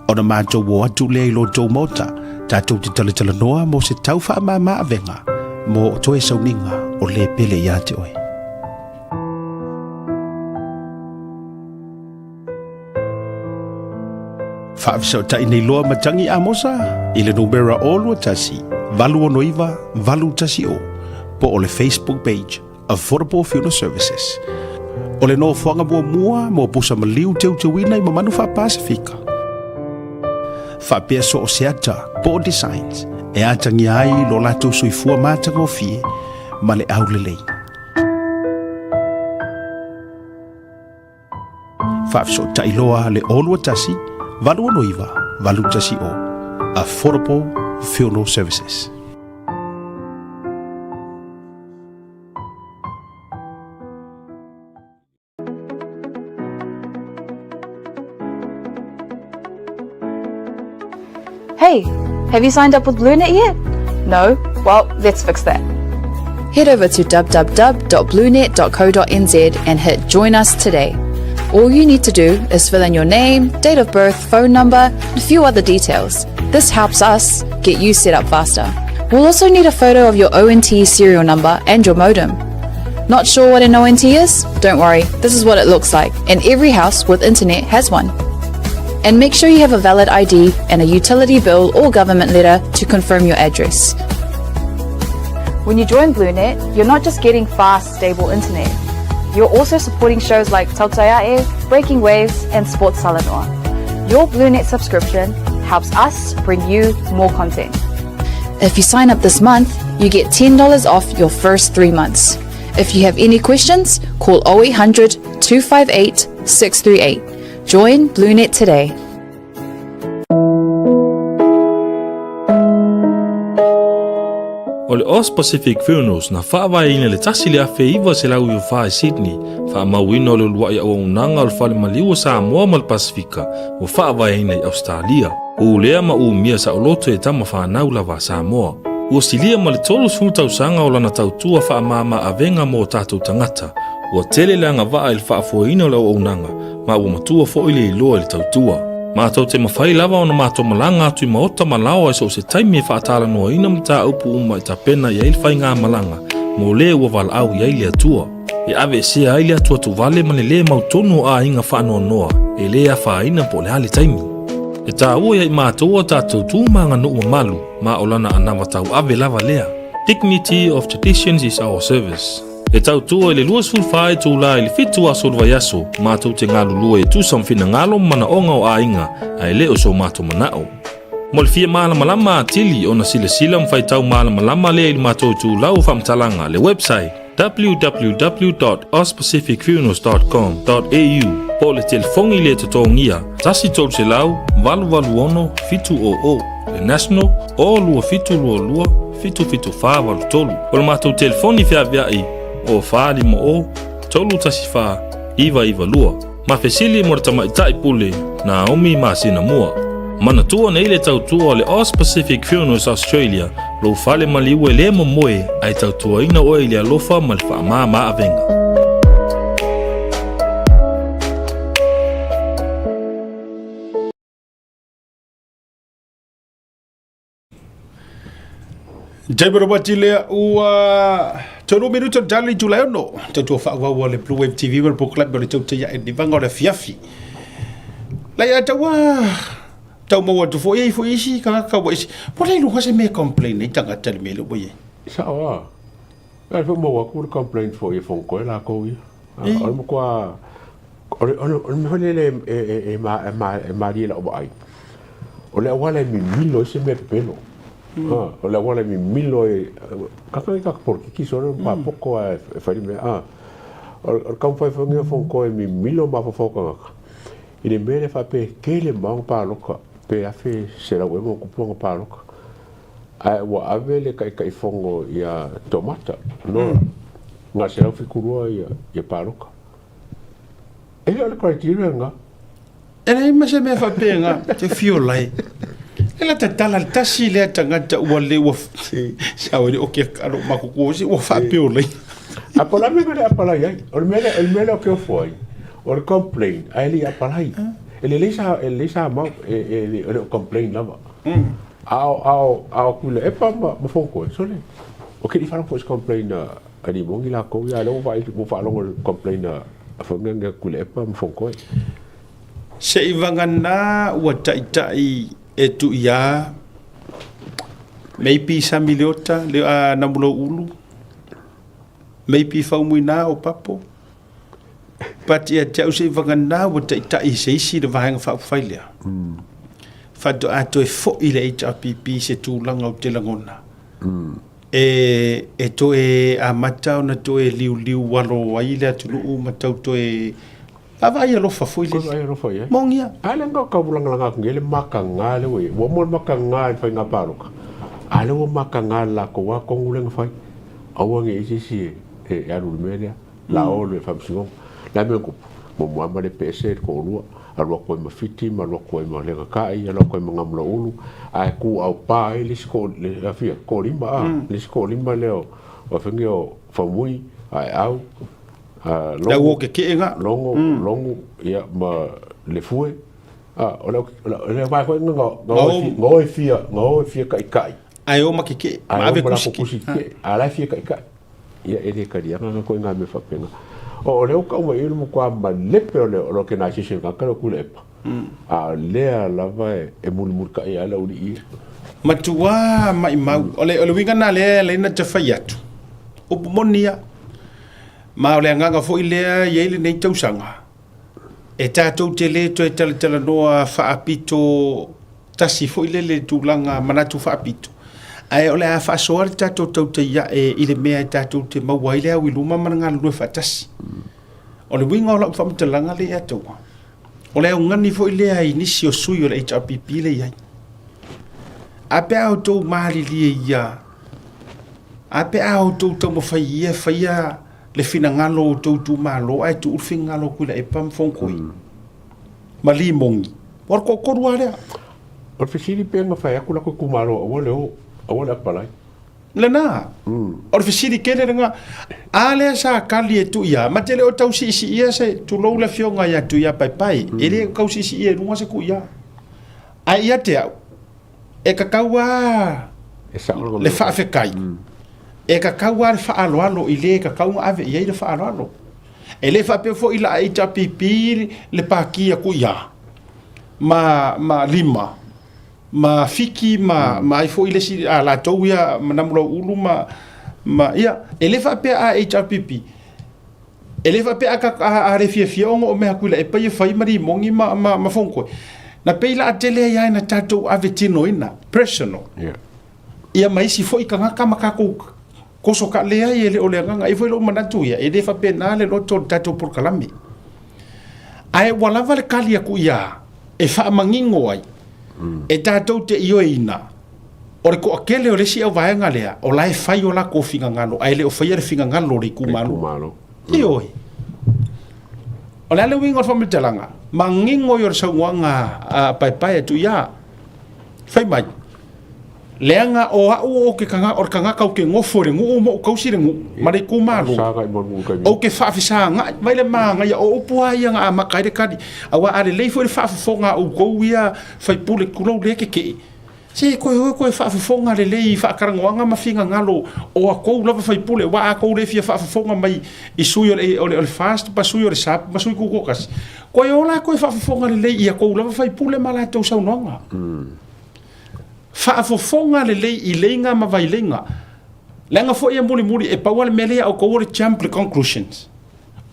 ona matou o atu lea i lo tou maota, tatou te talatalanoa mo se tau faamama avega mo toe sauniga o le pele ia te oe. Faafesootai nei loa Matangi Amosa i le numera 021 869 810 po o le Facebook page Affordable Funeral Services. O le nofoaga muamua mo pusa maliu teuteuina i mamanu faa-Pasifika. Faapea so o se ata po o designs e atagia ai lo latou soifua matagofie ma le aulelei. Faafesootai loa le 021 869 810 Affordable Funeral Services. Hey, have you signed up with BlueNet yet? No? Well, let's fix that. Head over to www.bluenet.co.nz and hit Join Us Today. All you need to do is fill in your name, date of birth, phone number, and a few other details. This helps us get you set up faster. We'll also need a photo of your ONT serial number and your modem. Not sure what an ONT is? Don't worry, this is what it looks like, and every house with internet has one. And make sure you have a valid ID and a utility bill or government letter to confirm your address. When you join BlueNet, you're not just getting fast, stable internet. You're also supporting shows like Tautaiae, Breaking Waves, and Sports Salanoa. Your BlueNet subscription helps us bring you more content. If you sign up this month, you get $10 off your first 3 months. If you have any questions, call 0800 258 638. Join BlueNet today. O le Aus Pacific Funerals na faavaeina i le 1994 i Sydney, faamauina o le uluai auaunaga o le Fale Maliu o Samoa ma le Pasifika ua faavaeina i Ausetalia. Ulea ma umia saoloto e tama fanau lava a Samoa. Ua silia ma le 30 tausaga o lana tautua faamama avega mo o tatou tagata. Ua tele le agavaa i le faafoeina o le auaunaga, ma ua matua foi le iloa i le tautua. Matou te mafai lava ona matou malaga atu i maota ma laoa i so o se taimi e faatalanoaina mataupu uma e tapena i ai le faigamalaga mo le ua valaau i ai le Atua. E aveesea ai le atuatuvale ma le lē mautonu o aiga faanoanoa e lē afaina po o le a le taimi. E taua ia i matou a tatou tu ma aganuu mamalu ma o lana anava tauave lava lea. Dignity of traditions is our service. E tautua i le 24 itula i le 7 aso o le vaiaso, matou te galulue e tusa ma finagalo ma manaoga o aiga, ae le o so matou manao. Mo le fia malamalama atili ona silasila ma faitau malamalama lea i le matou itulau o faamatalaga, le website, www.auspacificfunerals.com.au po o le telefoni le totogia 1 300 886 700, le national o 2722 77483. O le matou telefoni feaveai o 450 314 992. Ma fesili mo le tamaitai pule Naomi masina mua. Manatua nei le tautua o le Aus Pacific Funerals Australia, lou fale maliu e le momoe ae tautuaina oe i le alofa ma le faamama avega. David Robati lea ua tolu minuta le tali itula e ono tautua faaauau a le Blue Wave TV ma le polokalame o le tautai ae ni vaga o le afiafi. Lai a taua tau maua atu foi ai foi isi tagata ua isi. Po le iloa se mea complain ai tagata i le mea lea ua i ai. Sao a. Ai foi maua atu le complaint foi e Fonkoe lakou ia. O le matua o le o le mea foi lele e malie i lau vaai, o le auala e mimilo ai se mea pepelo. O le auala e mimilo ai, kaka i kaka polokiki solo ma poko a e fai le mea. O le taumafai foi lenei o Fonkoe e mimilo mafaufau o tagata i le mea lea faapea e tele mau palota pe 1,100 ea ma ona tupu ana palota. Ae ua ave le Taitaifono ia Tomata, Nora. Na o le 172 ia ia paloka. E le o le criteria lena. E leai ma se mea faapena, te fiola e. E la tatala le tasi lea tagata ua le ua sao le o ke alo makuku se ua faapeola. A po la mea le apalai ai. O le mea o le mea lea o ke ofo ai. O le complain a e le apalai. E lelei sa e lelei sa mau e e le o complain lava. A o a o a o Tuilaepa ma ma Fonotoe sole. O ke i faalogo foi se complain a a Limogi lakou ia a lea ua vaai ua faalogo i le complain a a Fonotoe Tuilaepa ma Fonotoe. Seivagana ua taitai e Tuia maybe Sami Leota le a Namulauulu maybe Faumuina o Papo but ia te au seivagana ua taitai e se isi le Vaega Faaupufai lea. Faatoa toe foi le HRPP i se tulaga ou te lagona. E, e toe amata ona toe liuliu alo ai le atunuu ma tau toe vaavaai alofa foi le. Vaavaai alofa i ai. Mogia. A lea na tau lagalaga atu nei le mataga lea ua i ai. Ua uma le mataga i le faiga palota, a lea ua mataga le latou lava tonu lea na fai. Aua ne i i ai se isi e alu i le mea lea. La o le faamasinoga. O le a le mea na tupu? Muamua lava ma le pese le toalua, alu atu ai ma Fiti ma alu atu ai ma Lenatai, alu atu ai ma Gamulaulu, ae tu aupa ai le isi toa, toalima a, le isi toalima lea o, o afega o Faumui, Aeau, Logo, Lau o keke'e ga. Logo, Logo, ia, ma Lefue. A, o le, o le vaega foi lena na o e fia, na o e fia ta'itai. Ae o ma keke'e, ma ave kusi keke'e. A o la e fia ta'itai. Ia, e le taliaga na ituaiga mea faapena. O lea ua tau mai i i le matua malepe o le organisation tagata lea o Tuilaepa. A o lea lava e mulimulitai lava le aualii ia. Matua maimau. O le uiga lena lea e ala ai ona ta fai atu, upu moni ia. Ma o le agaga foi lea e i ai lenei tausaga, e tatou te le toe talatalanoa faapito tasi foi lele i tulaga manatu faapito, ae o le a faasoa le tatou tautai ae i le mea e tatou te maua ai le au i luma ma le galulue faatasi. O le uiga o lau faamatalaga lea ia te au, o le augani foi lea i nisi o sui o le HRPP lea e i ai. A pe a outou malilie ia, a pe a outou taumafai ia e faia le finagalo o outou itumalo ae tuu le finagalo o Tuilaepa ma Fonotoe ma Limogi. Ua le toatolu lava lea. O le fesili pe na fai atu latou itumalo aua le o, aua le apalai. Lena. O le fesili tele lena. A lea sa kali e Tuia, ma te le o tau siisiia se, tulou le afioga ia Tuia Paepae, e le o tau siisiia i luga se Tuia. Ae ia te au, e tatau lava le faafetai, e tatau lava le faaaloalo i le e tatau ona ave i ai le faaaloalo. E le faapea foi la HRPP le pati a Tuia ma Lima ma Fiti ma ai foi le isi a latou ia ma Namulauulu ma ia, e le faapea a HRPP E le faapea a a le fiafia ona o mea Tuilaepa ia fai ma Limogi ma ma ma Fonotoe. Na pei la tele ai lava ina tatou ave tinoina, personal. Yeah. Ia ma isi foi tagata ma tatou koso ka leai e le o le agaga. E foi lou manatu ia, e le faapena le loto o le tatou polokalame. Ae ua lava le kali atu ia e faamanino ai e tatou te ioeina o le toatele o le isi auvaega lea o la e fai o latou finagalo ae le o faia le finagalo o le itumalo. Itumalo. Ioe. O le a le uiga o le faamatalaga? Manino ia o le saunoaga a Paepae atu ia. Fai mai, leaga o au o ke o le tagata ou te nofo i le nuu ma ou tausi le nuu ma le itumalo. Ou te faafesagai mai le manaia o upu lava ia na amata ai le tali. Aua a lelei foi le faafofoga a outou ia faipule tulou le tetee, se toe o e toe faafofoga lelei i faatalanoaga ma finagalo o a tou lava faipule, aua a tou le fia faafofoga mai i sui o le, o le, o le FAST ma sui o le SAP ma sui tutoatasi, toe o la toe faafofoga lelei i a tou lava faipule ma latou saunoaga. Faafofoga lelei i leiga ma vaileiga, leaga foi e mulimuli, e pau lava le mea lea ia outou o le jump le conclusions.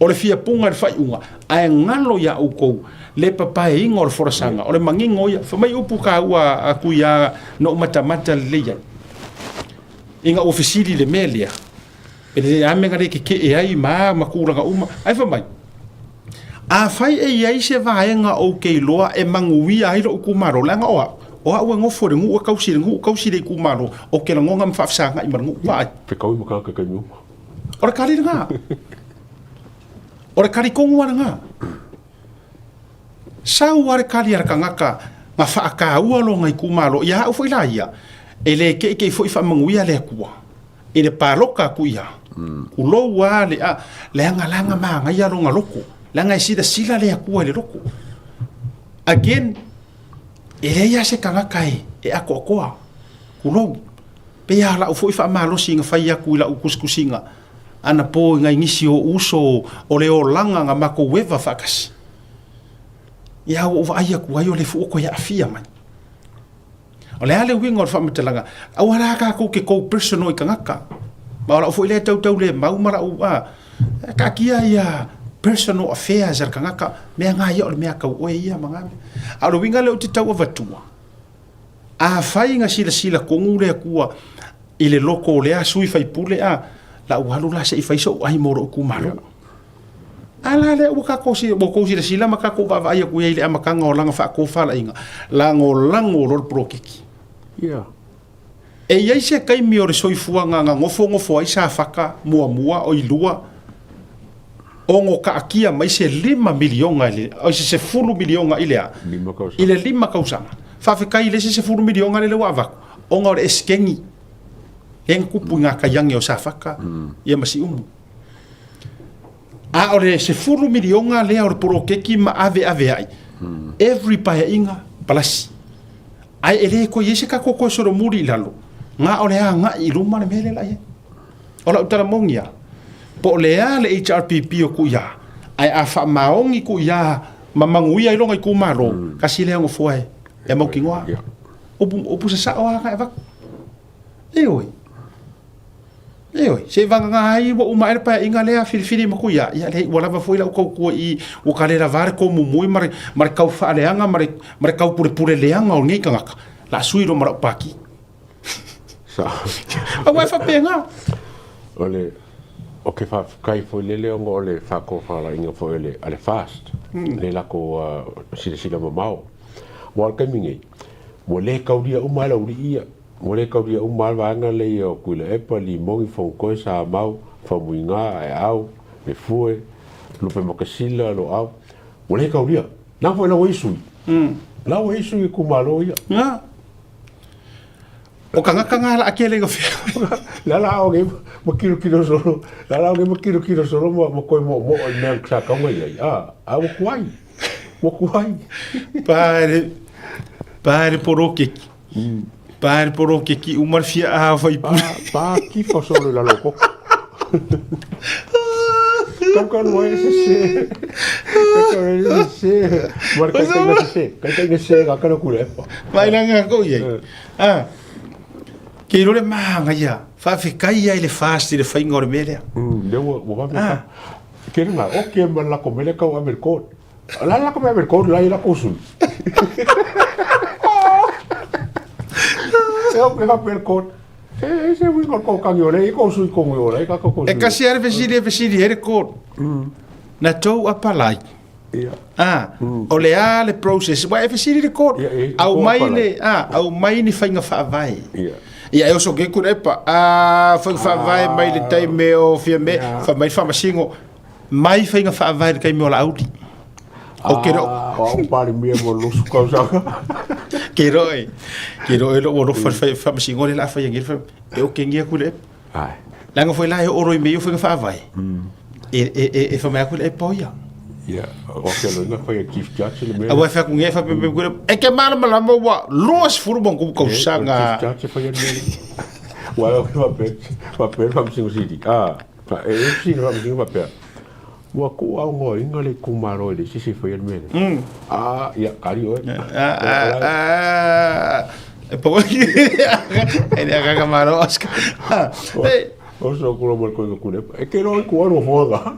O le fia puga i le faaiuga, ae galo iā outou le papaeina o le folasaga, o le manino ia. Fai mai upu taua a Tuia na ou matamata lelei ai, ina ua fesili i le mea lea, e lelei lava mea na le tetee ai ma a ma tulaga uma, ae fai mai, Afai e i ai se vaega ou te iloa e manuia ai lou itumalo, leaga o au, o au e nofo i le nuu e tausi i le nuu, tausi i le itumalo, ou te lagona ma faafesagai ma le nuu. Vaai. Fetaui ma tagata i taimi uma. O le kali lena. O le kali kogu lava lena. Sau lava le kali a le tagata na faataua lona itumalo, ia au foi la ia, e le keikei foi faamanuia le Atua i le paloka atu ia, tulou lava le a, leaga la na manaia lona loto, leaga e silasila le Atua i le loto. Again, e leai lava se tagata e atoatoa, tulou. Pei lava o lau foi faamalosi na fai atu i lau tusitusiga anapo i nai nisi o uso o le olaga na matou eva faatasi. Ia ua ou vaai atu ai o le fua toe aafia mai. O le a le uiga o le faamatalaga, aua la tatou te go personal i tagata. Ma o lau foi lea tautaulemau ma lau a, taatia ia personal affairs a le tagata, mea na ia o le mea tau oe ia ma na mea. A o le uiga lea ou te tau avatua, Afai na silasila tonu le Atua i le loto o lea sui faipule, a, la ua alu la se i fai so'u ai mo lo'u itumalo. A la lea ua tatou ua outou silasila ma tatou vaavaai atu i ai i le amataga o lana faatofalaiga, lagolago loa le poloketi. Ia. E i ai se taimi o le soifuaga na nofonofo ai Safata muamua, oi lua, ono taatia mai se $5 miliona i le, oi se $10 miliona i le a? I le 5 tausaga. Faafetai i le isi $10 miliona lele ua avatu, ona o le eseteni lea na tupu i gatai age o Safata ia ma Siumu. A o le $10 miliona lea o le poloketi ma aveaveai, every paeaiga palasi. Ae e le toe i ai se tatou toe solomuli i lalo, na o le agai i luma le mea lea la i ai. O lau tala moni lava, po o le a le HRPP o Tuia, ae a faamaoni Tuia ma manuia ai lona itumalo, tasi lea nofoa e mautinoa. Upu, upu sasao lava na e avatu. Ioe. Ioe, se i vagana ai ua uma ae le paeaiga lea filifili ma Tuia, ia leai ua lava foi lau tautua i i, ua ta le lava le tomumui ma le, ma le tau faaleaga ma le, ma le taupulepule leaga o lenei tagata, la sui loa ma lau pati. Aua e faapena. O le, o ke faafetai foi lele ona o le faatofalaiga foi a le, a le FAST, le latou silasila mamao. Aua o le taimi nei, ua le taulia uma lava le aualii ia. Ua le taulia uma lava le vaega lea o Tuilaepa, Limoni, Fonotoe, Samau, Faumuiga, Aeau, Lefue, Lupematasila, Loau. Ua le taulia. Na foi la ua i ai sui. La ua i ai sui o itumalo ia. Na. O tagata na la tele ina fea. La la o nei ma kilokilo solo, la la o nei ma kilokilo solo ma ma koe moomoo i mea sa tau mai ai. A, a ua tuai. Ua tuai. Paere, paere porokeki. Paere porokeki uma le fia a faipule. Pa, pa kifa solo i lalo o koko. Kau kau ai le sese. Kau kau ai le sese. Ma le kaitaina sese. Kaitaina sese ka kana kule epa. Mai langa ko iai. Ah. Ke iro le māngaia. Faafetai ai le fast i le whainga o le mea lea. Le ua ua vave ka. Ke runga, o ke ma lako mele kau ame le kod. La lako me ame le kod la i lako sui. E o ke hape le kod. E se uiga o le kookangi o le i kou sui kongi o le ka koko sui. E kasi a le fesili e fesili ai le court. Na tou apalai. Ia. Ah, o le a le process. Ua e fesili le court. Ia, e, Au kou mai apalai. le, ah, au mai ni faiga faavae. Ia. Ia e oso ke kura epa. Ah, faiga faavae mai le taimi o Fiame, Ia. fa mai le faamasino. Mai faiga faavae i le taimi o Laauli. O ke ro. Ah, o au Palemia mo le 20 tausaga. Ke ro e. Ke ro e lou alofa i le faamasinoga lea o le a fai anei le fai. E okengia ku le epa. Ai. Leaga foi la e oo loa i mea ia o faiga faavae. E, e, e, e fai mai aku le epa o ia. Ia, o ke aloina fai a Chief Judge le mea. Aua e fai atu nei, e fai mai ku le epa. E ke malamalama ua 20 ma ona tausaga. Chief Judge e fai a le mea lea. Ua o ke faapea, faapea le Faamasino Sili. Ah, e e fesili le Faamasino faapea. Ua tuuaunoaina le itumalo e le isi se i faia le mea lea. Ah, ia, kali oe. E pau e le agaga malo Oscar. Oso kula mo le koinga kulepa. E ke loa i kua nofoaga.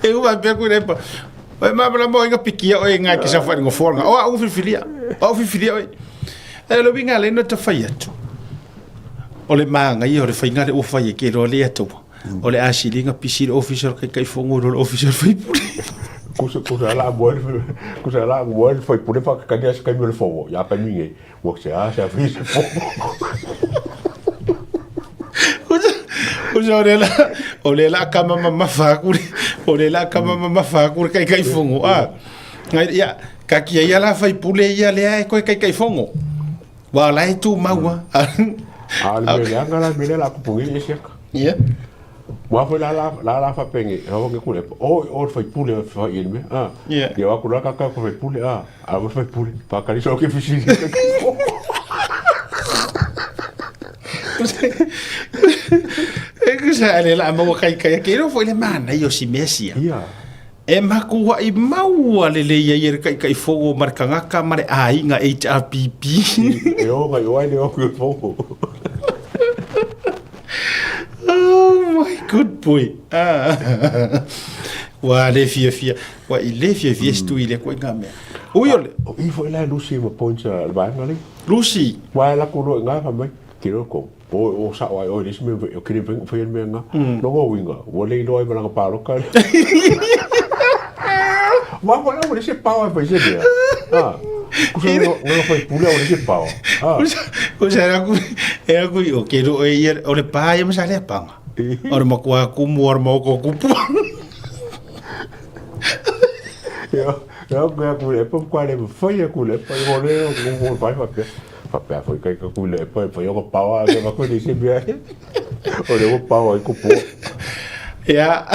E uma pea kulepa. Oi malamalama oi nga pikia oi nga ke safa ngo foanga. O au filifilia. O au filifilia oi. E lo winga le no ta fai atu. O le maangaia o le faiga lea ua fai e ke loa le atua. O le a siliga pisi le ofisa o le Taitaifono i lo le ofisa o le faipule. Kusa kusa la moe kusa la moe le faipule whakakani a se kaimi o le fono. Ia kaimi nei, ua se a se a se fono. Kusa Kusa o le la, o le la kama mamafa aku le, o le la kama mamafa aku le kaikaifogo. Ah. Ngai ia, ka kia ia la faipule ia lea e koe kaikaifogo. Wa la e tu maua. A o le mea leaga la mea lea la kupu e siaka. Ia. Wa foi la la la la fa penge, ha ke kule. O o le faipule fa i le mea. Ah. Yeah. Ia wa kula ka ka ko faipule ah. A wa faipule. Pa ka so ke fisili. E kusa le la maua kai kai ke ro foi le mana i o si mesia. Ia. E makuaʻi maua lelei ai e le Taitaifono ma le tagata ma le aiga HRPP. E oga i oai le oku e fogo. Oh my good boy. Ah. Ua le fiafia. Ua i le fiafia si tui le koe ngā mea. Ui ole. O i foi la Lucy ma points a le vaega le. Lucy. Ua e lako loa i ngā fa mai. Ki reo ko. O o sao ai oi le isi mea o kere whai whai mea nga. No ngā winga. Ua le iloa ai malanga pāloka. Wa wa la se pawa fai se mea. Ah. Kusa nga nga fai pule o le se pawa. Ah. Kusa era ku era ku o ke ro e ia o le pā ia masa le panga. O le makua kumu o le maoko kupu. Ia, ia ku ku le pa kwa le fai ku le pa o le o ku fai fa pe. Faapea foi kai ka kule e pai pai o pawa ke ba kule se bia. O le o pawa i kupu. Ia.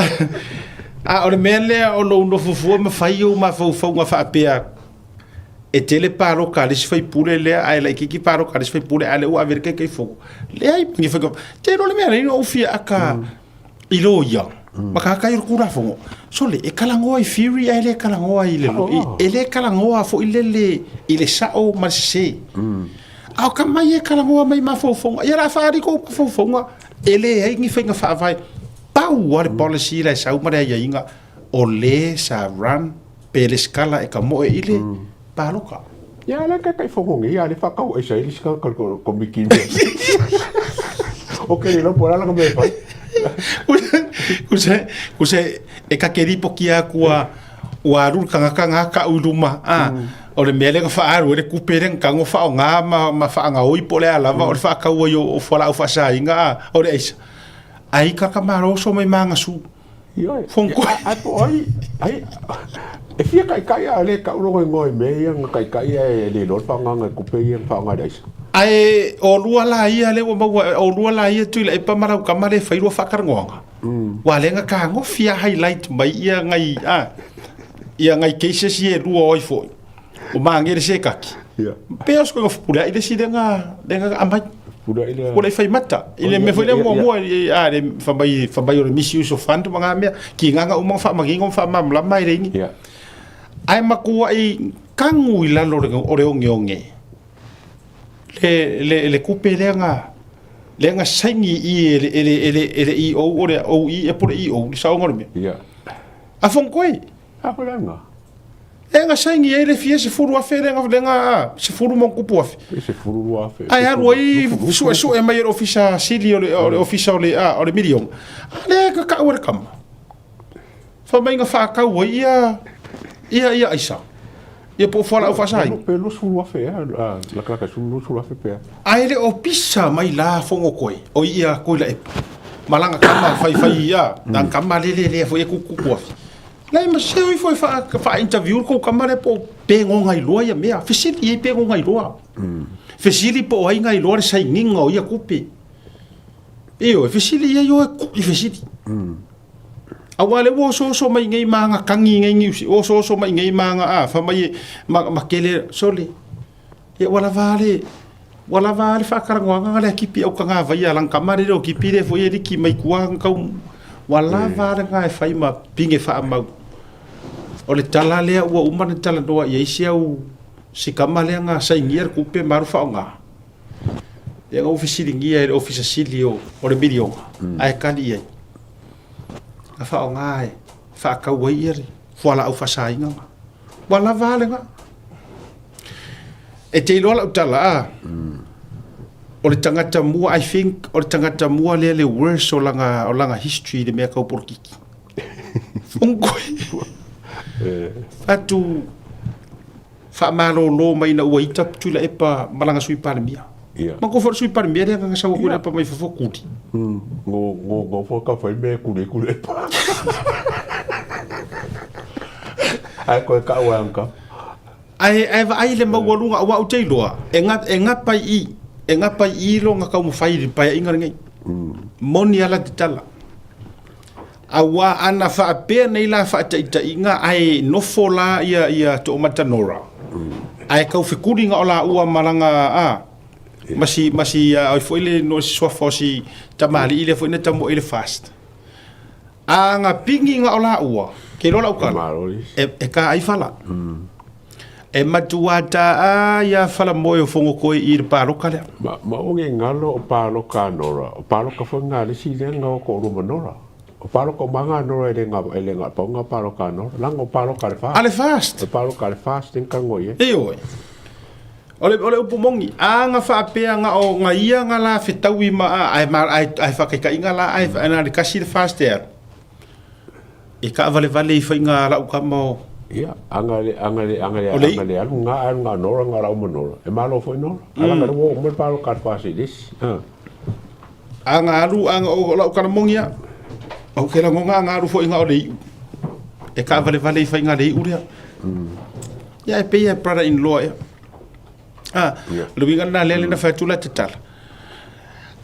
A o le mea lea o lou nofo fua ma fai ou mafaufauga faapea e tele paloka a le isi faipule lea ae laitiiti paloka a le isi faipule a o lea ua ave i le Taitaifono. Leai ma ni faiga. Tele o le mea lea na ou fia aka i loia ma kahakai o le Tulafono. Sole, e talanoa i theory ae le talanoa i le, e le talanoa foi lele i le sao ma le sese. A o ka mai e talanoa mai mafaufauga, ia o le a faaali tou mafaufauga, e leai ni faiga faavae. Pau lava le policy la e sau ma le aiaiga, o le sa run pe lesitala e ka moe i le paloka. Ia la ka kai fongo ngi ia le whakau ai sa ili sika ka komiki me. O ke le lopo la ka me fai. Kusa kusa e ka ke ripo ki a kua ua alu le tagata ga ka'u i luma a o le mea lea na faaalu ai le kupe lea na tago faaaoga ma ma faagaoi po o le a lava o le faatau ai o fualaau faasaina a o le aisa ai ka ka malo oso mai magasu. Ioe. Ai po ai, ai, e fia kaikai a le kau logo ingoa i mea ia nga kaikai a e le loa le faagaga e kupe ia nga faaaoga i le aisa. Ae o lua la ia lea ua maua, o lua la ia Tuilaepa ma Laukama lea e fai lua faatalanoaga. Ua lea na tagofi a highlight mai ia ngai, a, ia ngai cases ia e lua o ai foi. O Magele se kaki. Ia. Pe o se koe fepuleai le isi lea na, lea na aumai. Fepuleai le. Fepuleai fai mata. I le mea foi lea muamua, a, le fai mai, fai mai o le misuse of fund ma ngā mea, ki ngā ngā uma faamanino ma faamalamalama e le ini. Ia. Ae matuai kagu i lalo o le ogeoge, le, le, le kupe lea na, lea na saini i i e le, e le, e le, e le EO o le OE po o le EO, le saoga o le mea. Ia. A fono koe. A koe la nga. E nga saini ai le fia 10,000 le nga le nga sefulu ma kupu afe. E 12,000. Ai alu ai suesue mai e le ofisa sili o le o le ofisa o le a o le miliona. A le ka kau e le kama. Fa mai nga whaakau ai ia ia ia aisa. Ia po fualaau faasai. Pe 20,000 e a la ka ka 20,000 pe. Ai le o pisa mai la fongo koe o ia koe la epa. Malanga kama fai fai ia, mm. kama le le le foi e kuku kuku afi. Leai ma se o ifo e wha-interview le kou kama lea po o pe ngo ngai loa ia mea. Fesili i ai pe ngo ngai loa. Fesili po o ai ngai loa le sainiga o ia kupe. Ioe, fesili i ai oe kuʻi fesili. Aua lea ua osooso mai nei ma aga kagi nei niusi, osooso mai nei ma aga a, fai mai ma, ma kele, sole. Ia ua lava le, ua lava le faatalanoaga lea kipi au tagavai a lana tama lele o kipi lea foi e liki mai tua kau ua lava lena e fai ma pine faamau. O le tala lea ua uma ona talanoa i ai si au si tama lea na sainia le tupe ma alu faaaoga. Ia na ou fesiligia e le Ofisa Sili o le miliona ae tali i ai. Na faaaoga e faatau ai ia le fualaau faasaina. Ua lava lena. E te iloa lau tala a, o le tagata mua, I think o le tagata mua lea le worst o lana, o lana history i le mea tau polokiki. Fono koe. Fatu faamalolo mai ina ua ita Tuilaepa ma lana Sui Palemia. Ia. Ma ko foi le Sui Palemia lea nga sau aku i le apa mai fafo kuli. Ngo ngo ngo fo ka fai me kuli kuli epa. Ai koe ka ua ka. Ae ae vaai le maualuga aua ou te iloa e ga e gapa i i e gapa i i lona taumafai i le paeaiga lenei. Moni lava la te tala. Aua ana faapea nei la faataitaiga ae nofo la ia ia Toomata Nora ae tau fekuli na o laua ma lana a ma si ma si a oi foi le no si suafa o si tamalii lea foi na tamoe i le fast. A na pigi na o laua ke iloa lau tala e, e ka ai fala. E matua taa ia fala moe o Fogotoe i le paloka lea. Ma, ma o nge ngalo o paloka a Nora, o paloka foi nga le si lea nga o ko uruma Nora. O paloka o manga a Nora e le nga, e le nga pau nga paloka a Nora. Langa o paloka a le fast. A le fast. O paloka a le fast en kango ie. Ioe. O le, o le upu moni, a nga faapea nga o nga ia nga la fetaui ma a, ae, ma, ae, ae whakaitaiga la, ae, ae na le kasi le fast e alu. E kaavalevale i faiga a lau tama o. Ia, anga le, anga le, anga le, O le anga le alu nga alu nga Nora nga lau ma Nora. E malo foi Nora. Ala nga le wo uma le paloka a le fast i le isi. Ah. Anga alu, anga o lau kalamogi ia. Ou te lagona anga alu foi nga o le iu. E kaavalevale i faiga a le iu lea. Ia e pei e brother in law ea. Ah, o le uiga lena lea lena fai atu la te tala.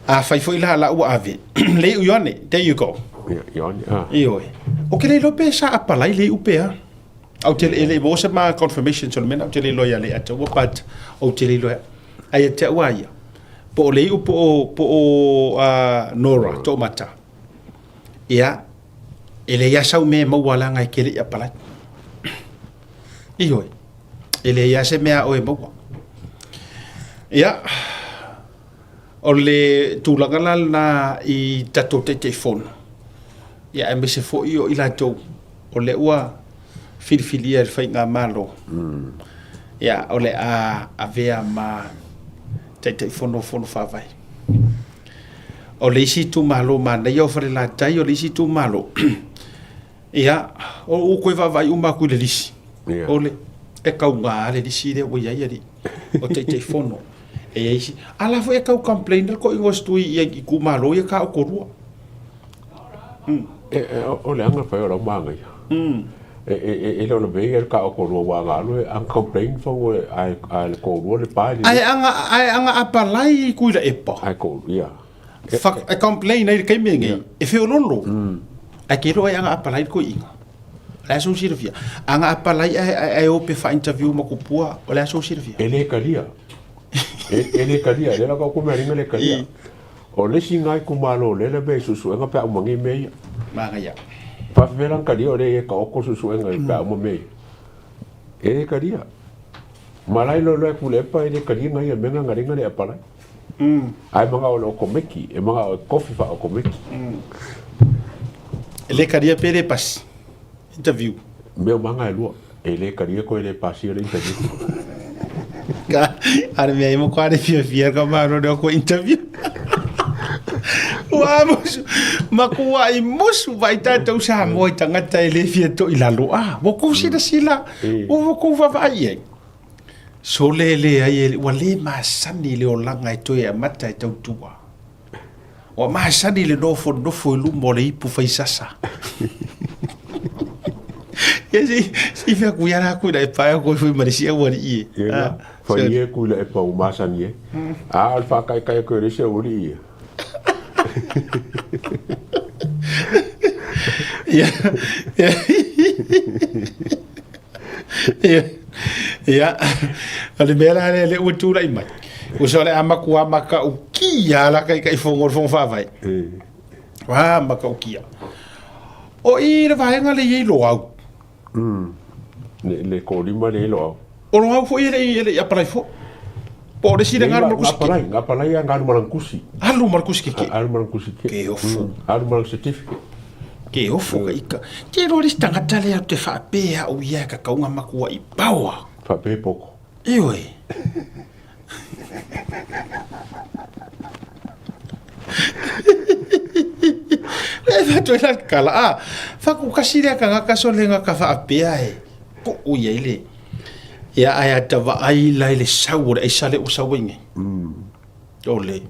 A fai foi la la ua ave. Le iu Ioane, there you go. Ia, Ioane, ah. Ioe. O ke le iloa pe sa apalai le iu pe a. Au te le le mo se ma confirmation so le mena au te le iloa ia le ataua but ou te le iloa. Ai ia te au a ia. Po o le iu po o po o Nora Toomata. Ia e leai lava sau mea e maua leaga e te le i apalai. Ioe, e leai lava se mea a oe e maua. Ia, o le tulaga la lena i tatou Taitaifono, ia aemaise foi o i latou o lea ua filifilia e le Faigamalo, ia, o le a avea ma Taitaifono o Fono Faavae. O le isi itumalo manaia o Falelatai, o le isi itumalo, Ia, o ua toe vaavaai uma atu i le lisi. Ia. O le, e tauga lava le lisi lea ua i ai alii, o Taitaifono. E i ai isi, a la foi e tau complain le toeaina o si tui i itumalo ia taotolua. E, e, o, o le aga fai o lau magaia. E, e, e, e le o le mea ia le taotolua ua aga alu e aga complain fau e, ae, ae le toalua le pa e Ae aga, ae aga apalai i Tuilaepa. Ae toalua, ia. E complain ai i le taimi lenei, e feoloolo. Ae te iloa e aga apalai le toeaina. O le a sou silafia? Aga apalai ae o pe faa-interview ma tupua, o le a sou silafia? E le talia. E le talia. Lea la tau mea ringa le talia. O le isi nga itumalo lea le mea i suesuega pe a uma nei mea ia. Manaia. Faafefea la ona talia o lea e taoto suesuega pe a uma mea ia. E le talia. Ma la iloiloa e Tuilaepa e le talia nga ia mea nga nga le apalai. Ae manao e le okomeki, e manao e kofi faaokomeki. E le talia pe le pasi interview. Mea o maga e lua, e le talia koe le pasia le interview. Ka are mea e mo kare fiafia ka maro le ko interview. Ua musu, makua i musu vai tātou Samoa i tangata e le fia to i lalo. Ah, ua kou silasila, ua kou vaavaai ai. Sole leai e, ua le masani le olaga e toe amata e tautua. Ua masani le nofonofo i luma o le ipu faisasa. Ia si, si fea kui ala kui la e pae koe fui marisi au ari i e. Ia la, fai e kui la e pau masani e. A o le whakaikai koe rese au ari i e. Ia, ia. Ia, o le mea la lea lea ua tulai mai. Ua o le a matua matautia la Taitaifono o le Fono Faavae. Ua matautia. O i le vaega lea e i ai Loau. Le toalima lea e i Loau. O Loau foi e le i apalai foi. Po o le isi lea na alu ma le kusi keke. Na apalai lava na alu ma lana kusi. Alu ma le kusi keke. Alu ma lana kusi keke. Ke ofo. Alu ma lana certificate. Ke ofo ka ika. Te iloa le isi tagata lea ou te faapea au ia e kakauga makuaʻi paoa. Faapea e poko. Ioe. E fatu ai la kala a. Faku kasi lea kangaka so lenga ka faapea e puu i ai le. Ia ae ata vaai la i le sau o le aisa lea ua sau ai nei. O le.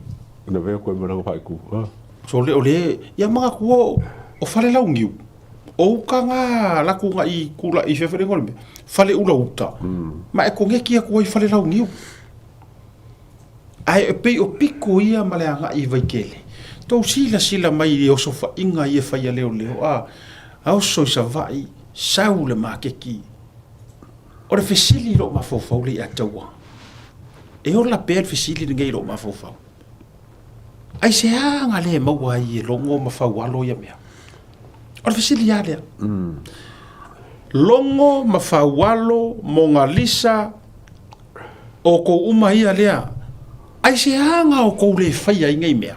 Na vea koe malaga faaiku. Ah. So le o le ia mangatua o Falelauniu o uka ga laku ga i kula i fefele ngole me fale ula uta. Ma e kongeki aku ai Falelauniu. Ae e pei o piko ia ma le agai i Vaikele. Tou silasila mai i osofaiga ia e fai a leoleo a a oso i Savaii sau le makeki. O le fesili i lou mafaufau le ia taua. E ola pea le fesili lenei i lou mafaufau. Aisea ga le maua ai e Logo ma Faualo ia mea? O le fesili lava lea. Logo ma Faualo, Mogalisa, o kou uma ia lea, aisea ga o kou le faia ai nei mea?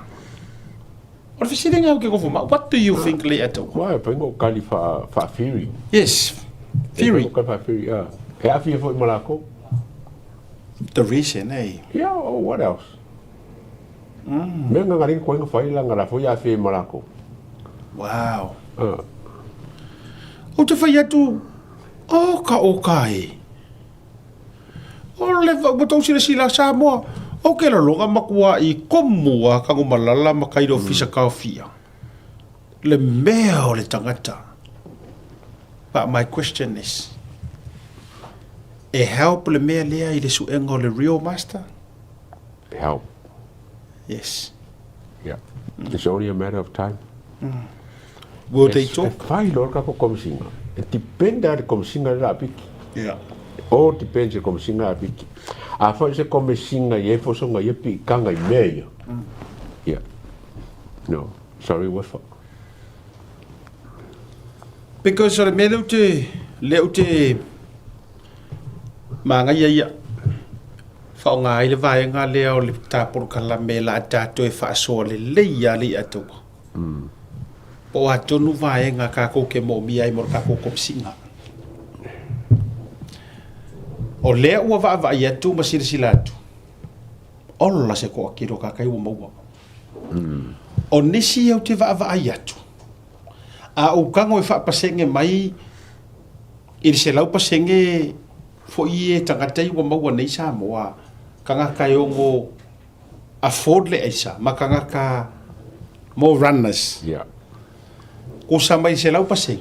O le fesili lea ou te nofo ma au, what do you think le ia taua? Ua e fai o kali wha, wha theory. Yes, theory. E fai o kali wha theory, ah. E awhia foi ma lākou. The reason, eh? Yeah, oh, what else? Mea nga ngaringa koe nga whai la nga la foi awhia ma lākou. Wow. Ah. Ou te whai atu, oh ka o ka e. O le ua tou silasila Samoa, o ke laloga makua i komu a Kagomalala ma kai le ofisa kaofia. Le mea o le tagata. But my question is, e help le mea lea i le suega o le real master? Help. Yes. Yeah. It's only a matter of time. Will they talk? E whai loa le kako komisinga. E depend a le komisinga le la piki. Yeah. All depends le komisinga la piki. A whai se komisinga i e fosonga i e pi kanga i mea ia. Yeah. No, sorry, what for? Because o le mea lea ou te, lea ou te māngaia ia, Faaaoga ai le vaega lea o le ta polokalame la a tatou e faasoa lelei lava le i'a taua. Po o a tonu vaega kakou ke moomia ai mo le kakou komisiga. O lea ua vaavaai atu ma silasila atu, ola se toatino kakai ua maua. O nisi ou te vaavaai atu, a ou tago e faapasege mai i le 100% Foi e tagata i ua maua nei Samoa, tagata e ono afford le aisa ma tagata mo runners. Yeah. Kosa mai 100%,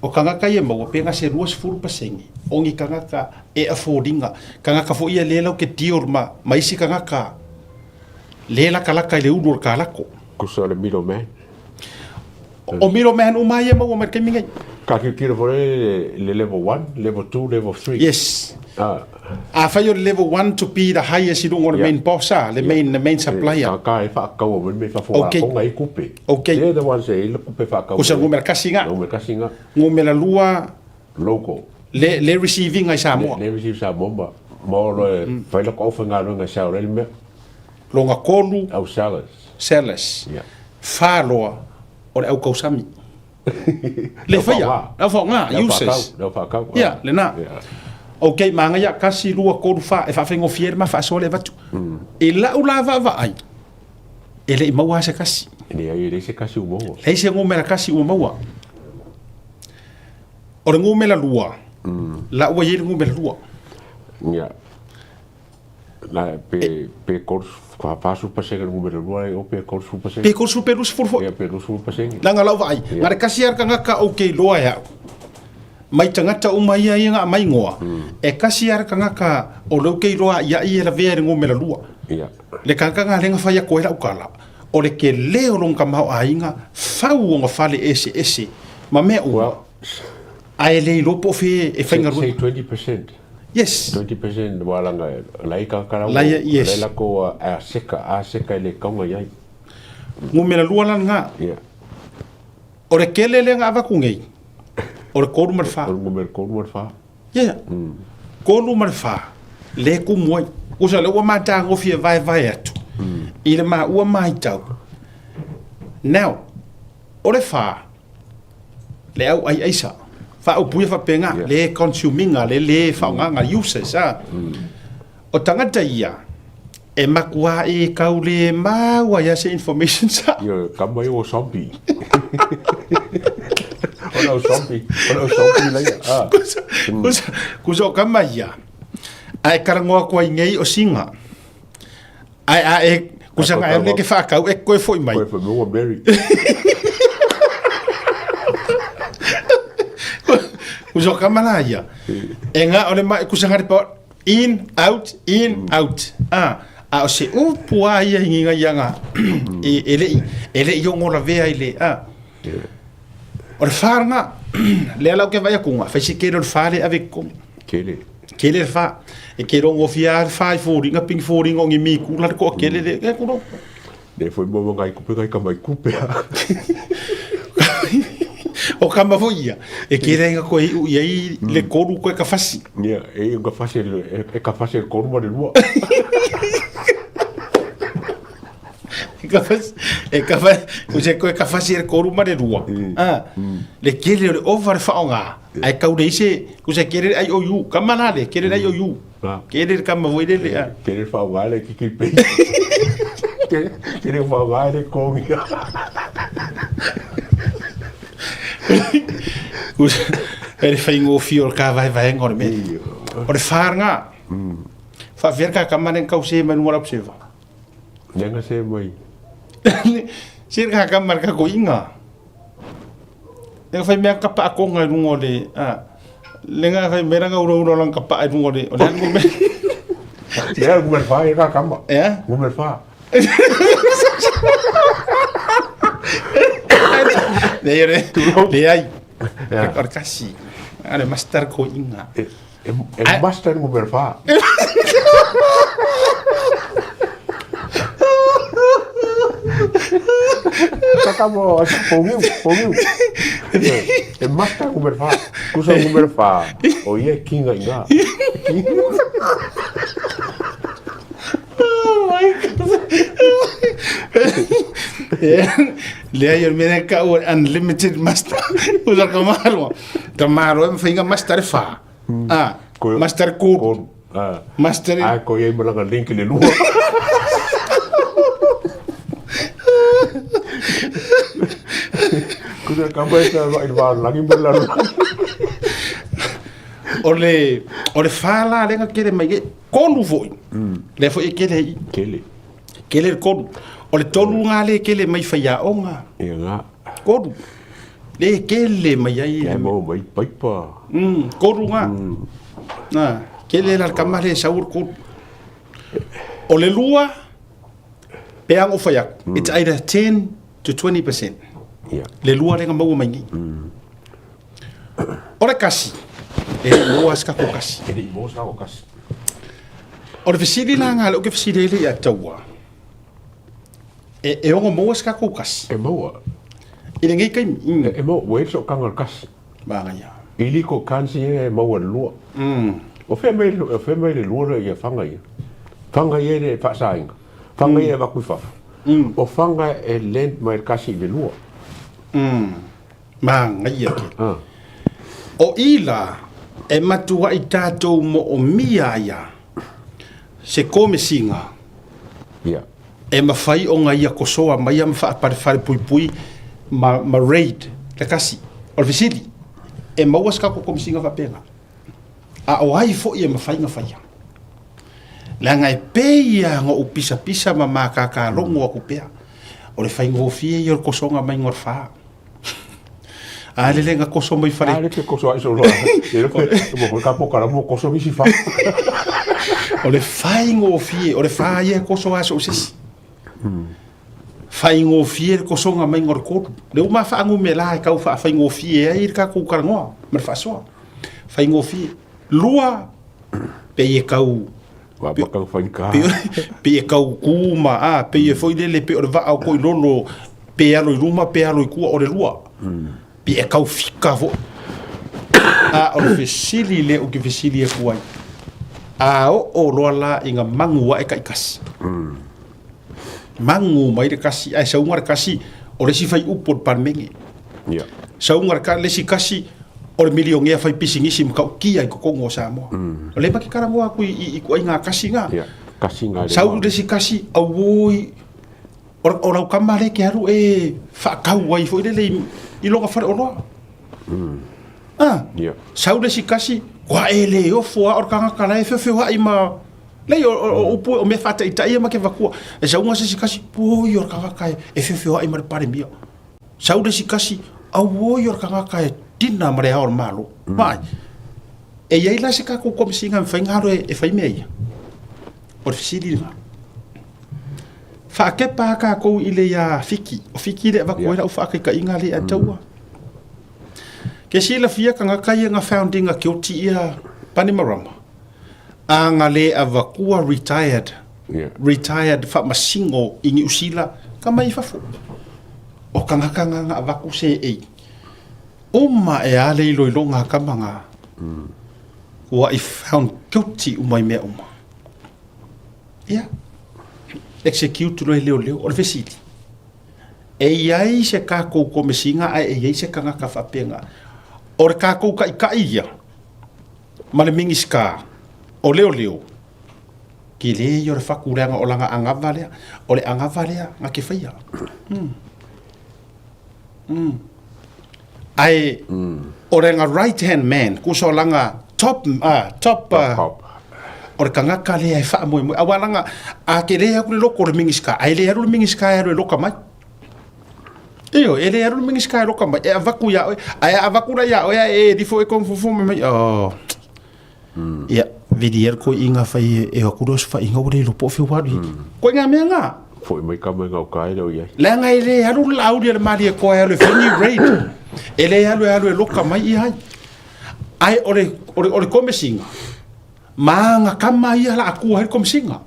o tagata ia maua pe gase 20% o ni tagata e affordinga. Tagata foi ia le lau ke deal ma, ma isi tagata le lakalaka i le ulu o le kalako. Kosa o le middleman. O middleman uma ia maua mai le taimi nei. Ka tilotilo foi le le level 1, level 2, level 3. Yes. Ah. Afai o le level 1 to be the highest i luga o le main boss ah, le main, the main supplier. Ka ka e whaakaua mai me whafo Okay. konga i kupe. Okay. They're the ones e i le kupe whaakaua. Kusa ngumera kasi nga. Ngumera kasi nga. Ngumera lua Local. le, le receiving ai Samoa. Le, le receive Samoa ma. Ma o le whai lako au whangaroinga sa o le mea. Longa kolu. Au sellers. Sellers. Yeah. Wha loa o le au kausami. Le whaia. Le au whaonga. Uses. Le au whaakau. Yeah, le na. Ok, māngaia, kasi, lua, kolu, wha, e whaawhengofie le ma whaasoa le avatu. E lau la vaavaai, e le i maua se kasi. E leai, e leai se kasi ua maua. Leai se ngumera kasi ua maua. O le ngumera lua, la ua iai le ngumera lua. Ia, la, pe, pe 40% le ngumera lua, e o pe 30%. Pe 30 pe 20 foi. Ia, pe 20%. Langa lau vaai, nga le kasi ara kangaka o ke iloa e au. Mai tagata uma ia ia nga mai ngoa. E kasi ara kangaka o leu ke iloa ia ia la vea le ngumera lua. Ia. Le kangaka nga lenga whai ako e lau kala. O le ke leo long ka maho aiga, fau o nga fale ese ese. Ma mea uma. Well, Ae le iloa po o fea e say, faigaluega. say 20%. Yes. 20% wa langa lai ka kala Lai, yes. lai la ko a seka a seka le kaunga iai. Ngumera lua la nga. Yeah. O le kele le nga avaku nei. O le kolu ma le fa. O le ngumera kolu ma le fa. Yeah. Kolu ma le fa. Le kumu ai. Usa le ua matagofie vaevae atu. I le maua maitau. Now, o le fa, le au ai aisa. Faaupuia faapena, Yeah. le consuminga, le le faaaogaga, uses, ah. O tagata ia, e makuā e kau le mau ai a se information sa. Ia, kama ia ua zombie. O lau zombie, o lau zombie laia. Ah. Kusa, kusa, kusa o kama ia, ae karangoa koa i nei o singa. Ae a e, Kusa nga e ke whakau e koe foi mai. Koe foi mai ua Mary. Kusa o kamala ia. E ngā o le mai kusa ngā pa in out in out. Ah, a o se upu a ia i ngā ia ngā e e le e le i o ngola vea i le a. O le whāranga, lea lau ke vai akunga, whai se kere o le whāre ave kong. Kere. Kere le whā. E kere o ngofia le whā i fōringa, ping fōringa o ngi mi kula le koa kere le, e kuro. Ne foi mo ngai kupe ngai kama i kupe a. O kama foi ia, e kere inga koe i ui ai le koru koe ka whasi. Ia, e i ka whasi, e ka whasi le koru ma le lua. E ka fasi, e ka fasi, ko se koe ka fasi e koru ma le rua. Ah, le kele o le ova le whaonga. Ai kau le ise, ko se kele ai o yu, ka mana le, kele ai o yu. Kele le kama voi le le. Kele whaonga le kiki pe. Kele whaonga le kongi. E le whaingō o le ka vai vai o le mea. O le whāranga. Whaawhia ka kamane kau se mai nunga rau seva. Lenga se mai. Se ka ka marka ko inga. Lenga fai mea kapa a konga i runga o le... A, lenga fai mea ranga ura ura lang kapa i runga o le... O le alu me... Lea ngumer wha e ka kama. Ea? Ngumer wha. Lea re. Lea ai. O le kasi. Ale master ko inga. E master ngumer wha. Kaka mo, pongiu, pongiu. E master ngumer wha. Kusa ngumer wha. O ia kinga inga. Oh my God. Lea ia mea ka ua unlimited master. Usa ka malo. Ka malo e mawhainga master e wha. Ah, master koru. Ah. Master Ah, ko ia malanga link le lua. Kusa ka mai sa i va langi mo la. O le o le wha la lenga kere mai ke kolu foi. Le foi e kere i. Kele. Kele le kolu. O le tolu ngā le kele mai whai a onga. Ia ngā. Kolu. Le kele mai ai. Ia mo mai paipa. Kolu ngā. Nā, kele la kama le saur kolu. O le lua, pe ang o whai aku. It's either 10 to 20%. Yeah. Le lua lenga maua mai nei. O le kasi, e le moa se kako kasi. E le moa se kako kasi. O le fesili la ngā le o ke fesili ele ia taua. E, e ongo moa se kako kasi. E maua. I le ngei kaimi. E, e maua, ua so kanga kasi. Manga ia. I liko kansi e maua le lua. O whea mai, o whea mai le lua le ia whanga ia. Whanga ia le whaasainga. Whanga ia e waku whawha. O whanga e lend mai le kasi i le lua. Manga ia ke. O ila e matua i tātou mo o mia ia se komesinga. Yeah. E mawhai o ngā ia kosoa mai a mwhaapare pui pui ma, ma raid le kasi. O le fesili, e maua se kako komesinga whapenga. A o ai foi e mawhai ngā whaia. Leaga e pei a ngā pisa pisa ma mākākā longo aku pea. O le whaingōfie i o le kosonga mai ngā whā. A le lenga koso mai whare. A le ke koso ai solo. E le mo ka po kara mo koso misi wha. O le whaingōfie, o le whā ia koso aso o sisi. Whaingōfie le kosonga mai ngā koru. Le uma whaangu me la e kau wha whaingōfie ai i ka kūkarangoa, ma le whaasoa. Whaingōfie. Lua, pe e kau Wa makau whainga. Pe e kau kūma, a, pe e foi lele, pe o le vaa o koi lolo, pe alo i luma, pe alo i kua o le lua. Pe e kau fika fo. A, o le fesili le o ke fesili e kuai. A o o loa la i ngā mangu a e kai kasi. Mangu mai le kasi, ai saunga le kasi, o le si whai upo le parmenge. Yeah. Saunga le, le si kasi, o le milionea whai pisingisi ma kau kia i kokongo o Samoa. O le maki karangoa aku i kua i ngā kasi ngā. Yeah. Kasi ngā le Sau le si kasi, au oi, o lau kama le ke aru e whaakau ai foi lele i longa whare o loa. Ah. Yeah. Sau le si kasi, kua e le ofo a o le kangaka la e whiowhio ai ma Lei, o upu o mea faataitai ia ma ke avatua. E sauga se isi kasi, poi o le tagata e feofeoai ma le Palemia. Sau le isi kasi, auoi o le tagata e tina ma le Ao o le Malo. Vaai, e i ai la se tatou Komesina e mafai ona alu e fai mea ia? O le fesili lena. Faakepa lava tatou i le ia Fiti. O Fiti lea e avatu ai lau faataitaiga lea ia te au. Ke silafia tagata ia na found ina guilty ia Panimarama, a na le avatua retired, retired faamasino i Niu Sila ka mai fafo. O tagata na na avatu seei. Uma e a le iloiloga a tama na, ua i found guilty uma i mea uma. Ia, execute loa e leoleo. O le fesili, e i ai se tatou Komesina ae e i ai se tagata faapena? O le tatou taitai ia ma le Minisita o Leoleo, tele ia o le fatu leaga o lana anava lea, o le anava lea na te faia. Ae o lana right hand man, kusa o lana top, top, o le tagata lea e faamoemoe. Aua lana, a te le alu i le loko o le Minisita, ae le alu le Minisita e alu e loka mai. Ioe, e le alu le Minisita e loka mai, e avatu ia oe, ae a avatu la ia oe, ae e lifo e konfofo mai mai, oh. Ia, vili ia le koiina fai e o atu lea o se faiga ua le iloa po o fea ua alu i ai. Koe ngā mea ngā. Foi mai ka mai ngau ka e leo i ai. Leaga e le alu le laauli a le Malietoa e alu e fai ni raid. E le alu e alu e loka mai ia ai. Ae o le, o le, o le komesina, ma aga kama ia la atua ai le komesina.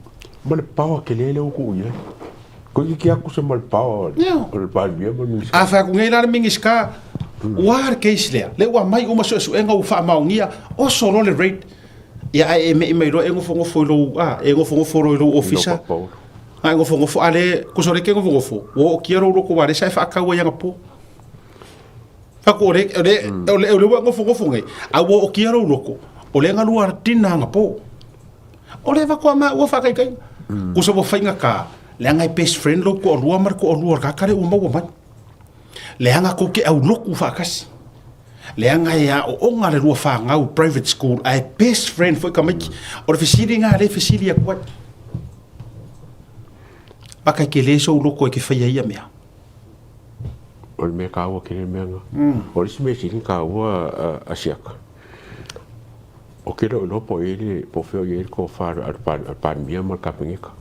Ma le paoa tele lea ua tuu i ai. Koe ki ki aku se ma le paoa o le Palemia ma le Minisita. A fai atu nei la le Minisita, ua a le case lea? Lea ua aumai uma suesuega ua faamaonia, oso loa le raid. Ia ae e me'i mai loa e nofonofo i lou, a, e nofonofo loa i lou ofisa. A e nofonofo, a le, kusa o lea e te nofonofo, ua ootia lou loto aua o lea sa e faatau ai anapo. Fai atu o le, o le, o le, o lea ua e nofonofo nei, a ua ootia lou loto, o lea na lua dinner anapo. O le avatu a maua faataitaiga. Kusa ua faigata, leaga e best friend lou toalua ma le toalua o le tagata lea ua maua mai. Leaga tou te aulotu faatasi. Leaga e aooga le lua fanau private school ae best friend foi tamaiti. O le fesili lena lea e fesili atu ai. Maka e tele sou loto e te faia ia mea. O le mea taua tele le mea lena. O le isi mea sili ona taua a siaka, Ou te le o iloa po o i ai le, po o fea o i ai le tofa a le Palemia ma le Kapeneta.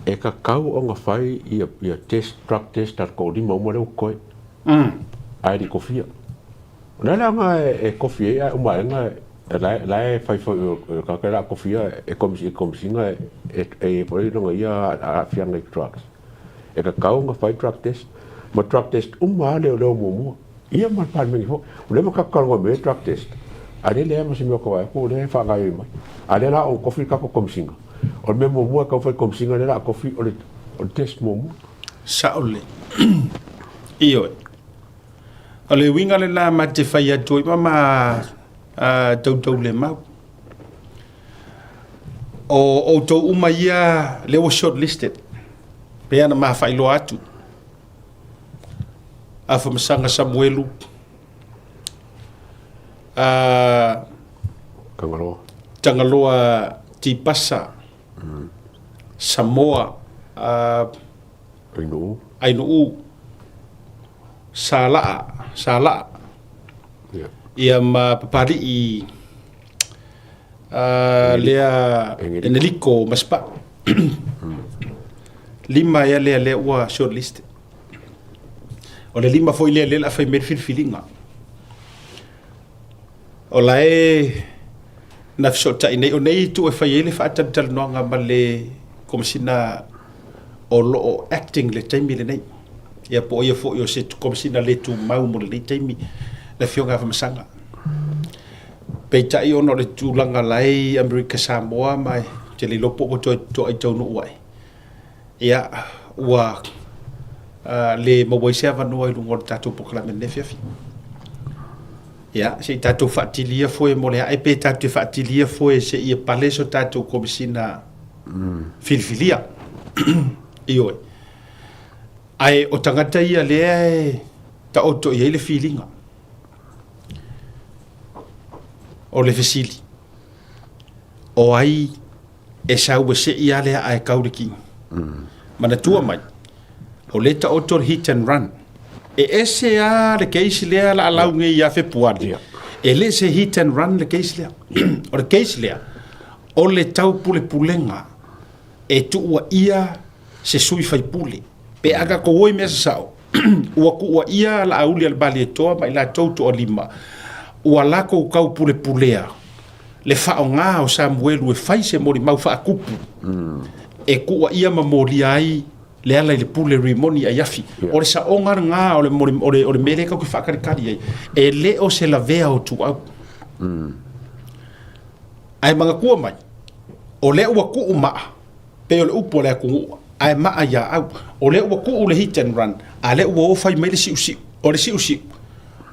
E tatau ona fai ia, ia test, drug test a le toalima uma lea ua totoe. Ae le i kofia. O le a le aoga e kofi ai ae uma aega la e, la e fai foi o le tagata lea o le a kofia e Komesina e i ai foi lona ia aafiaga i drugs. E tatau ona fai drug test, ma drug test uma lava leoleo muamua. Ia ma le Palemene foi. O lea ma tatou talanoa mai ai drug test, a o lea e leai ma se mea o tau vaai atu o lea e faagaoioi mai. A o lea la o tofi le tatou Komesina. O le mea muamua e tatau ona fai e le Komesina lea o le a tofi o le test muamua. Sao lelei. Ioe. O le uiga lena ma te fai atu ai ma ma tautaulemau. O outou uma ia lea ua shortlisted, pei ona ma faailoa atu, Afamasaga Samuelu, Tagaloa. Tagaloa Tipasa, Samoa, Ainuu. Ainuu, Salaa, Salaa, ia ma Papali'i lea Eneliko Masepau. Lima ea lea lea ua shortlisted. O le lima foi lea lea o le a fai mai le filifiliga. O la e na fesootai nei, o nei itu e fai ai le faatalatalanoaga ma le Komesina o lo o acting i le taimi lenei. Ia po o ia foi o se Komesina le tumau mo lenei taimi, le Afioga ia Afamasaga. Peitai ona o le tulaga la e i Amerika Samoa ma ou te le iloa po ua toe toai taunuu ai, ia, ua le maua ai se avanoa i luga o le tatou polokalame i lenei afiafi. Ia, se i tatou faatilia foe mo le ae pe tatou te faatilia foe seia pale so tatou Komesina filifilia. Ioe. Ae o tagata ia lea e taoto i ai le filiga. O le fesili, o ai E sau e se'i lava le a'a e kau le kini. Manatua mai, o lea e taoto le hit and run. E ese lava le case lea la a lau nei ia Fepuari. E le se hit and run le case lea. O le case lea, o le taupulepulega e tuuaia se sui faipule. Pe a tatou o i mea sasao, ua tuuaia Laauli-a-le-Malietoa ma i latou toalima, ua latou taupulepulea le faaaoga o Samuelu e fai se molimau faatupu e tuuaia ma molia ai Lealailepule Rimoni Aiafi. O le saoga lena o le, o le, o le mea lea tatou te faatalitali ai, e le o se lavea o tuau. Ae manatua mai, o lea ua tuu maa, pei o le upu a le atunuu, ae maa ia au. O lea ua tuu le hit and run, a lea ua o fai mai le siusiu. O le siusiu,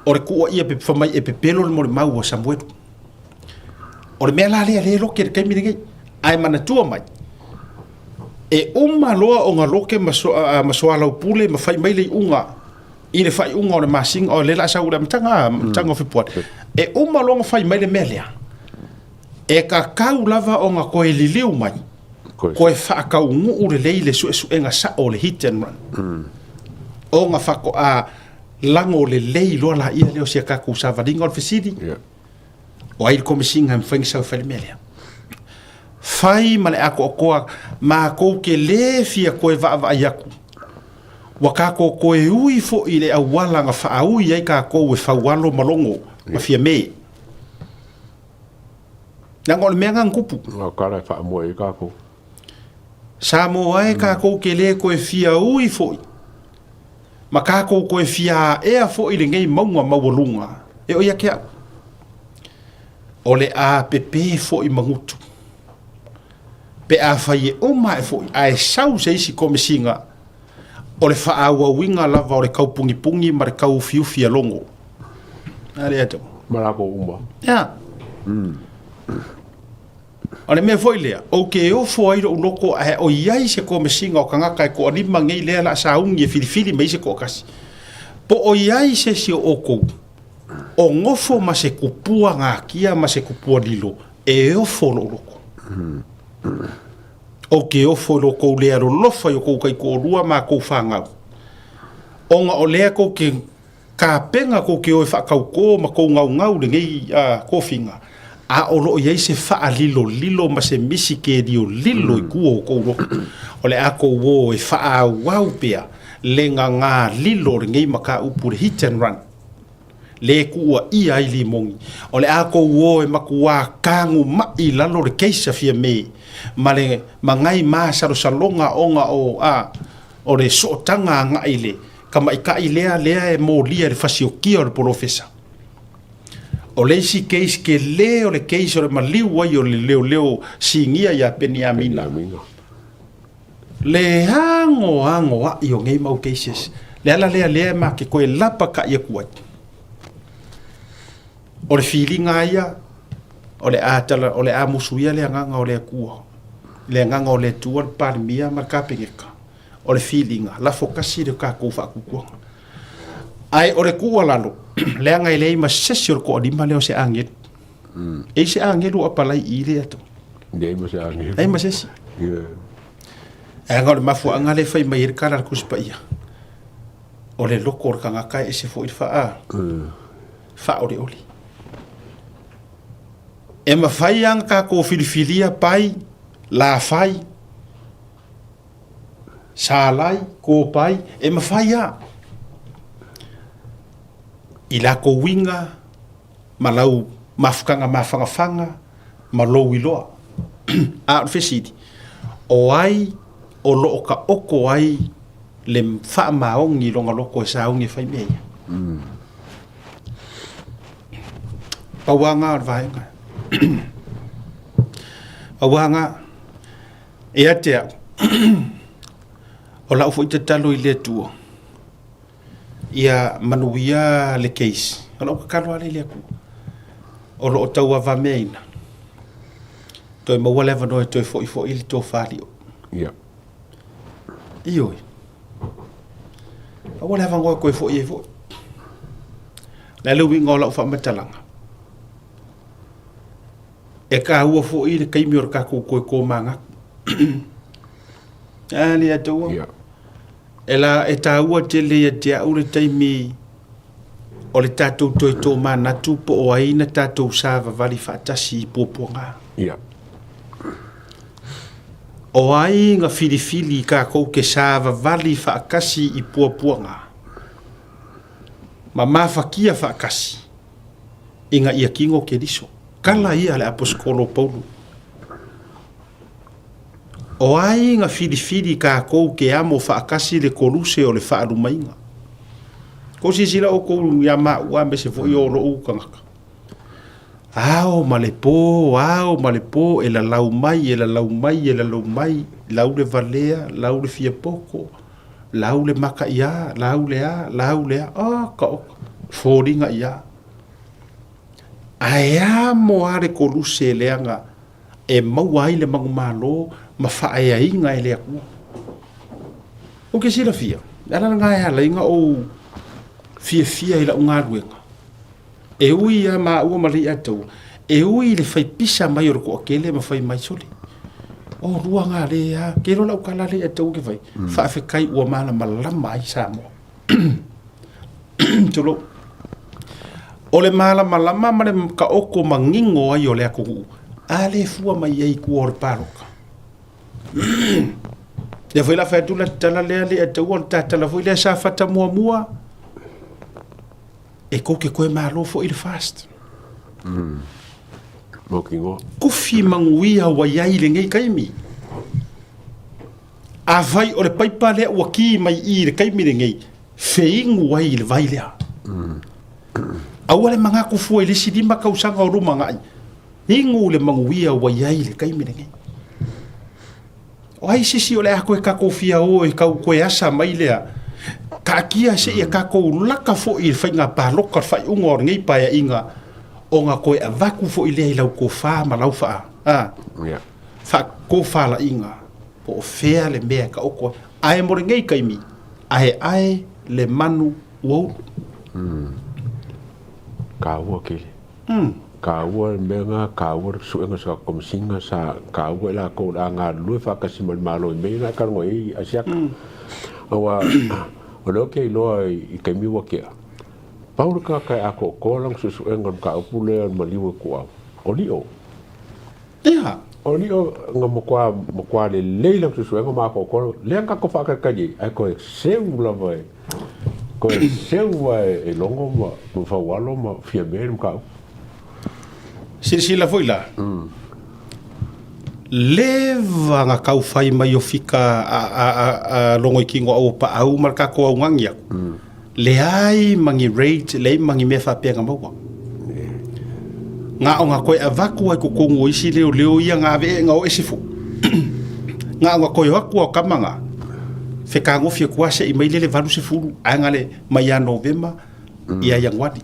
o le tuuaia pe fai mai e pepelo le molimau a Samuelu. O le mea la lea lea e loke i le taimi lenei. Ae manatua mai, e uma loa ona loke ma, so, ma soalaupule ma fai mai le iuga i le faaiuga o le masina, o lea la sau le amataga, amataga o Fepuari. E uma loa ona fai mai le mea lea, e tatau lava ona toe liliu mai, toe faataunuu lelei le suesuega sao o le hit and run. Ona faatoa lago lelei loa laia lea o si a tatou savaliga. O le fesili, yeah. O ai le komesina e mafai ona sau e fai le mea lea? Fai ma le atoatoa, matou te le fia toe vaavaai atu. Ua tatou toe ui foi i le auala na faaui ai tatou e Faualo ma Logo ma Fiame. Leaga o le mea lena na tupu. O tala e faamoe ai tatou. Samoa e tatou te le toe fia ui foi ma tatou toe fia aea foi i lenei mauga maualuga e oi ake au. O le a pepe foi magutu pe afai e uma ae foi ae sau se isi komesina o le faaauauina lava o le taupunipuni ma le tauufiufi a Logo. A lea tau. Ma latou uma. Ia. O le mea foi lea, ou te ofo ai lou loto ae o i ai se komesina o tagata e toalima nei lea o le a sauni e filifili mai se toatasi. Po o i ai se isi o outou o nofo ma se kupua nakia ma se kupua lilo, e ofo lou loto. Ou te ofo i lo tou le alolofa i o tou taitoalua ma a tou fanau, ona o lea tou te Tapena kou te o e faatautō ma kou gaugau i lenei tofiga, a o lo o i ai se faalilolilo ma se misi keliolilo i tua o kou loto. O le a kou o e faaauau pea le gagā lilo o lenei mataupu le hit and run, le tuuaia ai Limoni. O le a kou o e matuā tagumaʻi i lalo le case a Fiame ma le magai masalosaloga ona o a o le sootaga agai i le Tamaitai lea lea e molia i le fasiokia o le polofesa. O le isi case kele o le case o le maliu ai o le leoleo sinia ia Peniamina. Le agoagoaʻi o nei mau cases. Le ala lea lea e ma ke koe lapakaʻi aku ai. O le filiga ia, o le a tala, o le a musuia le agaga o le Atua. Le agaga o le Atua le Palemia ma le Kapeneta. O le filiga, lafo kasi le tatou faatuatuaga. Ae o le tuualalo, leaga e leai ma se isi o le toalima lea o se agelu. E i se agelu o apalai i lea atu. Leai ma se agelu. Leai ma se isi. Yeah. Leaga o le mafuaaga lea e fai mai ai le tala a le Tusi Paia, o le loto o le tagata e ese foi le faa, faaolioli. E mafai lava ona tatou filifilia pai, lafai, Salai, Kopai, e mafai a i lakou uiga ma lau mafutaga mafanafana ma lou iloa. A o le fesili, o ai o lo o taoto ai le faamaoni i lona loto e sauni e fai mea ia? Pau lava lena o le vaega. Pau lava lena. Ia te au, o lau foi tatalo i le Atua, ia manuia le case. O lau tatalo lava lea i le Atua, o lo o tauavameaina, toe maua le avanoa e toe foi foi le tofa alii. Ia. Ioe. Maua le avanoa e toe foi ai foi. O le a le uiga o lau faamatalaga? E kāua foʻi le taimi o le tatou toe tomanatu. A le Atua. Ia. E la e tāua tele ia te au le taimi o le tatou toe tomanatu po o ai na tatou savavali faatasi i puapuaga. Ia. O ai na filifili i kakou ke savavali faatasi i puapuaga ma mafakia faatasi ina ia kino Keriso. Kala ia le aposetolo o Paulo. O ai na filifili kakou ke amo faatasi le koluse o le faalumaina. Kou silasila oukou ia maua aemaise foi o lou tagata. Ao ma le po, ao ma le po, e lalau mai, e lalau mai, e lalau mai, lau le valea, lau le fiapoko, lau le maka ia, lau le a, lau le a, oka oka, foliga ia. Ae amo lava le koluse leaga e maua ai le manumalo ma faaeaina e le Atua. Ou te silafia, o le ala lena e ala ai ona ou fiafia i lau galuega, e ui ia maua ma Leiataua, e ui i le fai pisa mai o le toatele ma fai mai, sole, o lua ga le a, ke iloa lau tala Leiataua ke fai, faafetai ua malamalama ai Samoa. Tulou. O le malamalama ma le taoto manino ai o le atunuu, a le fua mai ai i tua o le palota. Lea foi la fai atu la tala lea le ataua le tatala foi lea sa fata muamua e kou ke koe malo foi le fast. Mautinoa. Kufi manuia ua i ai i lenei taimi. Afai o le paipa lea ua ki mai i i le taimi lenei, feinu ai i le vai lea. Aua le manatu fua i le isi 5 tausaga o lumanai, inu le manuia ua i ai i le taimi lenei. O ai se isi o le a toe tatou fia o e tau toe asa mai lea, taatia seia tatou laka foi i le faiga palota le faaiuga o lenei Paeaiga ona toe avatu foi lea i lau tofa ma lau faa, a, faatofalaiga po o fea le mea e taoto ai. Ae mo lenei taimi, aeae le manu ua ulu. Taua tele. Taua le mea lena, taua le suega o se tatou Komesina sa taua i latou o le a galulue faatasi ma le Malo i mea ia na e talanoa i ai Asiata. Aua o lea ou te iloa i taimi ua tea, pau le tagata e atoatoa lana suesuega o le mataupu lea o le maliu e tuuau, o Lio. Ia. O Lio na matua, matua lelei lana suesuega ma atoatoa, lea na tatou faatalitali ai, ae toe seu lava e, toe seu lava e Logo ma Faualo ma Fiame le mataupu. Silasila foi la, leva na tau fai mai o fika a Logoikino au o Paau ma le tatou augani atu, Leai ma ni rate, leai ma ni mea faapea na maua. Na o na toe avatu ai totonu o isi leoleo ia na ave na o ese foi. Na o na toe o atu o tama na, fetagofi atu lava seʻi mai lele 80 ae na le mai ia Novema ia Ianuari.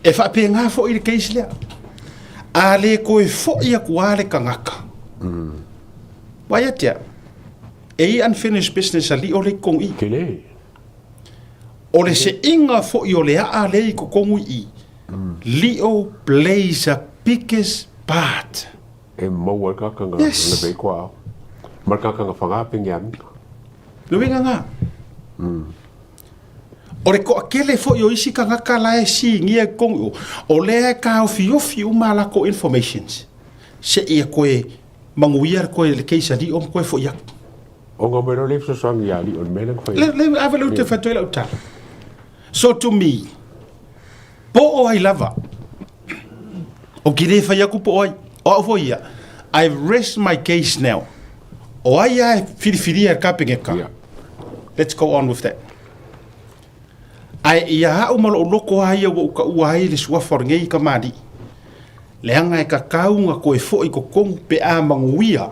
E faapena foi le case lea. A le toe foi atu lava le tagata, vaai atu au, E i unfinished business a lio le i totonu i. Tele. O le seiga foi o le aa lea i totonu i i, lio plays a biggest part. E maua ai le tagata na Yes. na vei koa ao. Ma le tagata na faga penge amiga. Le uiga na. O le toatele foi o isi tagata la e sigia i totonu i o, o lea e taofiofi uma a latou informations seia toe Manuia le koe le case a Lio ma koe foi atu. Ona mai loa lea fesoasoani ia Lio i le mea lea na fai ai. Le, ave le ute fai atu ai lau tala. So to me, po o ai lava, o ki le fai atu po o ai, o au foi ia, I rest my case now. O ai a e filifilia e le Kapeneta. Yeah. Let's go on with that. Ae ia au ma lou loto lava ia ua ou taua ai le suafa o lenei kamali'i, leaga e tatau ona toe foi i totonu pe a manuia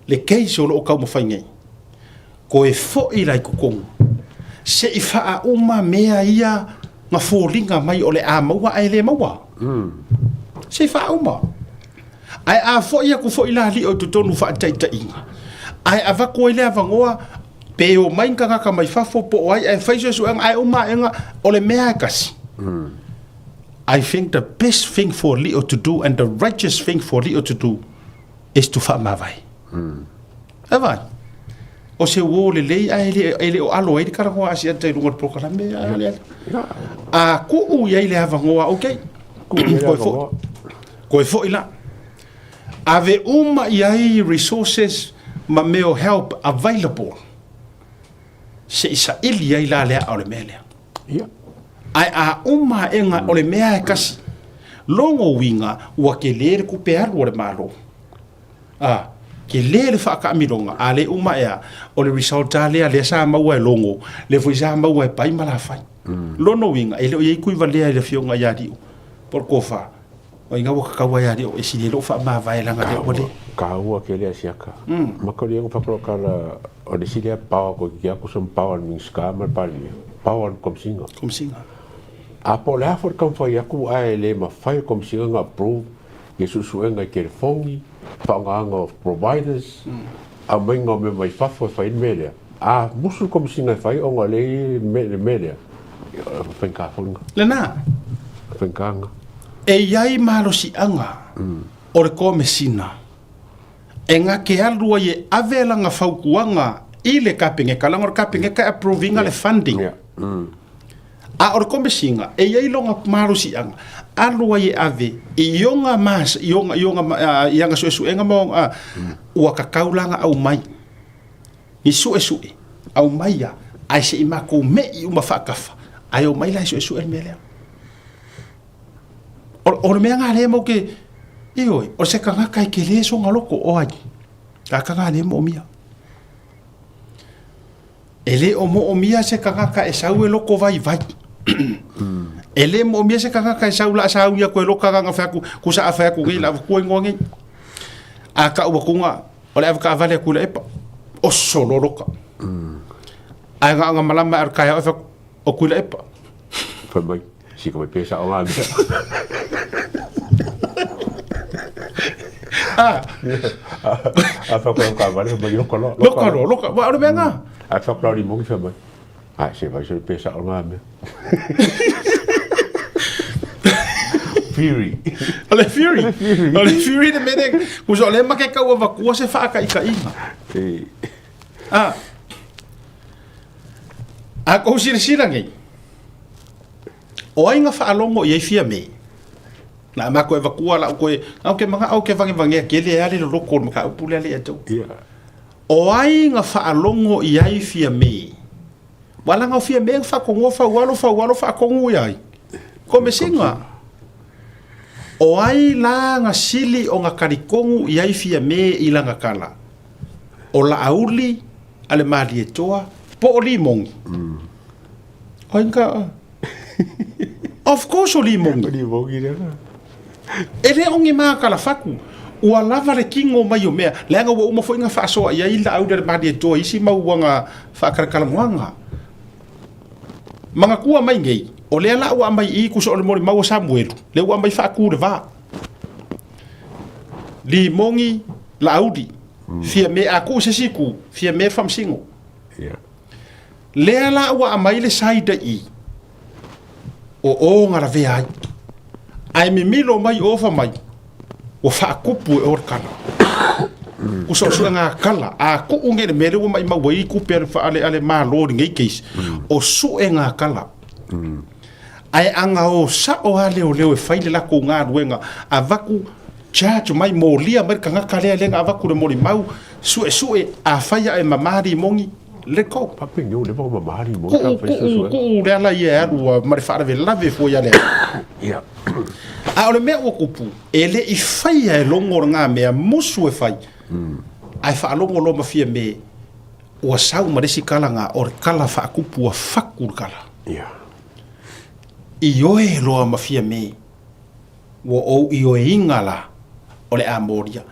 le case o lo o taumafai nei. Toe foi la i totonu se i faauma mea ia na foliga mai o le a maua ae le maua. Se i faauma. Ae a foi atu foi la alii o i totonu faataitaiga, ae avatu ai le avanoa pe omai ni tagata mai fafo po o ai ae fai suesuega ae uma aega o le mea lava e tasi. I think the best thing for Lio to do and the righteous thing for Lio to do is to faamavae. E vai. O se uō lelei ae le, e le o alo ai le karagoa asiata i luga o le polokalame a le ale. A kuu i ai le avanoa, okay. Kuu i ai le Koe foi. avanoa. Koe foi la. Ave uma i ai resources ma mea o help available se i saili ai la le aa o le mea lea. Ia. Ae a uma aʻega o le mea e kasi, logo uiga ua kelē le tupe alu a le Malo. A, kelē le faakaamiloga, a le uma ea, o le result lava lea, lea sa maua e Logo, lea foi sa maua e Pai ma Lafai. Lona uiga, e le o i ai kuivalea i le afioga ia Liu, po o le Tofa, o iga ua kakau ai ia Liu, e sili ai lou faamavae leaga lea ua le. Taua tele a siaka. Ma ka lianga whakalokala o le isi lea power ko ki aku some power le Minista ma le Palemia. Power le Komisiga. Komisiga. A po o le a foi le taumafai atu ae le mafai e le Komisiga ona approve ia suesuega i telefoni, faaaogaina o providers, aumaiga o mea mai fafo e fai ai le mea lea. A musu le Komisiga e fai ona o lea e i ai le mea lea, o le faigata foi lena. Lena. Faigata lena. E i ai malosiaga o le Komesina e gake alu ai e ave lana fautuaga i le Kapeneta, leaga o le Kapeneta e approve ina le funding. A o le Komesina, e i ai lona malosiaga, alu ai e ave i ona mas, i ona, i ona, i ana suesuega ma ona, ua tatau la ona aumai ni suesue, aumai ia, ae se i matou me'i uma faatafa, ae omai la e suesue le mea lea. O le mea lena lea matou te, ioe, o se tagata e tele sona loto, o ai? Tagata lena lea e moomia. E le o moomia se tagata e sau e loto vaivai. E le moomia se tagata e sau la sauni atu e loka agaga fai atu, kusa a fai atu nei la avatua ingoa nei. A tau atuga, o le avetaavale atu i le epa, oso loa loka. Ae na ona malama ae o le taeao e fai atu, o Tuilaepa. Fai mai, sika mai pesa o ngā mea. Ah. A fa koe ka vale mai loka loa. Loka loa, loka. Wa o le mea ngā. A fa koe mongi fa mai. A se vai se pesa o ngā mea. Fury. O le Fury. O le Fury le mea nei. Kusa o le make kau avakua se whaakaikainga. E. Ah. A kou silasila nei, o ai na faalogo i ai Fiame? Na a makou e avatua lau koe, na ou ke manao ke vagevagea kele e ale loloko o le mataupu lea le ia tou. O ai na faalogo i ai Fiame? Ua laga o Fiame na faatogoa faualo faualo faatonu i ai. Komesiga. O ai la na sili ona talitonu i ai Fiame i lana tala? O Laauli a le Malietoa po o Limogi. O ai ka Of course o Limogi. O Limogi lea. E le o ni makalafatu. Ua lava le kino mai o mea. Leaga ua uma foi na faasoa i ai Laauli a le Malietoa i isi mau uaga faakalakalamoaga. Manatua mai nei, o lea la ua aumai i i tusa o le molimau a Samuelu, lea ua aumai faatu le va. Limogi, Laauli, Fiame a tuu se isi itu, Fiame le Faamasino. Lea la ua aumai le side i o o na lavea ai. Ae mimilo mai o fa mai, ua faatupu e o le kala. Usa o suega kala, a tuu nei le mea lea ua maimau ai tupe a le, a le, a le Malo i lenei case, o suega kala. Ae aga o sao lava leoleo e fai le latou galuega, avatu charge mai, molia mai le tagata lea lea na avatu le molimau, suesue, afai ae mama limogi, let go. Pape nio le mo mama limogi Kuu, kuu, kuu le ala ia e alu ma le faalavelave foi ia le. Ia. A o le mea ua tupu, e le i faia e Logo lena mea, musu e fai, ae faalogo loa ma Fiame, ua sau ma le isi tala na, o le tala faatupu ua fatu le tala. Ia. Ioe loa ma Fiame, ua ou ioeina la o le a molia.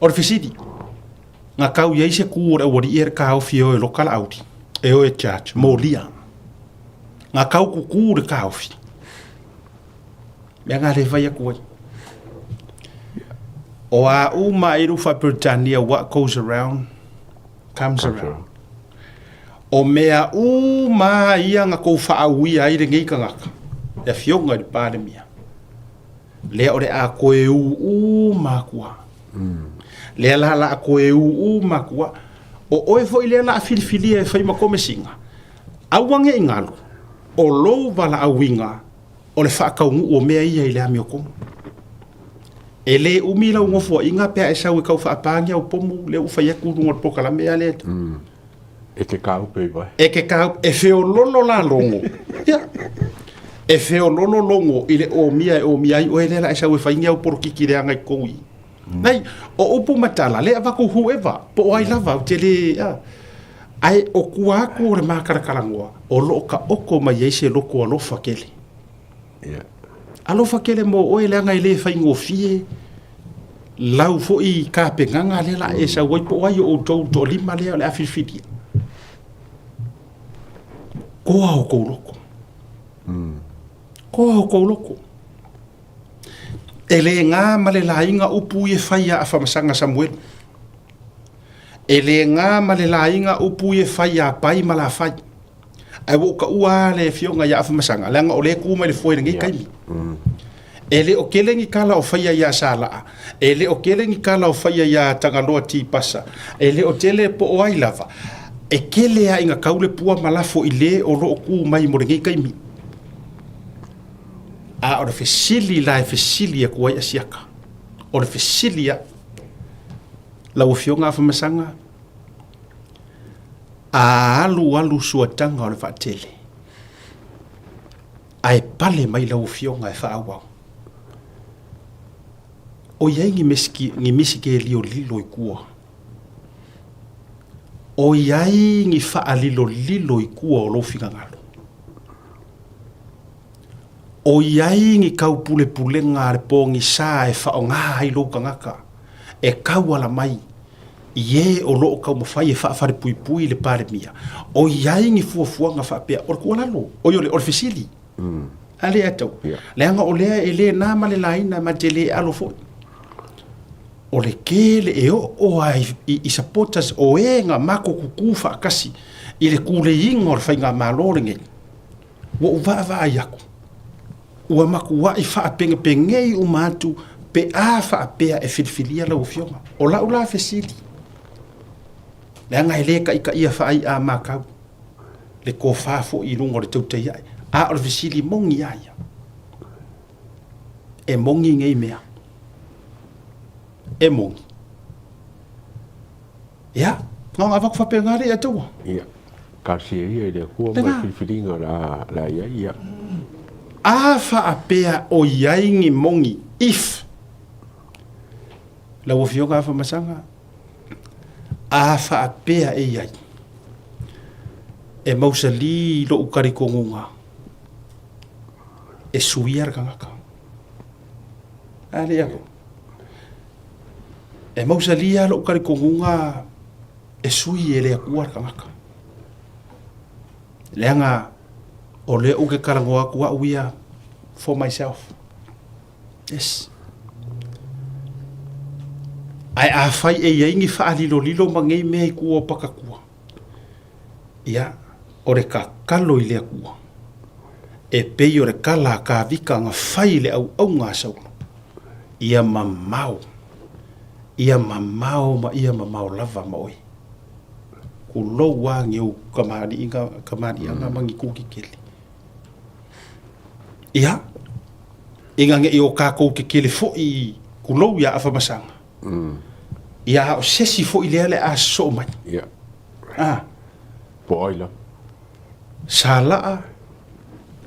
O le fesili, na tau i ai se ku o le aualii e le taofi e o e loka Laauli, e o e charge, molia. Na tau kuku le taofi. Mea na le fai atu ai. O a uma i rufa Peretania, what goes around comes around. O mea uma ia na kou faauia ai lenei tagata, le afioga i le Palemia. Lea o le a toe ū uma atu lava. Lea la la a toe ū uma atu lava. O oe foi lea la a filifilia e fai ma Komesina, aua ne i galo, o lou valaauina o le faataunuu o mea ia i le amiotonu. E le umi lau nofoaiga pe a e sau e tau faapa ni au pomu lea ua fai atu i luga o le polokalame a lea. E te kaupe i vai. E te kaupe, e feololo la logo. Ia. E feololo logo i le omia e omia ai oe lea la e sau e fai ni au polokiki leaga i totonu i i. Nei, o upu ma tala, lea e avatu whoever, po o ai lava, ou te le, a. Ae o tua atu o le mākalakalanoa, o lo o taoto mai ai se loto alofa tele. Yeah. Alofa tele mo oe leaga e le faigofie lau foi tapenaga lea la e sau ai po o ai o outou toalima lea o le a filifilia. Koa o kou loko. Koa o kou loko. E le gā ma le laina upu i e fai a Afamasaga Samuelu. E le gā ma le laina upu i e fai a Pai ma Lafai. Ae ua ou taua lava le afioga ia Afamasaga, leaga o lea e tu mai le foe i lenei taimi. E le o tele ni tala o faia ia Salaa, e le o tele ni tala o faia ia Tagaloa Tipasa, e le o tele po o ai lava. E tele lava ina tau le pua ma lafo i le o lo o tu mai mo lenei taimi. A o le fesili la e fesili atu ai Asiata, o le fesili au, lau Afioga Afamasaga, A alualu suataga o le vaatele, ae pale mai lau Afioga e faaauau. O i ai ni mesiki, ni misike liolilo i tua. O i ai ni faalilolilo i tua o lou finagalo. O i ai ni taupulepulega a le pogisa e faaaoga ai lou tagata e tauala mai i e o lo o taumafai e faafalepuipui le Palemia? O i ai ni fuafuaga faapea? O le tuualalo, oi o le, o le fesili. A lea tau. Leaga o lea e le na ma le laina ma te le alo foi. O le kele e oo ai i, i supporters o e na mako kuku faatasi i le kuleiga o le faigamalo lenei. Ua ou vaavaai aku, ua matuai faapengepengei uma atu pe a faapea e filifilia lau Afioga. O lau la fesili, leaga e le taitaia faai'a makau le tofa foi i luga o le tautai ae, a o le fesili moni a ia, e moni nei mea? E moni. Ia, na ona avatu faapena le ia taua. Ia, talosia ia i le Atua ma le filifiliga o le a, le a i ai, ia. A faapea o i ai ni moni, if, lau Afioga Afamasaga, a faapea e i ai, e mausali lou talitonuga e suia le tagata. A le ia. E mausali lava lou talitonuga e sui e le Atua le tagata. Leaga o lea ou te talanoa atu au ia for myself. Yes. Ae afai e i ai ni faalilolilo ma nei mea i tua o pakatua, ia, o le tatalo i le Atua, e pei o le tala a Tavita na fai i le auauna a Saulo, Ia mamao, ia mamao ma ia mamao lava ma oe. Kulou a ni ou kamaliiga, kamaliaga ma ni kukikele. Ia, ina ne i o kākou kekele foi kulou ia Afamasaga. Ia a o sesi foi lea le a sosoo mai. Ia. Ah. Po ai la. Salaa,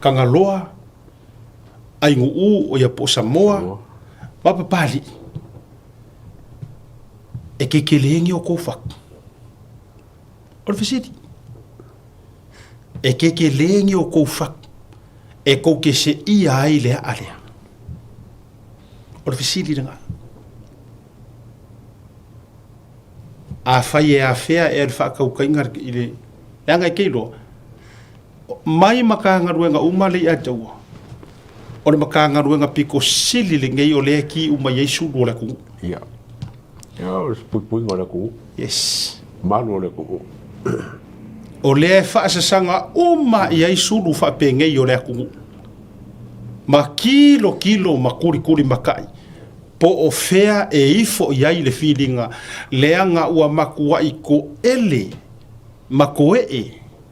Kangaloa, Aiguu, o ia po o Samoa, ma Papali'i, e kekelē o kou fatu. O le fesili, e kekelē o kou fatu e kou te seia ai le a'a lea? O le fesili lena. Afai e afea ea le faatautaiga i le leaga e te iloa, Mai Matagaluega uma le ia taua, o le Matagaluega pito sili lenei o lea e ki uma i ai sulu o le atunuu. Ia. Ia, o le puipuiga o le atunuu. Yes. Malu o le atunuu. O lea e faasasaga uma i ai sulu faapenei o le atunuu. Ma kilokilo ma kulikuli makaʻi po o fea e ifo i ai le filiga leaga ua makuaʻi koʻele ma koeʻe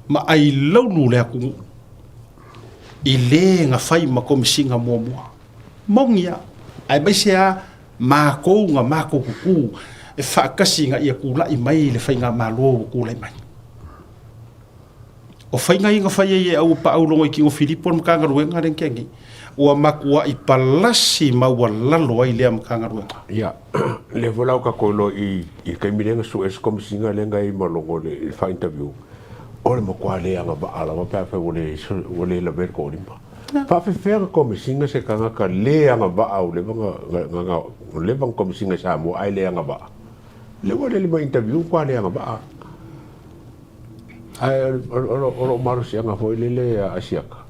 ma ʻailaulu le atunuu i lē gafai ma komisiga muamua. Moni a, aemaise a makou ga makou kukū e faatasi ina ia tulaʻi mai le faigamalo ua tulai mai. O faiga ia na fai ai e au paaulogo i tino Filipo le Matagaluega lea na tea nei, ua matuaʻi palasi maualalo ai lea Matagaluega. Ia, lea foi la ua tatou iloa i le taimi lea na sue se Komesina lea na i ai ma logo i le faa-interview, o le matua le agavaa lava pe afai ua le, ua le lavea le toalima. Faafefea na Komesina se tagata le agavaa ua leva na, na, na, leva na Komesina i Samoa ae le agavaa? Lea ua alele mai interview matua le agavaa. Ae o lou malosiaga foi lele a Asiata,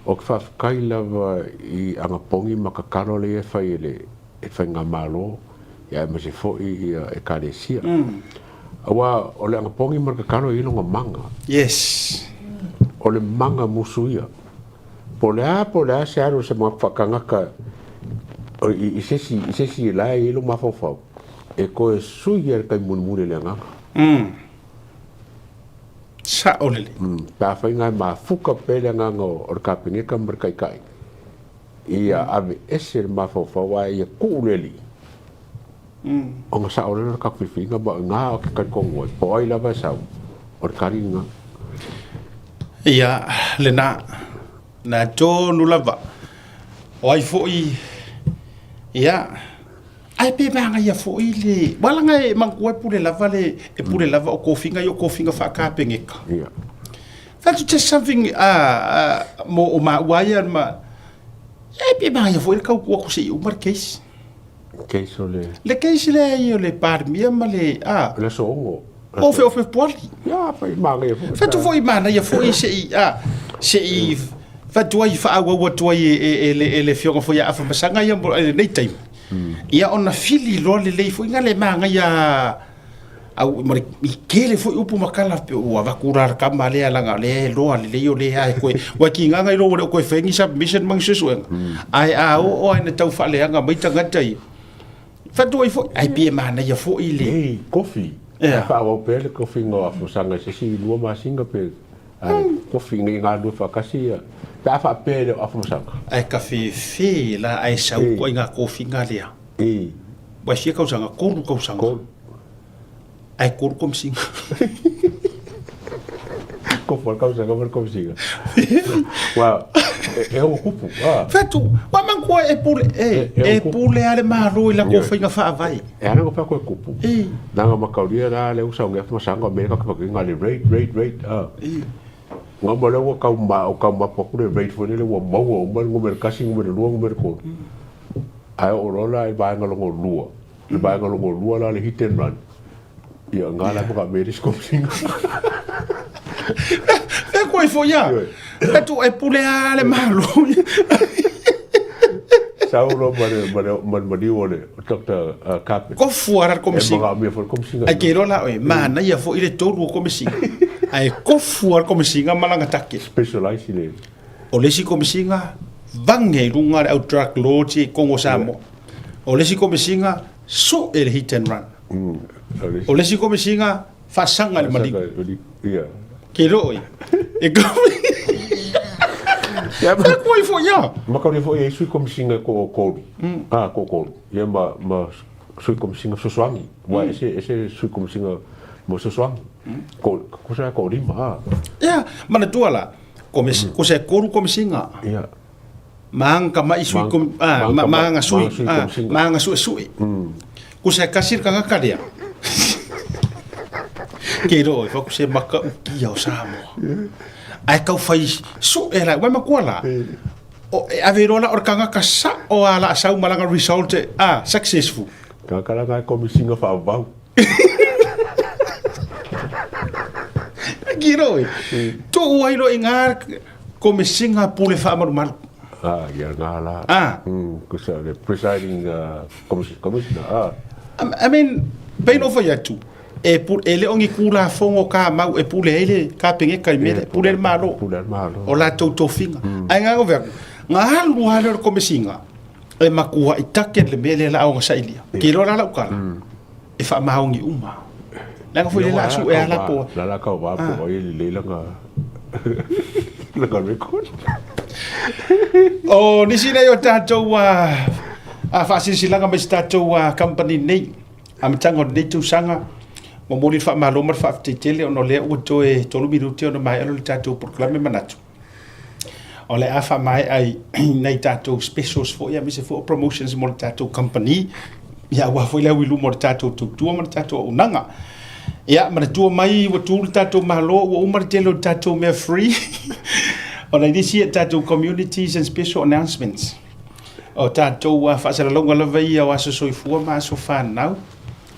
ou te faafetai lava i anapogi ma tatalo lea e fai e le Faigamalo aemaise foi Ekalesia. Aua o le anapogi ma le tatalo e i ai lona maga. Yes. O le maga musu ia. Po o le a, po o le a se alu o se manatu faatagata i se isi la e i ai lou mafaufau, e toe sui lava i le taimi mulimuli e le agaga. Sao lelei. Pe afai na e mafuka pea le agaga o le Kapeneta ma le Taitai, ia aveese le mafaufau ae ia tuu le Alii, ona sao lea o le tatou filifiliga ma o i ina ou te talitonu ai, po o ai lava e sau, o le tali lena. Ia, lena. Na tonu lava. O ai foi, ia, Ae pe manaia foi le aua leaga e manatua e pule lava le e pule lava o tofiga ia o tofiga faa-Kapeneta. Ia. That's just something mo o maua ia ma e pe manaia foi le tau tuu atu se i uma le case. Case o le Le case lea ia o le Palemia ma le a le aso 6. O fe o Fepuari. Ia, fai manaia foi. Fatu foi manaia foi se i a se i fatu ai faaauau atu ai e le e le afioga foi ia Afamasaga ia mo lenei taimi. Ia ona fili loa lelei foi na le manaia au ma le i tele foi upu ma tala pe ua avatu la le tama lea leaga o lea e loa lelei o lea e koe ua tigaga i lou ua le o toe fai ni submission ma ni suesuega ae a oo lava ina tau faaleaga mai tagata ia fatu ai foi ae pei e manaia foi le Ei, kofi. Ia. Ae faaauau pea le kofiga o Afamasaga i se isi 2 masina pe Ae kofi nei galulue faatasi ia pe a faapea e le o Afamasaga. Ae ka fefe la ae sau koa i nga kofiga lea. Ua fia kausaga, kolu kausaga. Kolu. Ae kolu komisiga. Kofu a le kausaga ma le komisiga. Ua e ono kupu. Fetu, ua manatua e pule, e pule a le Malo i latou faiga faavae. E ala ona fai atu e kupu. Leaga mataulia la lea ua saunoa Afamasaga o mea ia tatou te le rate, rate, rate a. Nga ma lea ua tau ma o tau mapu atu le rate foi lele ua maua uma le numera tasi, numera lua, numera tolu. Ae oo loa la i vaega lona lua, le vaega lona lua la le hit and run, ia nga la ma mea le isi komisiga. E koe foi ia. E tu e pule a le Malo. Sau loa ma le ma le ma le maliu o le Doctor Carpet. Kofu ara le komisiga. E manaomia foi le komisiga. Ai ke iloa la oe, manaia foi le tolu o komisiga. Ae kofu a le komisiga ma lana take. Specialize i le. O le isi komisiga, vage i luga le au drug lords i Kongo Samoa. O le isi komisiga, sue le hit and run. O le isi komisiga, faasaga i le maliu. Ke iloa oe. E Koe foi ia. Makauri foi e sui komisiga ko o kolu. A ko kolu. Ia ma ma sui komisiga fesoasoani. Ua ese ese sui komisiga mo fesoasoani. Ko ko sa ko lima a. Ia, manatua la. Komisi, ko se kolu komisiga. Ia. Ma aga ma'i sui kom, a, ma, ma aga sui, a, ma aga suesue. Ko se kasi le tagata lea. Ke iloa oe, fai se matautia o Samoa. Ae tau fai sue la, uai matua la. O, e ave loa la o le tagata sao a la sau ma lana result, a, successful. Tagata la na e komisiga faavavau. Ke iloa oe, tuu ai loa i ina Komesiga Pule Faamalumalu. Ah, ia nga la. Ah. Kusa le presiding commissioner. Ah. I mean, pei ona ou fai atu, e, pu, e le o ni Tulafono kamau e pule ai le Kapeneta i mea lea, e pule ai le Malo. Pule ai le Malo. O latou tofiga. Ae na ona ou fai atu, Na alu lava lea o le Komesina e matuai take le mea lea la a ona sailia. Ke iloa la lau tala, e faamaoni uma. Leaga foi lea la a sue a la po. La la kau va po ai lelei lana lana record. O nisi nei o tatou a faasilasilaga mai se tatou company nei amataga o lenei tausaga momoli le faamalo ma le faafetai tele ona o lea ua toe 3 minute ona maea lea o le tatou polokalame manatu o le a faamaea i nai tatou specials foi aemaise foi o promotions mo le tatou company ia aua foi le au i luma o le tatou tautua ma le tatou auaunaga. Ia, manatua mai ua tu le tatou Malo, ua uma le tele o tatou mea free. Ona i nisi ia tatou communities and special announcements. O tatou faasalalauga lava ia o aso soifua ma aso fanau.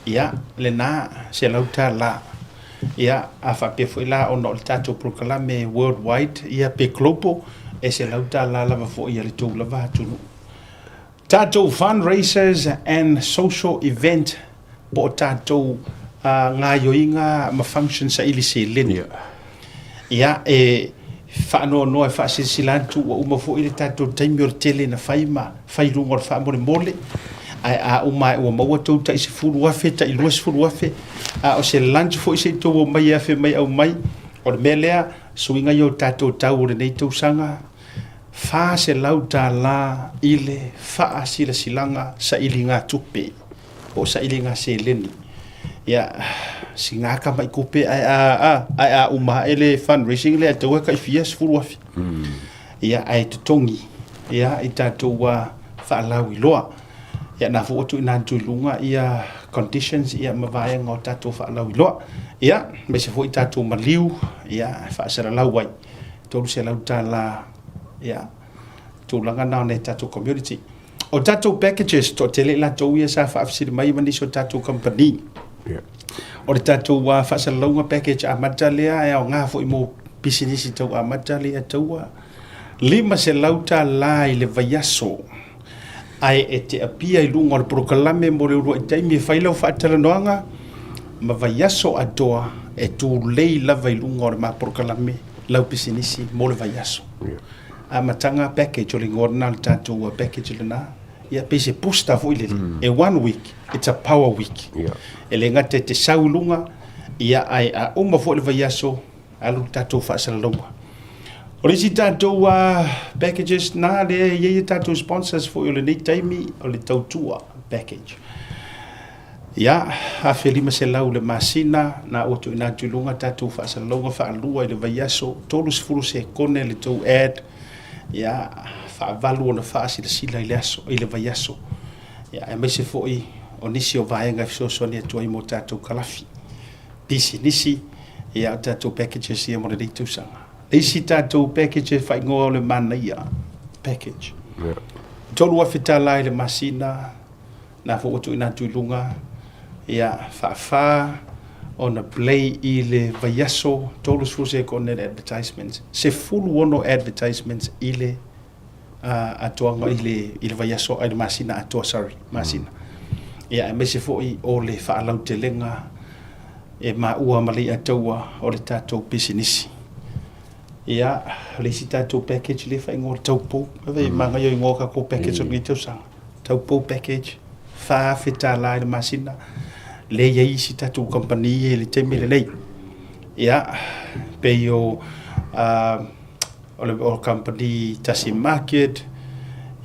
Ia, lena, $100. Ia, a faapea foi la ona o le tatou polokalame worldwide, ia pe global, e $100 lava foi a le tou lava atunuu. Tatou fundraisers and social event po o tatou gaoioiga ma functions saili seleni. Ia, e faanoanoa e faasilasila atu ua uma foi le tatou taimi o le tele na fai ma fai i luga o le faamolemole, ae a uma ae ua maua tou tai $10,000, tai $20,000, a o se lunch foi se i tou omai e afe mai aumai. O le mea lea, suiga ia o tatou tau o lenei tausaga, $400 i le faasilasilaga sailigatupe po o sailiga seleni. Ia, sina tamai tupe ae a, a, ae a uma ae le fundraising lea e tatau e tai fia $10,000. Ia, ae totogi, ia, i tatou faalauiloa. Ia, na foi ua tuuina atu i luga ia conditions ia ma vaega o tatou faalauiloa. Ia, aemaise foi tatou maliu, ia, e faasalalau ai. $300 ia tulaga na o nai tatou community. O tatou packages, toatele i latou ia sa faafesili mai ma nisi o tatou company. Yeah. O le tatou faasalalauga package amata lea e aoga foi mo pisinisi tau amata lea taua $500 i le vaiaso ae e te apia i luga o le polokalame mo le uluai taimi e fai lau faatalanoaga ma vaiaso atoa e tulei lava i luga o le ma polokalame lau pisinisi mo le vaiaso. Amataga package o le igoa lena o le tatou package lena. Ia pei se booster foi lele. E one week, it's a power week. E le gata e te sau i luga, ia ae a uma foi le vaiaso, alu le tatou faasalalauga. O le isi tatou packages na lea e i ai a tatou sponsors foi o lenei taimi, o le tautua package. Ia, $1,500 le masina, na ua tuuina atu i luga tatou faasalalauga faalua i le vaiaso, 30 sekone le tou ad, ia, faavalu ona faasilasila i le aso, i le vaiaso. Ia, aemaise foi o nisi o vaega e fesoasoani atu ai mo tatou kalafi, pisinisi, ia, o tatou packages ia mo lenei tausaga. Le isi tatou package e faaigoa o le Manaia Package. Yeah. $3,000 i le masina, Na foi ua tuuina atu i luga, ia, faafa ona play i le vaiaso 30 sekone le advertisements, 16 advertisements i le atoaga i le, i le vaiaso, i le masina atoa, sorry, masina. Ia, aemaise foi o le faalautelega e maua ma Leiataua o le tatou pisinisi. Ia, o le isi tatou package lea e faaigoa o le Taupou. Ave, manaia o igoa o tatou package o lenei tausaga. Taupou package, $4,000 i le masina. Lea e i ai isi tatou kamupani ia i le taimi lenei. Ia, pei o, o le kamupani Tasi Market,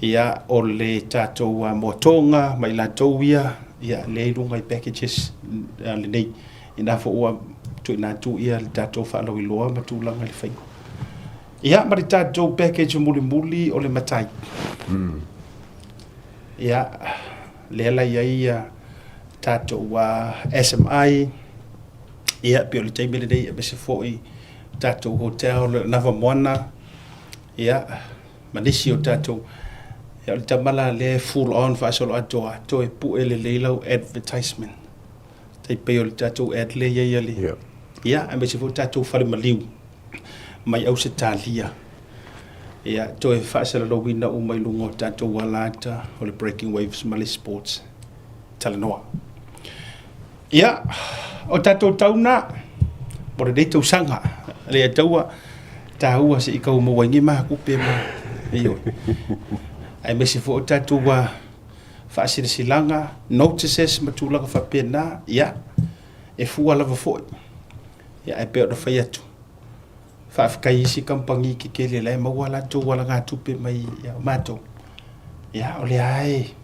ia, o le tatou Moatoga ma i latou ia, ia, lea e i luga i packages lenei. Ina foi ua tuuina atu ia le tatou faalauiloa ma tulaga i le faiga. Ia, ma le tatou package mulimuli o le matai. Ia, lea la i ai ia tatou SMI, ia, pei o le taimi lenei aemaise foi tatou hotel le Nava Moana, ia, ma nisi o tatou, ia, o le tama la lea e full on faasoloatoa, toe pue lelei lau advertisement. Tai pei o le tatou ad lea i ai a le... Yeah. Ia, aemaise foi tatou fale maliu mai Ausetalia. Ia, toe faasalalauina uma i luga o tatou alata o le Breaking Waves ma le Sports Talanoa. Ia, o tatou tauna mo lenei tausaga, le taua taua se i kau maua ai ni makupe ma Ioe. Aemaise foi o tatou faasilasilaga, notices ma tulaga faapena, ia, e fua lava foi. Ia, ae pei ona fai atu, faafetai i isi kamupani tetele la e maua a latou alagatupe mai ia matou. Ia, o lea lava e,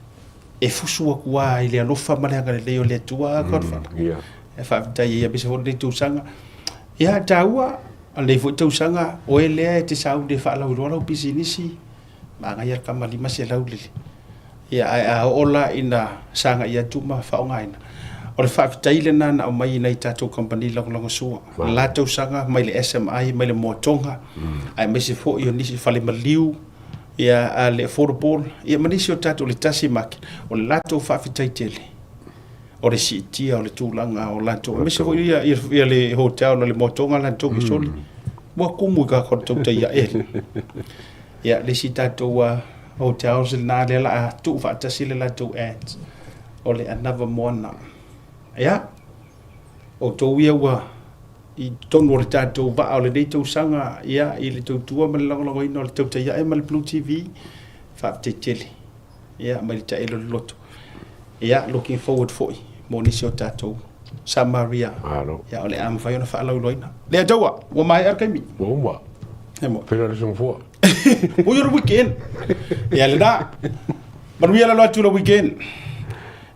e fusu atu lava i le alofa ma le agalelei o le Atua, Godfather. E faafetai ai, aemaise foi lenei tausaga. Ia, taua, o lenei foi tausaga, oe lea e te sauni e faalauiloa lau pisinisi, manaia le tama 500 le ia ae a oo la ina sagai atu ma faaaogaina, o le faafetai lena na aumai i nai tatou kamupani lagolagosua i la tausaga mai le SMI mai le Moatoga aemaise foi o nisi fale maliu ia a le Affordable ia ma nisi o tatou le Tasi Market o le latou faafetai tele o le siitia o le tulaga o latou aemaise foi ia, ia, ia le hotel o le Moatoga latou mm. soli ua kumu i ka tou tai ae ia le isi tatou hotels lena lea la a tuu faatasi le latou ads o le Another Moana ia outou ia ua i totonu o le tatou vaa o lenei tausaga ia i le tautua ma le lagolagoina o le Tautai Ae ma le Blue TV faafetai tele ia mai le taelo le loto ia looking forward foi mo nisi o tatou Samaria Malo. ia o le a mafai ona faalauiloaina lea taua ua maea le taimi Ua uma. E mo. Pera le soifua. Ui o le weekend. Ia lena. Manuia lalo atu le weekend.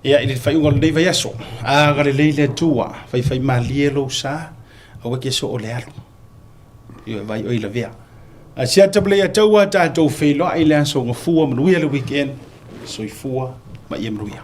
Ia i le faaiuga o lenei vaiaso. Agalelei le Atua, faifaimalie lou sa, aua e te soo le alu. Ioe vai oi lavea. A siata ma le taua tatou feiloai i le aso gafua, manuia le weekend. Soifua ma ia manuia.